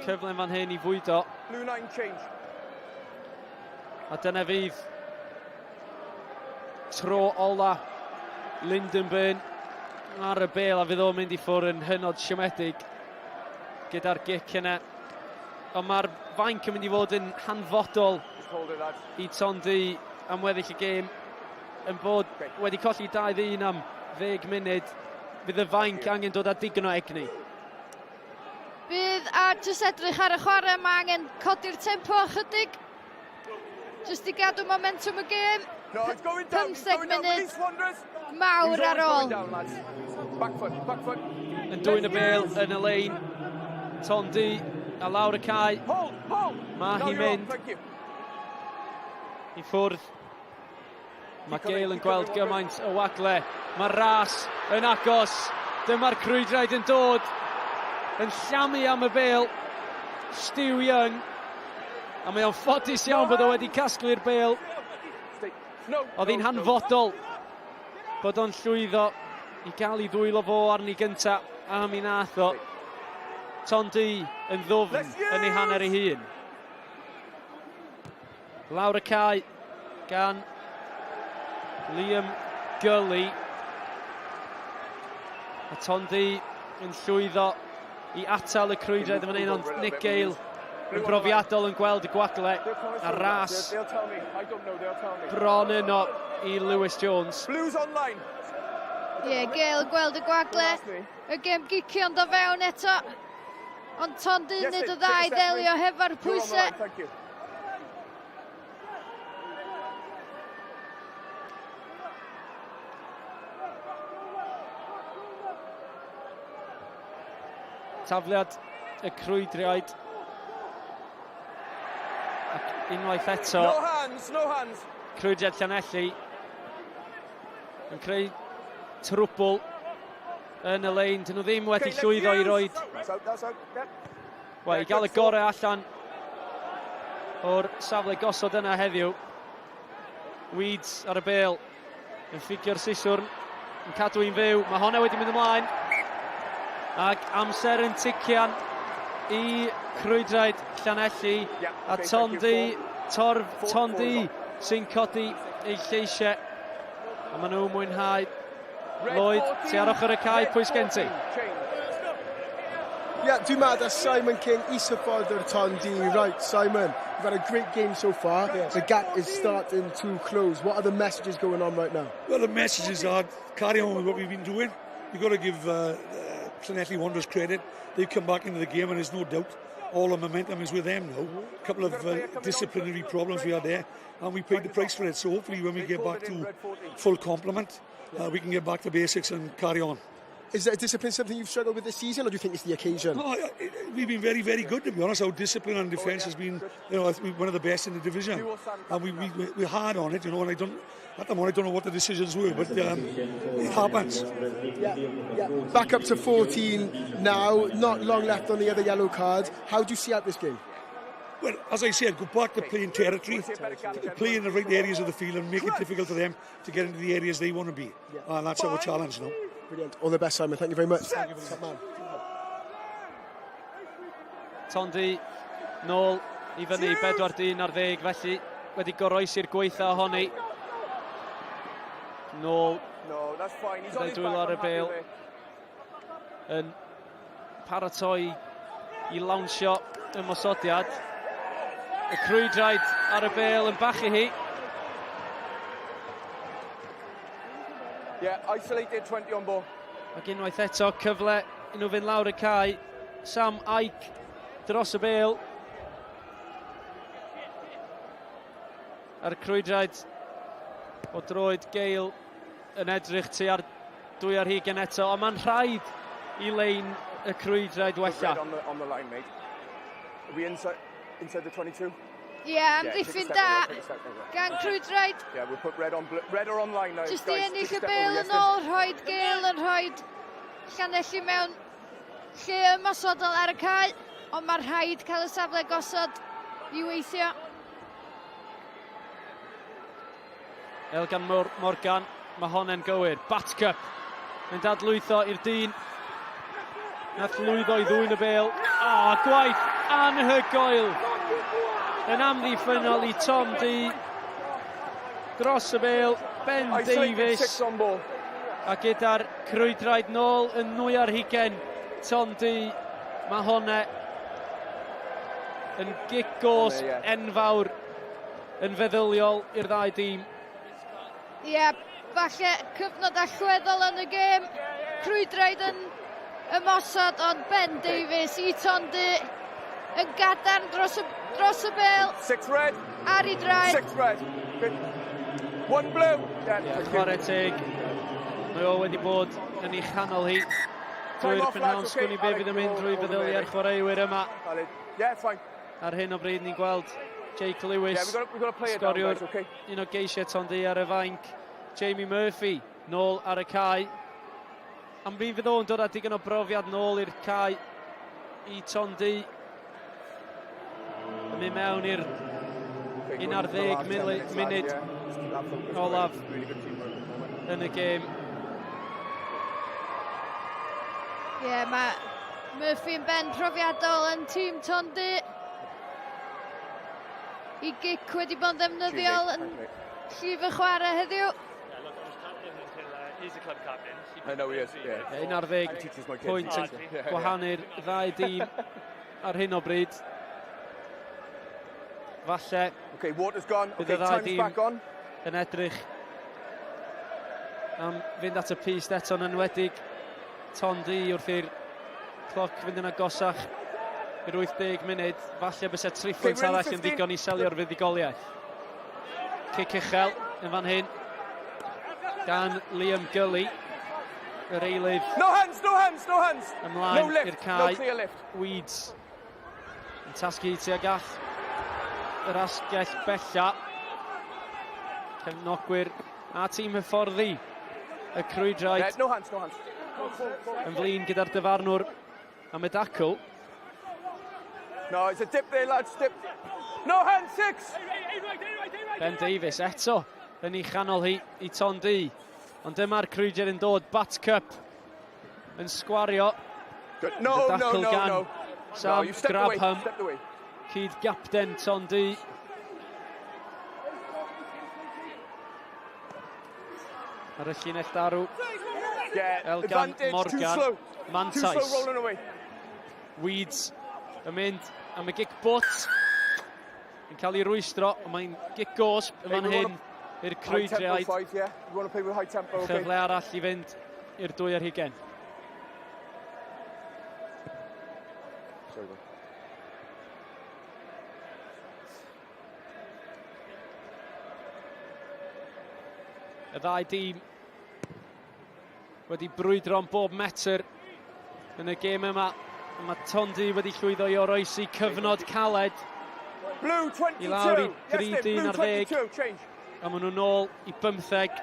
cyfle fan hyn i fwydo. A dyna fydd tro ola Lindenburn ar y bel a fydd o'n mynd i ffwrdd yn hynod siomedig gyda'r gic yna. Ond mae'r fainc yn mynd i fod yn hanfodol i Tondu am weddill y gêm yn bod wedi colli 2-1 am 10 munud. Fydd y fainc angen dod â digon o egni. Bydd, a jyst edrych ar y chwarae, mae angen codi'r tempo ychydig. Jyst i gadw momentum y gêm. No, it's going down, 15 munud mawr ar ôl. Back foot, back foot. Yn dwyn y bel yn y lein. Tondi a lawr y cae. Hold, hold. Mae hi'n mynd i ffwrdd. Mae Gale yn gweld gymaint o wagle. Mae'r ras yn agos. Dyma'r crwydraid yn dod. Yn llamu am y bel. Stu Young. A mae o'n ffodus iawn bod o wedi casglu'r bel. Oedd hi'n hanfodol bod o'n llwyddo i gael ei ddwylo fo arni gynta a mi nath o. Tondi yn ddwfn yn ei hanner ei hun. Lawr y cae gan Liam Gully. A Tondi yn llwyddo i atal y crwydraid yn fan hyn, ond Nick Gale yn brofiadol yn gweld y gwagle a ras bron yno i Lewis Jones. Blues on line. Ie, yeah, Gale yn gweld y gwagle. Y gêm gicio yn do fewn eto. Ond Tondu yn neud y dda i ddelio hefo'r pwysau. Tafliad y crwydriaid. Ac unwaith eto... No hands, no hands. Crwydriad Llanelli yn creu trwbl yn y lein. Dyn nhw ddim wedi llwyddo i roed... Wel, i gael y gorau allan o'r safle gosod yna heddiw. Weeds ar y bel yn ffigio'r siswrn, yn cadw i'n fyw. Mae honna wedi mynd ymlaen. Ac amser yn tician i Crwydraid Llanelli. A Tondi, torf Tondi sy'n codi ei lleisiau. A maen nhw'n mwynhau. Lloyd, ti ar ochr y cae, pwy sgen ti? Yeah, dwi'n meddwl Simon King, is-hyfforddwr Ton-du. Right, Simon, you've had a great game so far. Yes. The gap is starting to close. What are the messages going on right now? Well, the messages are carry on with what we've been doing. You've got to give uh, uh, Llanelli Wanderers credit. They've come back into the game and there's no doubt all the momentum is with them now. A couple of uh, disciplinary problems we had there and we paid the price for it. So hopefully when we get back to full complement, uh, we can get back to basics and carry on. Is that discipline something you've struggled with this season, or do you think it's the occasion? No, we've been very, very good, to be honest. Our discipline and defence has been, you know, one of the best in the division. And we, we, we're hard on it, you know, and I don't, at the moment, I don't know what the decisions were, but um, it happens. Yeah, yeah. Back up to 14 now, not long left on the other yellow card. How do you see out this game? Well, as I said, go back to playing territory, play in the right areas of the field and make it difficult for them to get into the areas they want to be. Yeah. And that's our challenge now. Brilliant. All the best, Simon. Thank you very much. Thank you. Top man. Tondi nôl i fyny bedwar dyn ar ddeg, felly wedi goroesi'r gweitha ohoni. Nôl no, that's fine. He's on his dwylo ar y bêl yn paratoi i lawnsio ymosodiad. Y crwydraid ar y bêl yn bachu hi. Yeah, isolated 20 on ball. Ac unwaith eto, cyfle i nhw fynd lawr y cae. Sam Ike dros y bêl. A'r crwydraid o droed Gale yn edrych tua'r dwy ar hugain eto, ond mae'n rhaid i lein y crwydraid wella. On the, on the line, mate. Are we inside, inside the 22? Ie, yeah, amddiffyn da gan Crwydraid. Yeah, we'll put red on red or on line now. Just i ennill y bêl yn ôl, rhoid Gale yn rhoid Llanelli mewn lle ymosodol ar y cae, ond mae rhaid cael y safle gosod i weithio. Elgan Mor Morgan, mae hon yn gywir. Batcup yn dadlwytho i'r dyn. Nath lwyddo i ddwyn y bêl. O, oh, gwaith anhygoel yn amddiffynnol i Tom D. Dros y bêl, Ben Davies. A gyda'r crwydraid nôl yn nwy ar hugen, Tom D. Mae honne yn gic gosb enfawr yn feddyliol i'r ddau dîm. Ie, yeah, falle cyfnod allweddol yn y gêm. Crwydraid yn ymosod, ond Ben Davies i Tondu yn gadarn dros y, dros y bel. Six red. Ar ei draed. Six red. Good. One blue. Yeah, yeah, chwarae teg. Mae o wedi bod yn ei chanol hi. Drwy'r prynhawn, sgwn i be fydd yn mynd drwy feddyliau'r chwaraewyr yma. Yeah, fine. Ar hyn o bryd ni'n gweld Jake Lewis, yeah, we gotta, we gotta sgoriwr down, guys, okay? un o geisiau Tondu ar y fainc. Jamie Murphy nôl ar y cae. Am fi fydd o'n dod â digon o brofiad nôl i'r cae i Tondu. Yn mynd mewn i'r 11 munud olaf yn y gêm. Ie, yeah, mae Murphy yn ben profiadol yn tîm Tondu. I gic wedi bod yn ddefnyddiol yn llif y chwarae heddiw. I know he is, yeah. 11 pwynt yn gwahanu'r ddau dîm ar hyn o bryd. Falle okay, water's gone. bydd okay, y ddau dîm back on. yn edrych am fynd at y pyst eto'n enwedig Ton D wrth i'r cloc fynd yn agosach i'r 80 munud, falle byse triphwynt arall yn ddigon i selio'r fuddugoliaeth. Cic uchel yn fan hyn gan Liam Gully. Yr eilydd. No hands, no hands, no hands. Ymlaen no lift, i'r cae. No clear lift. Weeds yn tasgu tuag at yr asgell bella. Cefnogwyr a tîm hyfforddi y Crwydraid. No hands, no hands. Yn flin gyda'r dyfarnwr am y dacl. No, it's a dip there, lads, dip. No hands, six! Ben Davies eto yn ei chanol hi i Ton Du. Ond dyma'r Crwydraid yn dod, Bat Cup yn sgwario. Good. No, no, no, gan no. Sam no, stepped away, Grabham, stepped away. cyd gapten Ton Du. Ar y llinell darw. Yeah, Elgan advantage, too Morgan. slow. Too Mantais. slow rolling away. Weeds yn mynd am y gic bwt. Yn cael ei rwystro, ond mae'n gic gosb yn Hey, fan we hyn i'r High tempo Crwydriaid. fight, yeah. You want to play with high tempo, okay. Chyfle arall i fynd i'r dwy ar hugen. Sorry, boy. Y ddau dîm wedi brwydro am bob metr yn y gêm yma. Mae Tondu wedi llwyddo i oroesi cyfnod caled Blue 22. I lawr i Yes, dri Dave, dyn blue ar ddeg. 22, change. A maen nhw'n nôl i bymtheg.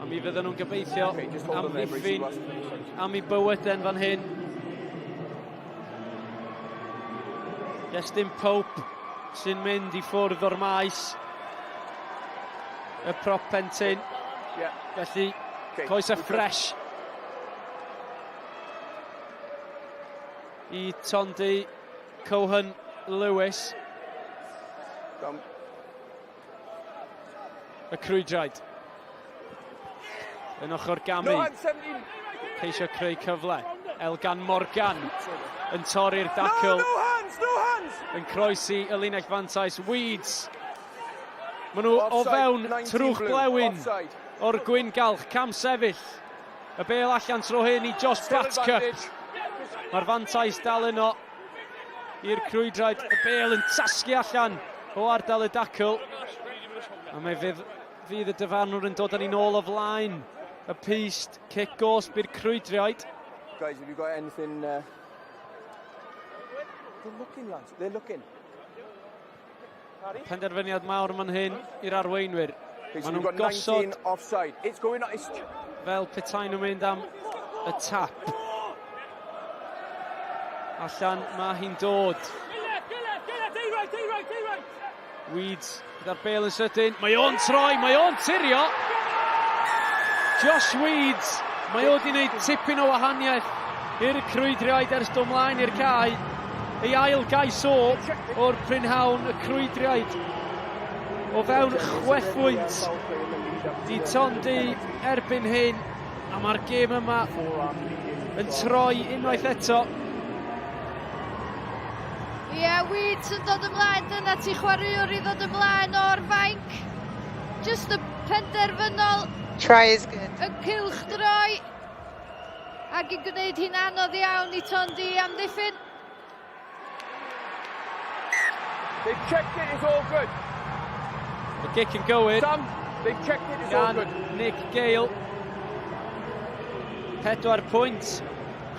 A mi fydden nhw'n gobeithio Okay, just hold on there, Bracey, amddiffyn last few seconds. am eu bywydau'n fan hyn. Iestyn Pope sy'n mynd i ffwrdd o'r maes. Y prop pentyn. Yeah. Felly, Okay, coesau we're good. ffres i Tondu Cohen Lewis. Down. Y Crwydraid. Yn ochr gamu. No hands, 17. Ceisio creu cyfle. Elgan Morgan yn torri'r dacl. No, no hands, no hands. Yn croesi y linell fantais. Weeds. Maen nhw o Offside, fewn 19 trwch blue, blewyn Offside. o'r gwyn galch. Cam sefyll. Y bel allan tro hyn i Josh Still Batcup. advantage. Mae'r fantais dal yno i'r Crwydraid. Y bel yn tasgu allan o ardal y dacl. A mae fydd, fydd y dyfarnwr yn dod â ni nôl o flaen y pyst. Cic gosb i'r Crwydriaid. Guys, have you got anything? They're looking, lads. They're looking. Penderfyniad mawr man hyn i'r arweinwyr. Okay, so Maen we've nhw'n got 19 gosod offside. It's going on. It's fel petai nhw'n mynd am y tap. Allan mae hi'n dod. Weeds gyda'r bel yn sydyn. Mae o'n troi, mae o'n tirio. Josh Weeds, mae o wedi gwneud tipyn o wahaniaeth i'r Crwydriaid ers dod mlaen i'r cae. Ei ail gais o o'r prynhawn y Crwydriaid o fewn chwe phwynt i Tondu erbyn hyn. A mae'r gêm yma yn troi unwaith eto. Ie, yeah, Weeds yn dod ymlaen, dyna ti chwaraewr i ddod ymlaen o'r fainc. Just y penderfynol. Try is good. Y cylch droi. Ac yn gwneud hi'n anodd iawn i Tondu amddiffyn. They've checked it, it's all good. Y gic yn gywir. Sam, they've checked it, it's all Gan good. Nick Gale. 4 pwynt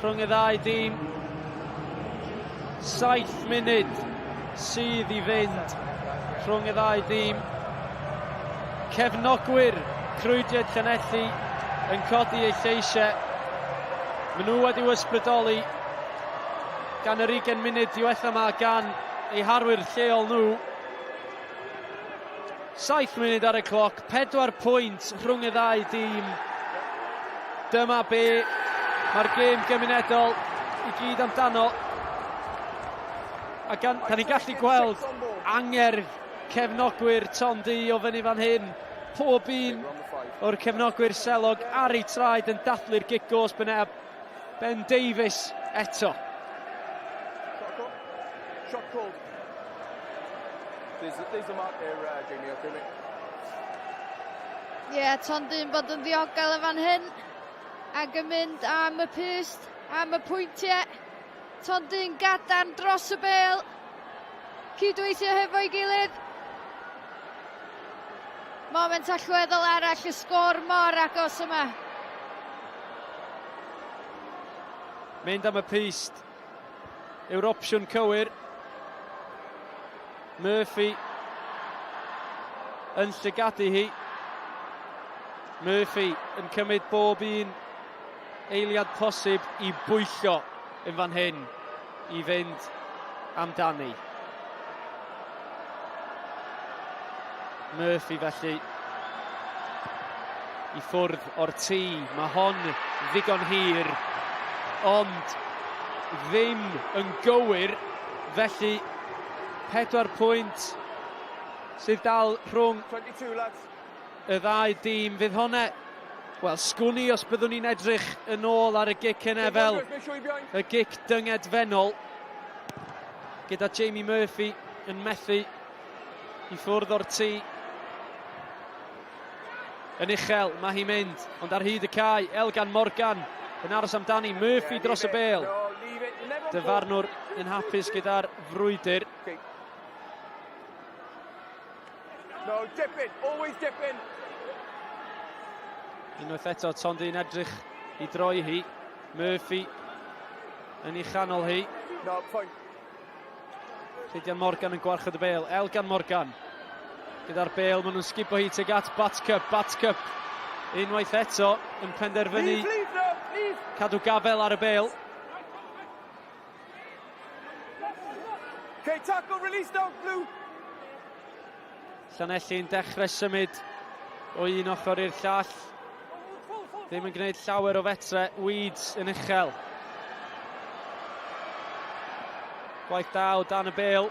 rhwng y ddau dîm. 7 munud sydd i fynd rhwng y ddau dîm. Cefnogwyr Crwydriaid Llanelli yn codi eu lleisiau. Maen nhw wedi'u ysbrydoli gan yr 20 munud diwetha yma gan eu harwyr lleol nhw. 7 munud ar y cloc, 4 pwynt rhwng y ddau dîm. Dyma be mae'r gêm gymunedol i gyd amdano. A gan, da ni'n gallu gweld angerdd cefnogwyr Tondu o fyny fan hyn. Pob un o'r cefnogwyr selog ar eu traed yn dathlu'r gic gosb yna. Ben Davies eto. Shot called. There's, there's the mark there, Jamie, okay, mate. Ie, yeah, Tondu'n bod yn ddiogel yn fan hyn. Ac yn mynd am y pyst, am y pwyntiau. Tondu'n gadarn dros y bel. Cydweithio hefo'i gilydd. Moment allweddol arall, y sgôr mor agos yma. Mynd am y pyst yw'r opsiwn cywir. Murphy yn llygadu hi. Murphy yn cymryd bob un eiliad posib i bwyllo yn fan hyn i fynd amdani. Murphy felly i ffwrdd o'r tŷ. Mae hon ddigon hir, ond ddim yn gywir. Felly, 4 pwynt sydd dal rhwng 22, lads. y ddau dîm. Fydd honne, wel, sgwn i os byddwn ni'n edrych yn ôl ar y gic yna fel y gic dyngedfennol gyda Jamie Murphy yn methu i ffwrdd o'r tŷ. Yn uchel, mae hi'n mynd, ond ar hyd y cae, Elgan Morgan yn aros amdani, Murphy dros y bêl. Dyfarnwr yn hapus gyda'r frwydr. No, dip in, always dip in. Unwaith eto, Tondi'n edrych i droi hi. Murphy yn ei chanol hi. No, fine. Rhydian Morgan yn gwarchod y bêl. Elgan Morgan gyda'r bêl. Maen nhw'n sgubo hi tuag at Batcup. Batcup unwaith eto yn penderfynu leave, leave, no, leave. cadw gafel ar y bêl. Okay, tackle, release down, blue. Llanelli'n dechrau symud o un ochr i'r llall. Ddim yn gwneud llawer o fetre, Weeds yn uchel. Gwaith da o dan y bêl.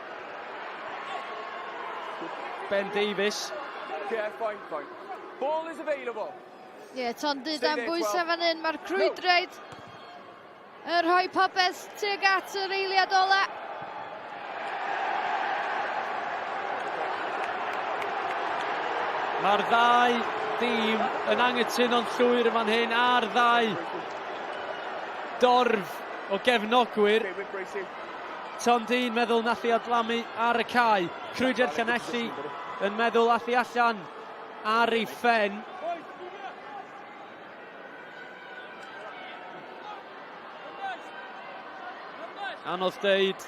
Ben Davies. Yeah, fine, fine. Ball is available. Ie, yeah, ton du dan bwysau fan hyn, mae'r crwydraid yn rhoi popeth tuag at yr eiliad ola. Mae'r ddau dîm yn anghytuno'n llwyr yn fan hyn a'r ddau dorf o gefnogwyr. Tom Dean meddwl nath i adlamu ar y cae. Crwydriad Llanelli yn meddwl ath i allan ar ei phen. Anodd deud.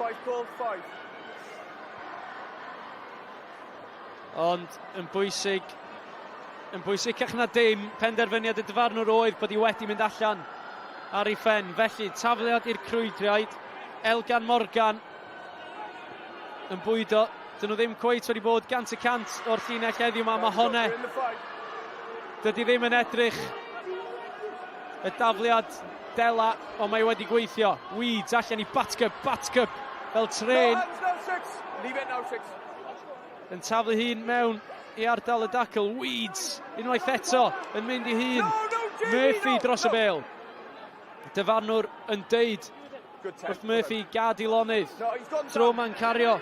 Ond yn bwysig, yn bwysicach na dim, penderfyniad y dyfarnwr oedd bod hi wedi mynd allan ar ei phen. Felly, tafliad i'r crwydriaid, Elgan Morgan yn bwydo. Dyn nhw ddim cweit wedi bod 100% o'r llinell heddiw yma. Mae honne, dydy ddim yn edrych y dafliad dela, ond mae wedi gweithio. Weeds allan i Batcup, Batcup fel tren. Yn taflu hun mewn i ardal y dacl. Weeds unwaith eto yn mynd i hun. Murphy dros y bêl. Dyfarnwr yn deud wrth Murphy gad i lonydd. Tro ma'n cario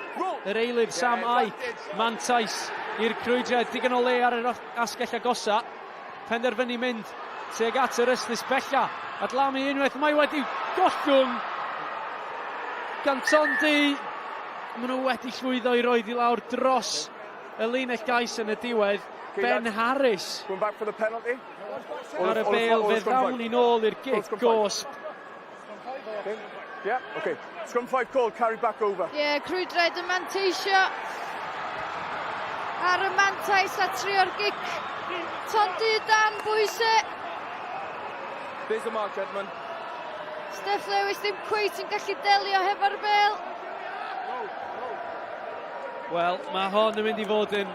yr eilydd Sam Ike. Mantais i'r crwydriad. Digon o le ar yr asgell agosa. Penderfynu mynd tuag at yr ystlys bella. Adlamu unwaith. Mae wedi gollwng gan Tondi. Maen nhw wedi llwyddo i roed i lawr dros y linell gais yn y diwedd. Ben Harris. Going back for the penalty. Ar y bêl, fe ddawn ni'n ôl i'r gic gosb. Yeah, okay. Scrum 5 call, carry back over. Ie, yeah, crwydraid yn manteisio ar y mantais a trio'r gic. Tondu dan bwysau. There's the mark, gentlemen. Steph Lewis ddim cweit yn gallu delio hefo'r bêl. Wel, mae hon yn mynd i fod yn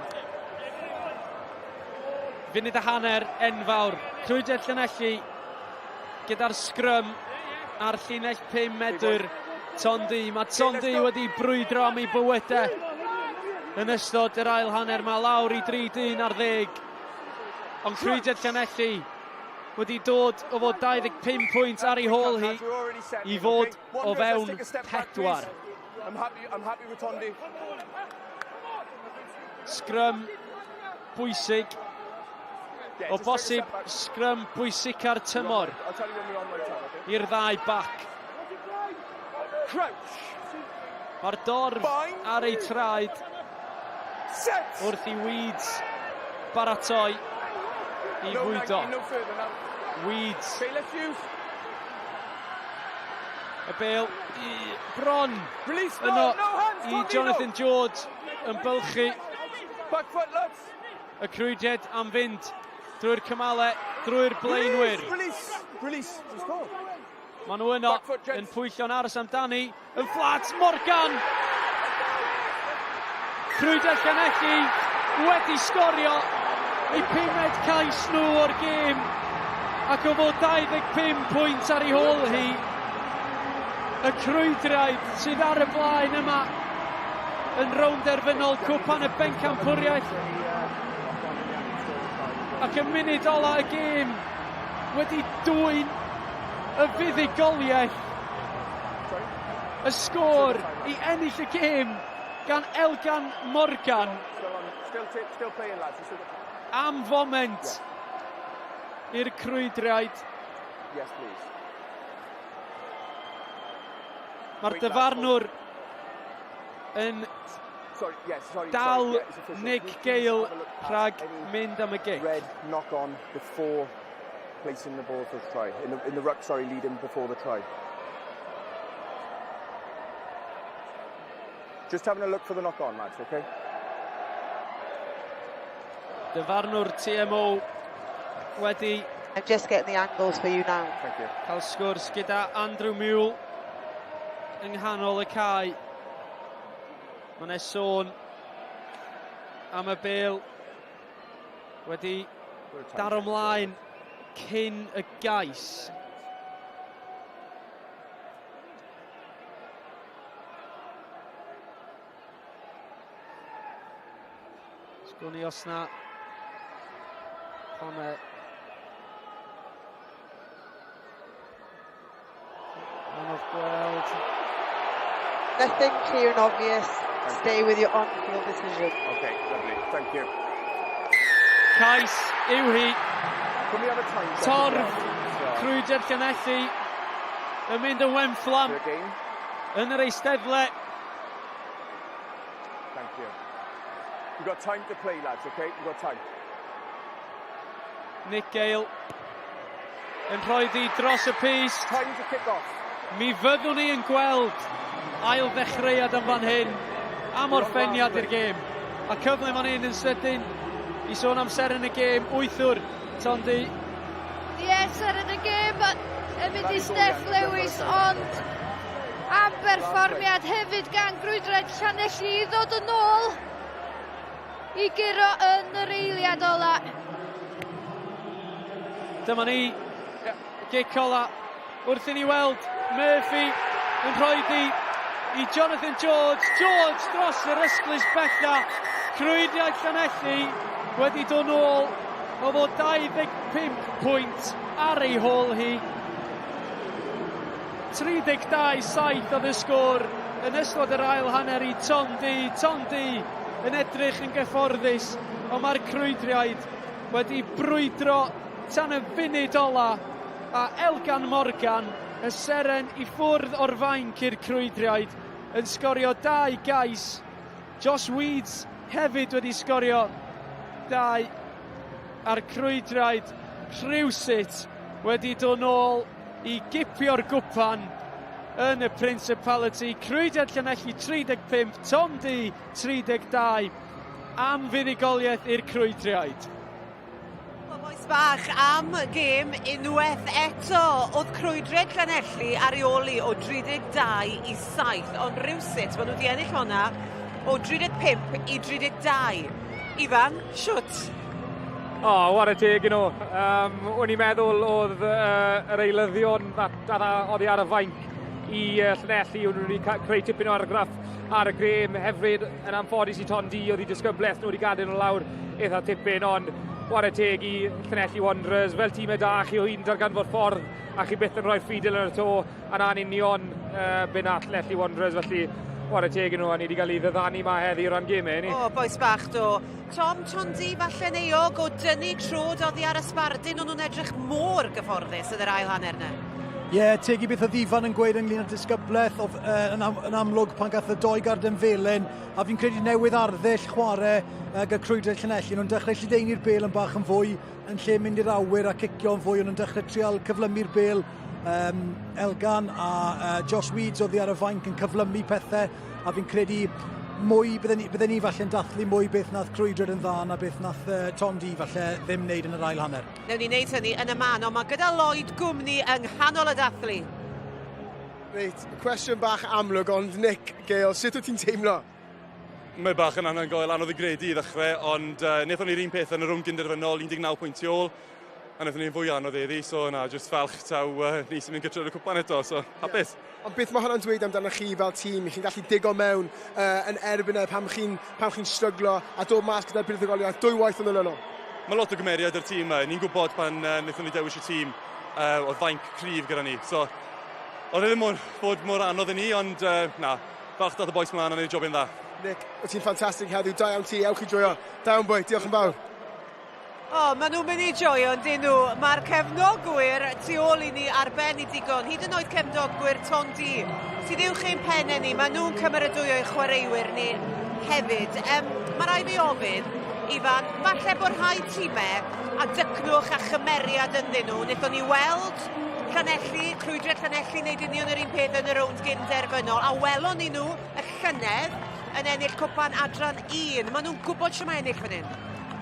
Funud a hanner enfawr. Crwydriad Llanelli gyda'r sgrym ar llinell 5 medr Tondi. Mae Tondi wedi brwydro am ei bywydau yn ystod yr ail hanner. Mae lawr i 3 dyn ar ddeg. Ond Crwydriad Llanelli wedi dod o fod 25 pwynt ar ei hôl hi i fod o fewn pedwar. I'm happy, I'm happy with Tondi. Sgrym bwysig. O bosib sgrym bwysica'r tymor i'r ddau bac. Crouch. Mae'r dorf ar ei traed wrth i Weeds baratoi i fwydo. Weeds. Y bel i bron yno i Jonathan George yn bylchu. Y crwydriad am fynd drwy'r cymalau, drwy'r blaenwyr. Release, release, release. Maen nhw yno yn pwyllo'n aros amdani. Yn fflat, Morgan! Crwydr Llanelli wedi sgorio eu pumed cais nhw o'r gêm ac o fod 25 pwynt ar ei hôl hi, y Crwydriaid sydd ar y blaen yma yn rownd derfynol Cwpan y Bencampwriaeth ac y munud ola y gêm wedi dwyn y fuddugoliaeth, y sgôr i ennill y gêm gan Elgan Morgan. Am foment i'r Crwydriaid. Mae'r dyfarnwr yn dal Nick Gale rhag mynd am y gic. Red knock on before placing the ball for the try. In the, in the ruck, sorry, leading before the try. Just having a look for the knock on, lads, okay? Dyfarnwr TMO wedi... I'm just getting the angles for you now. Thank you. Cael sgwrs gyda Andrew Mule yng nghanol y cae. Mae yna sôn am y bel wedi daro mlaen cyn y gais. Sgwn i os na pam e Anodd gweld. Nothing clear and obvious. Stay with your on-field decision. Okay, lovely. Thank you. Cais yw hi. Torf Crwydr Llanelli yn mynd yn wenfflam yn yr eisteddle. Thank you. We've got time to play, lads, okay? We've got time. Nick Gale yn rhoi di dros y pys. Time to kick off. Mi fyddwn ni yn gweld ail ddechreuad yn fan hyn am orffeniad i'r gêm. A cyfle fan hyn yn sydyn i sôn am seren y gêm, wythwr, Tondi. Ie, yeah, seren y gêm yn mynd i Steff Lewis, ond am berfformiad hefyd gan Grwydriaid Llanelli i ddod yn ôl i guro yn yr eiliad ola. Dyma ni, gic ola, wrth i ni weld Murphy yn rhoi di i Jonathan George. George dros yr ystlys bella. Crwydriaid Llanelli wedi dod nôl o fod 25 pwynt ar ei hôl hi. 32-7 oedd y sgôr yn ystod yr ail hanner i Tom Dee. Tom Dee yn edrych yn gyfforddus, ond mae'r Crwydriaid wedi brwydro tan y funud ola a Elgan Morgan, y seren i ffwrdd o'r fainc i'r Crwydriaid, yn sgorio dau gais. Josh Weeds hefyd wedi sgorio dau a'r Crwydriaid rhywsut wedi dod nôl i gipio'r gwpan yn y Principality. Crwydriaid Llanelli 35, Tom Dee 32 am fuddugoliaeth i'r Crwydriaid. Wel, bois bach, am gêm unwaith eto. Oedd Crwydriaid Llanelli ar ei ôl o 32 i 7, ond rhywsut maen nhw wedi ennill honna o 35 i 32. Ifan, shwt? O, oh, ware teg i nhw. Um, o'n i'n meddwl oedd uh, yr eilyddion oddi ar y fainc i uh, Llanelli, o'n nhw wedi creu tipyn o argraff ar y grêm. Hefyd, yn anffodus i Ton D, oedd i disgyblaeth nhw wedi gadael nhw lawr eitha tipyn, ond ware teg i Llanelli Wanderers, fel tîmau da, chi o hyd yn darganfod ffordd a chi byth yn rhoi ffidil yn y to, a na'n union uh, be nath Llanelli Wanderers, felly ware teg i nhw, a ni wedi cael ei ddyddanu ma heddi o ran gemau, ni. O, bois bach do. Tom Tondu falle'n euog o dynnu trod oddi ar y sbardun, o'n nhw'n edrych mor gyfforddus yn yr ail hanner yna. Ie, yeah, teg i beth oedd Ifan yn gweud ynglyn â'r disgyblaeth, oedd uh, yn, am, yn amlwg pan gath y doi garden felen, a fi'n credu newydd arddull chwarae uh, gyda Crwydriad Llanelli, nhw'n dechrau lledaenu'r bel yn bach yn fwy, yn lle mynd i'r awyr a cicio yn fwy, o'n nhw'n dechrau trial cyflymu'r bel um, Elgan a uh, Josh Weeds oddi ar y fainc yn cyflymu pethau, a fi'n credu mwy, bydden ni, bydden ni falle'n dathlu mwy beth nath Crwydriad yn dda na beth nath uh, Tom D falle ddim wneud yn yr ail hanner. Newn ni wneud hynny yn y man, ond mae gyda Lloyd gwmni yng nghanol y dathlu. Reit, cwestiwn bach amlwg, ond Nick, Gale, sut wyt ti'n teimlo? Mae bach yn anhygoel, anodd i gredu i ddechrau, ond uh, wnaethon ni'r un peth yn y rownd gynderfynol, 19 pwynt tu ôl, a wnaethon ni'n fwy anodd heddi, so na, jyst falch taw uh, ni sy'n mynd gytre y cwpan eto, so hapus. Yeah. Ond beth mae hwnna'n dweud amdano chi fel tîm? Chi'n gallu digo mewn uh, yn erbyn e pam chi'n pam chi'n stryglo a dod mas gyda'r buddugoliaeth dwy waith yn olynol? Mae lot o gymeriad i'r tîm yma. Ni'n gwybod pan uh, wnaethon ni dewis y tîm, uh, oedd fainc cryf gyda ni. So, oedd e ddim mor, fod mor anodd i ni, ond uh, na, Falch dath y bois mlaen a neud jobyn dda. Nick, wyt ti'n ffantastig heddiw, da iawn ti, ewch i joio. Da iawn boi, diolch yn fawr. O, oh, maen nhw'n mynd i joio, yn dyn nhw. Mae'r cefnogwyr tu ôl i ni ar ben i digon, hyd yn oed cefnogwyr Ton D, sydd uwch ein pennau ni, maen nhw'n cymeradwyo eu chwaraewyr ni hefyd. Um, mae rai fi ofyn, Ifan, falle bod rhai tîmau a dycnwch a chymeriad ynddyn nhw. Wnaethon ni weld Llanelli, Crwydriad Llanelli wneud union yr un peth yn y rownd gyn derfynol, a welon ni nhw y llynedd yn ennill cwpan adran 1. Maen nhw'n gwybod shwt mae ennill fan hyn.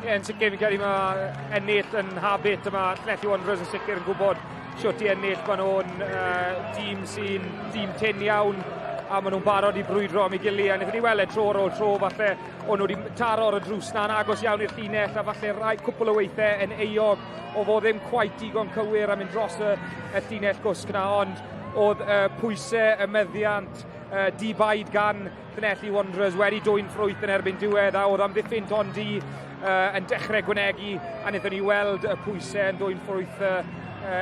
Ie, yeah, yn sicr fi'n credu mae ennill yn habit yma. Llanelli Wanderers yn sicr yn gwybod shwt i ennill. Maen nhw'n uh, dîm sy'n dîm tyn iawn a maen nhw'n barod i brwydro am ei gilydd. A wnaethon ni weld e tro ar ôl tro falle o'n nhw wedi taro ar y drws na'n agos iawn i'r llinell a falle rai cwpl o weithiau yn euog o fod ddim cwait digon cywir a mynd dros y, y llinell gwsg na, ond oedd uh, pwysau y meddiant uh, di-baid gan Llanelli Wanderers wedi dwyn ffrwyth yn erbyn diwedd a oedd amddiffyn Tondi uh, yn dechrau gwnegu a wnaethon ni weld y pwysau yn dwyn ffrwyth uh,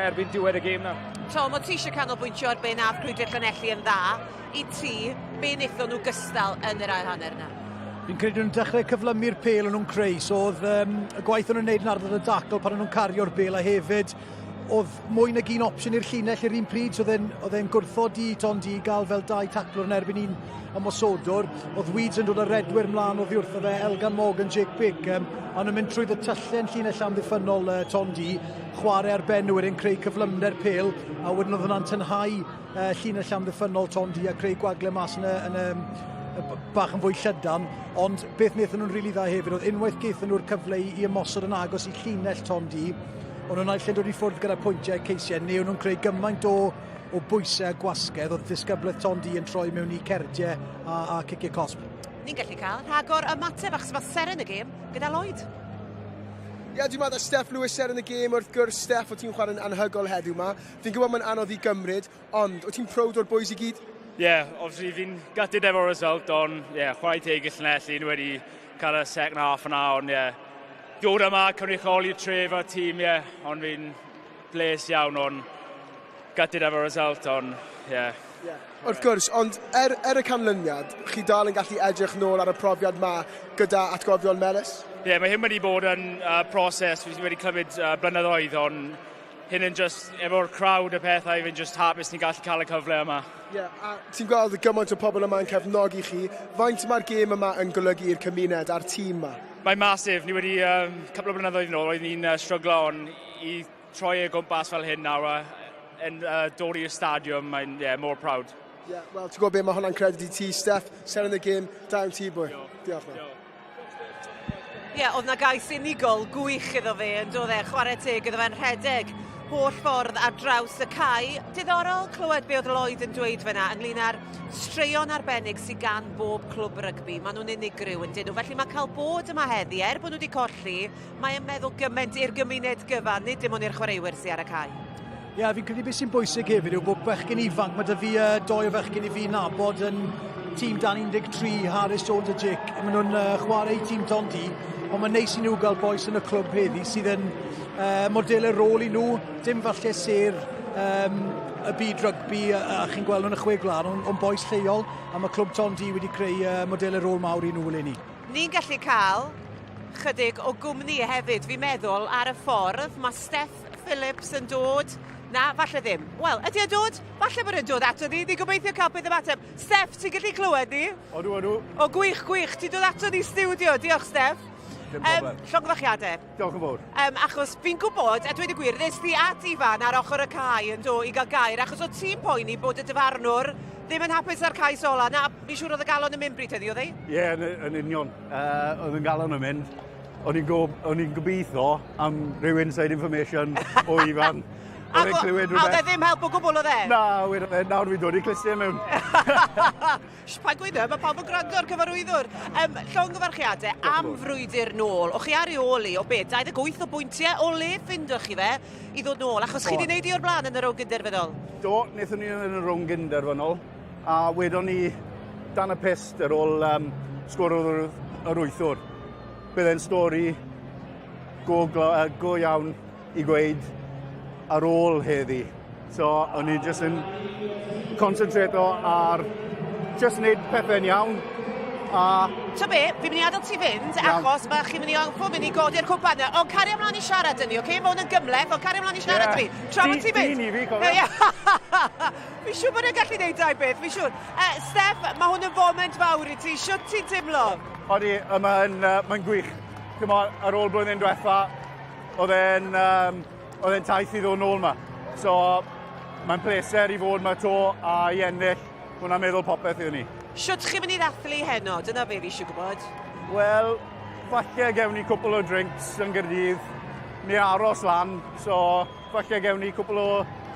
erbyn diwedd y gêm na. Tom, o ti eisiau canolbwyntio ar be nath Crwydriad Llanelli yn dda, i ti, be wnaethon nhw gystal yn yr ail hanner yna? Fi'n credu nhw'n dechrau cyflymu'r pêl o'n nhw'n creu, so oedd um, y gwaith o'n nhw'n neud yn ardal y dacl pan o'n nhw'n cario'r bêl a hefyd oedd mwy nag un opsiwn i'r llinell i'r un pryd, so oedd e'n gwrthod i Tondi i gael fel dau taclwr yn erbyn un ymosodwr. Oedd Weeds yn dod â redwyr mlaen oddi wrtho fe, Elgan Morgan, Jake Bickham, a nhw'n mynd trwy y tyllen llinell amddiffynnol uh, Tondi, chwarae ar ben nhw wedyn creu cyflymder pêl, a wedyn oedd hwnna'n tynhau uh, llinell amddiffynnol Tondi a creu gwagle mas yn y, yn y, bach yn fwy llydan, ond beth wnaethon nhw'n rili really dda hefyd oedd unwaith gaethon nhw'r cyfle i, i ymosod yn agos i llinell Tondi, o'n nhw'n naill yn dod i ffwrdd gyda pwyntiau ceisiau, neu o'n nhw'n creu gymaint o, o bwysau a gwasgedd, oedd disgyblaeth Tondi yn troi mewn i cerdiau a, a ciciau cosb. Ni'n gallu cael rhagor ymateb achos mae seren y gêm gyda Lloyd. Ie, yeah, dwi'n meddwl Steph Lewis seren y gêm wrth gwrs. Steph, o ti'n chwarae'n anhygol heddiw ma. Fi'n gwybod mae'n anodd i gymryd, ond wyt ti'n proud o'r boys i gyd? Ie, yeah, obviously fi'n gutted efo'r result, ond ie, yeah, chwarae teg i Llanelli, nhw wedi cael y second half yna, ond ie, yeah, dod yma, cynrychioli'r tref a'r tîm, ie, yeah, ond fi'n bles iawn, ond gutted efo'r result, ond ie. Yeah. Yeah. Wrth gwrs, ond er, er y canlyniad, chi dal yn gallu edrych nôl ar y profiad ma gyda atgofion melys? Ie, yeah, mae hyn wedi bod yn uh, proses, fi wedi cymryd uh, blynyddoedd, ond hyn yn just, efo'r crowd y pethau, fi'n just hapus ni'n gallu cael y cyfle yma. Ie, yeah, a ti'n gweld gymaint o pobl yma yn cefnogi chi. Faint mae'r gêm yma yn golygu i'r cymuned a'r tîm yma? Mae'n masif. Ni wedi, um, cwpl o blynyddoedd yn ôl, oedd ni'n uh, stryglo, ond i troi e gwmpas fel hyn nawr a yn uh, dod i'r stadiwm, mae'n yeah, more proud. Ie, yeah, wel, ti'n gwybod beth mae hwnna'n credit i ti, Steph. Seren y gêm, da iawn ti, boi. Diolch, man. Ie, yeah, oedd na gais unigol gwych iddo fe yn dod e, chwarae teg iddo fe'n rhedeg holl ffordd ar draws y cae. Diddorol clywed be oedd Lloyd yn dweud fyna ynglyn â'r straeon arbennig sydd gan bob clwb rygbi. Maen nhw'n unigryw yn dyn nhw. Felly mae cael bod yma heddi, er bod nhw wedi colli, mae yn meddwl gymaint i'r gymuned gyfan, nid dim ond i'r chwaraewyr sydd ar y cae. Ie, yeah, fi'n credu beth sy'n bwysig hefyd yw bod bechgyn ifanc, mae dy fi uh, doi o fechgyn i fi nabod yn tîm dan 13, Harris Jones a Jake, maen nhw'n uh, chwarae i tîm Tondi, ond mae'n neis i nhw gael bois yn y clwb heddi sydd yn uh, modelau rôl i nhw, dim falle ser um, y byd rygbi a, a chi'n gweld nhw'n y chwe gwlad, ond on bois lleol, a mae clwb Tondi wedi creu uh, modelau rôl mawr i nhw eleni. Ni'n gallu cael chydig o gwmni hefyd, fi'n meddwl, ar y ffordd. Mae Steph Phillips yn dod. Na, falle ddim. Wel, ydy e'n dod? Falle bod e'n dod ato ni. Ni'n gobeithio cael peth ymateb. Steff, ti'n gallu clywed ni? Odw, odw. O, gwych, gwych. Ti'n dod ato ni stiwdio. Diolch, Steff. Dim problem. Um, llongyfarchiadau. Diolch yn fawr. Um, achos fi'n gwybod, a dweud y gwir, nes di at Ifan ar ochr y cae yn do i gael gair, achos o ti'n poeni bod y dyfarnwr ddim yn hapus ar cais ola. Na, fi'n siŵr oedd y galon yn mynd bryd hynny, oedd ei? Ie, yeah, yn, yn union. Uh, oedd yn galon yn mynd. O'n i'n go, gobeithio am rhyw inside information o Ifan. Oedd e'n clywed rhywbeth. A oedd e ddim help o gwbl oedd e? Na, wedodd e, nawr fi'n dod i clustiau mewn. Sh, paid gweud e, mae pawb yn gwrando ar cyfarwyddwr. Um, llongyfarchiadau am frwydr nôl. O'ch chi ar ei ôl i, o beth, 28 o bwyntiau, o le ffindoch chi fe i ddod nôl? Achos chi wedi gwneud i o'r blaen yn y rownd gynderfynol. Do, wnaethon ni yn y rownd gynderfynol, a wedon ni dan y pyst ar ôl um, sgwr yr wythwr. Bydd e'n stori go, go iawn i gweud ar ôl heddi. So, o'n i jyst yn concentrato ar jyst wneud pethau'n iawn a... Ta be, fi'n mynd i adael ti fynd, iawn. achos mae chi'n mynd i anffo mynd i godi'r cwpan yna. Ond cario ymlaen i siarad yn ni, oce? Okay? Mae hwn yn gymleth, ond cario ymlaen i siarad yeah. fi. Tra bod ti'n fynd. Dyn i fi, cofio. Fi'n siŵr bod e'n gallu gwneud dau beth, fi'n siŵr. Uh, Steph, mae hwn yn foment fawr i ti. Siwt ti'n teimlo? Odi, mae'n uh, mae gwych. Chymod, ar ôl blwyddyn diwetha, oedd e'n um, oedd e'n taith i ddod nôl ma. So, mae'n pleser i fod ma to a i ennill. Hwna'n meddwl popeth iddyn ni. Shwt chi'n mynd i ddathlu heno? Dyna be fi eisiau gwybod. Wel, falle gewn ni cwpl o drinks yn Gyrdydd. Ni aros lan, so falle gewn ni cwpl o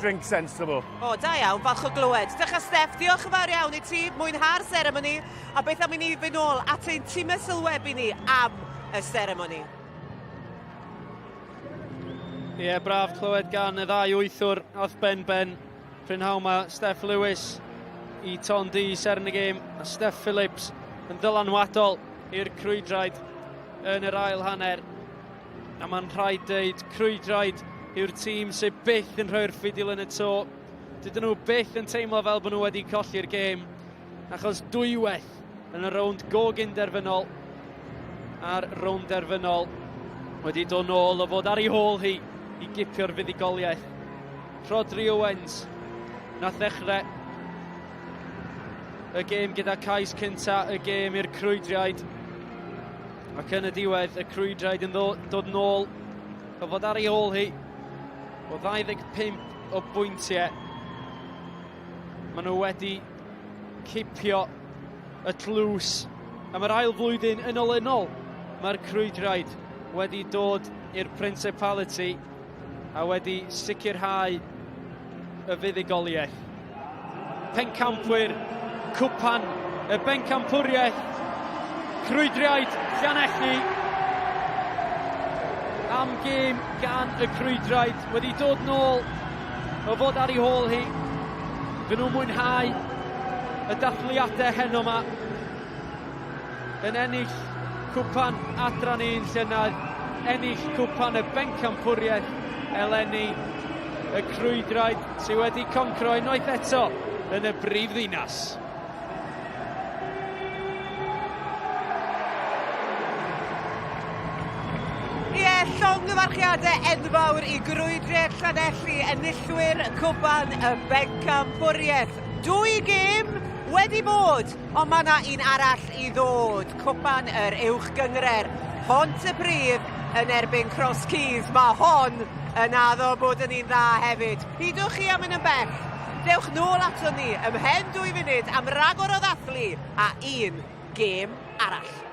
drinks sensible. O, da iawn, falch o glywed. Dechrau Steff, diolch yn fawr iawn i ti, mwynhau'r seremoni, a beth am i ni fynd nôl at ein timau sylwebu ni am y seremoni. Ie, yeah, braf clywed gan y ddau wythwr ath ben ben. Prynhawn ma Steph Lewis i Ton D seren y gêm a Steph Phillips yn ddylanwadol i'r crwydraid yn yr ail hanner. A mae'n rhaid deud, crwydraid yw'r tîm sydd byth yn rhoi'r ffidil yn y to. Dydyn nhw byth yn teimlo fel bod nhw wedi colli'r gêm, achos dwywaith yn y rownd gogynderfynol a'r rownd derfynol wedi dod nôl o fod ar ei hôl hi i gipio'r fuddugoliaeth. Rhodri Owens nath ddechrau y gêm gyda cais cynta y gêm i'r Crwydriaid. Ac yn y diwedd, y Crwydriaid yn dod nôl o fod ar ei hôl hi o 25 o bwyntiau. Maen nhw wedi cipio y tlws. Am yr ail flwyddyn yn olynol, mae'r Crwydraid wedi dod i'r Principality a wedi sicrhau y fuddugoliaeth. Pencampwyr Cwpan y Bencampwriaeth, Crwydriaid Llanelli am gêm gan y Crwydraid wedi dod nôl o fod ar ei hôl hi. Fy nhw'n mwynhau y dathliadau heno yma. Yn ennill cwpan adran un llynedd, ennill cwpan y bencampwriaeth eleni, y crwydraid sydd wedi concro unwaith eto yn y brif ddinas. Ie, llongyfarchiadau enfawr i grwydriaid Llanelli, enillwyr Cwpan y Bencampwriaeth. Dwy gêm wedi bod, ond mae yna un arall i ddod. Cwpan yr Uwch Gynghrair, Pontypridd yn erbyn Cross Keys. Mae hon yn addo bod yn un dda hefyd. Pidwch chi am mynd yn bell. Dewch nôl aton ni ymhen dwy funud am ragor o ddathlu a un gêm arall.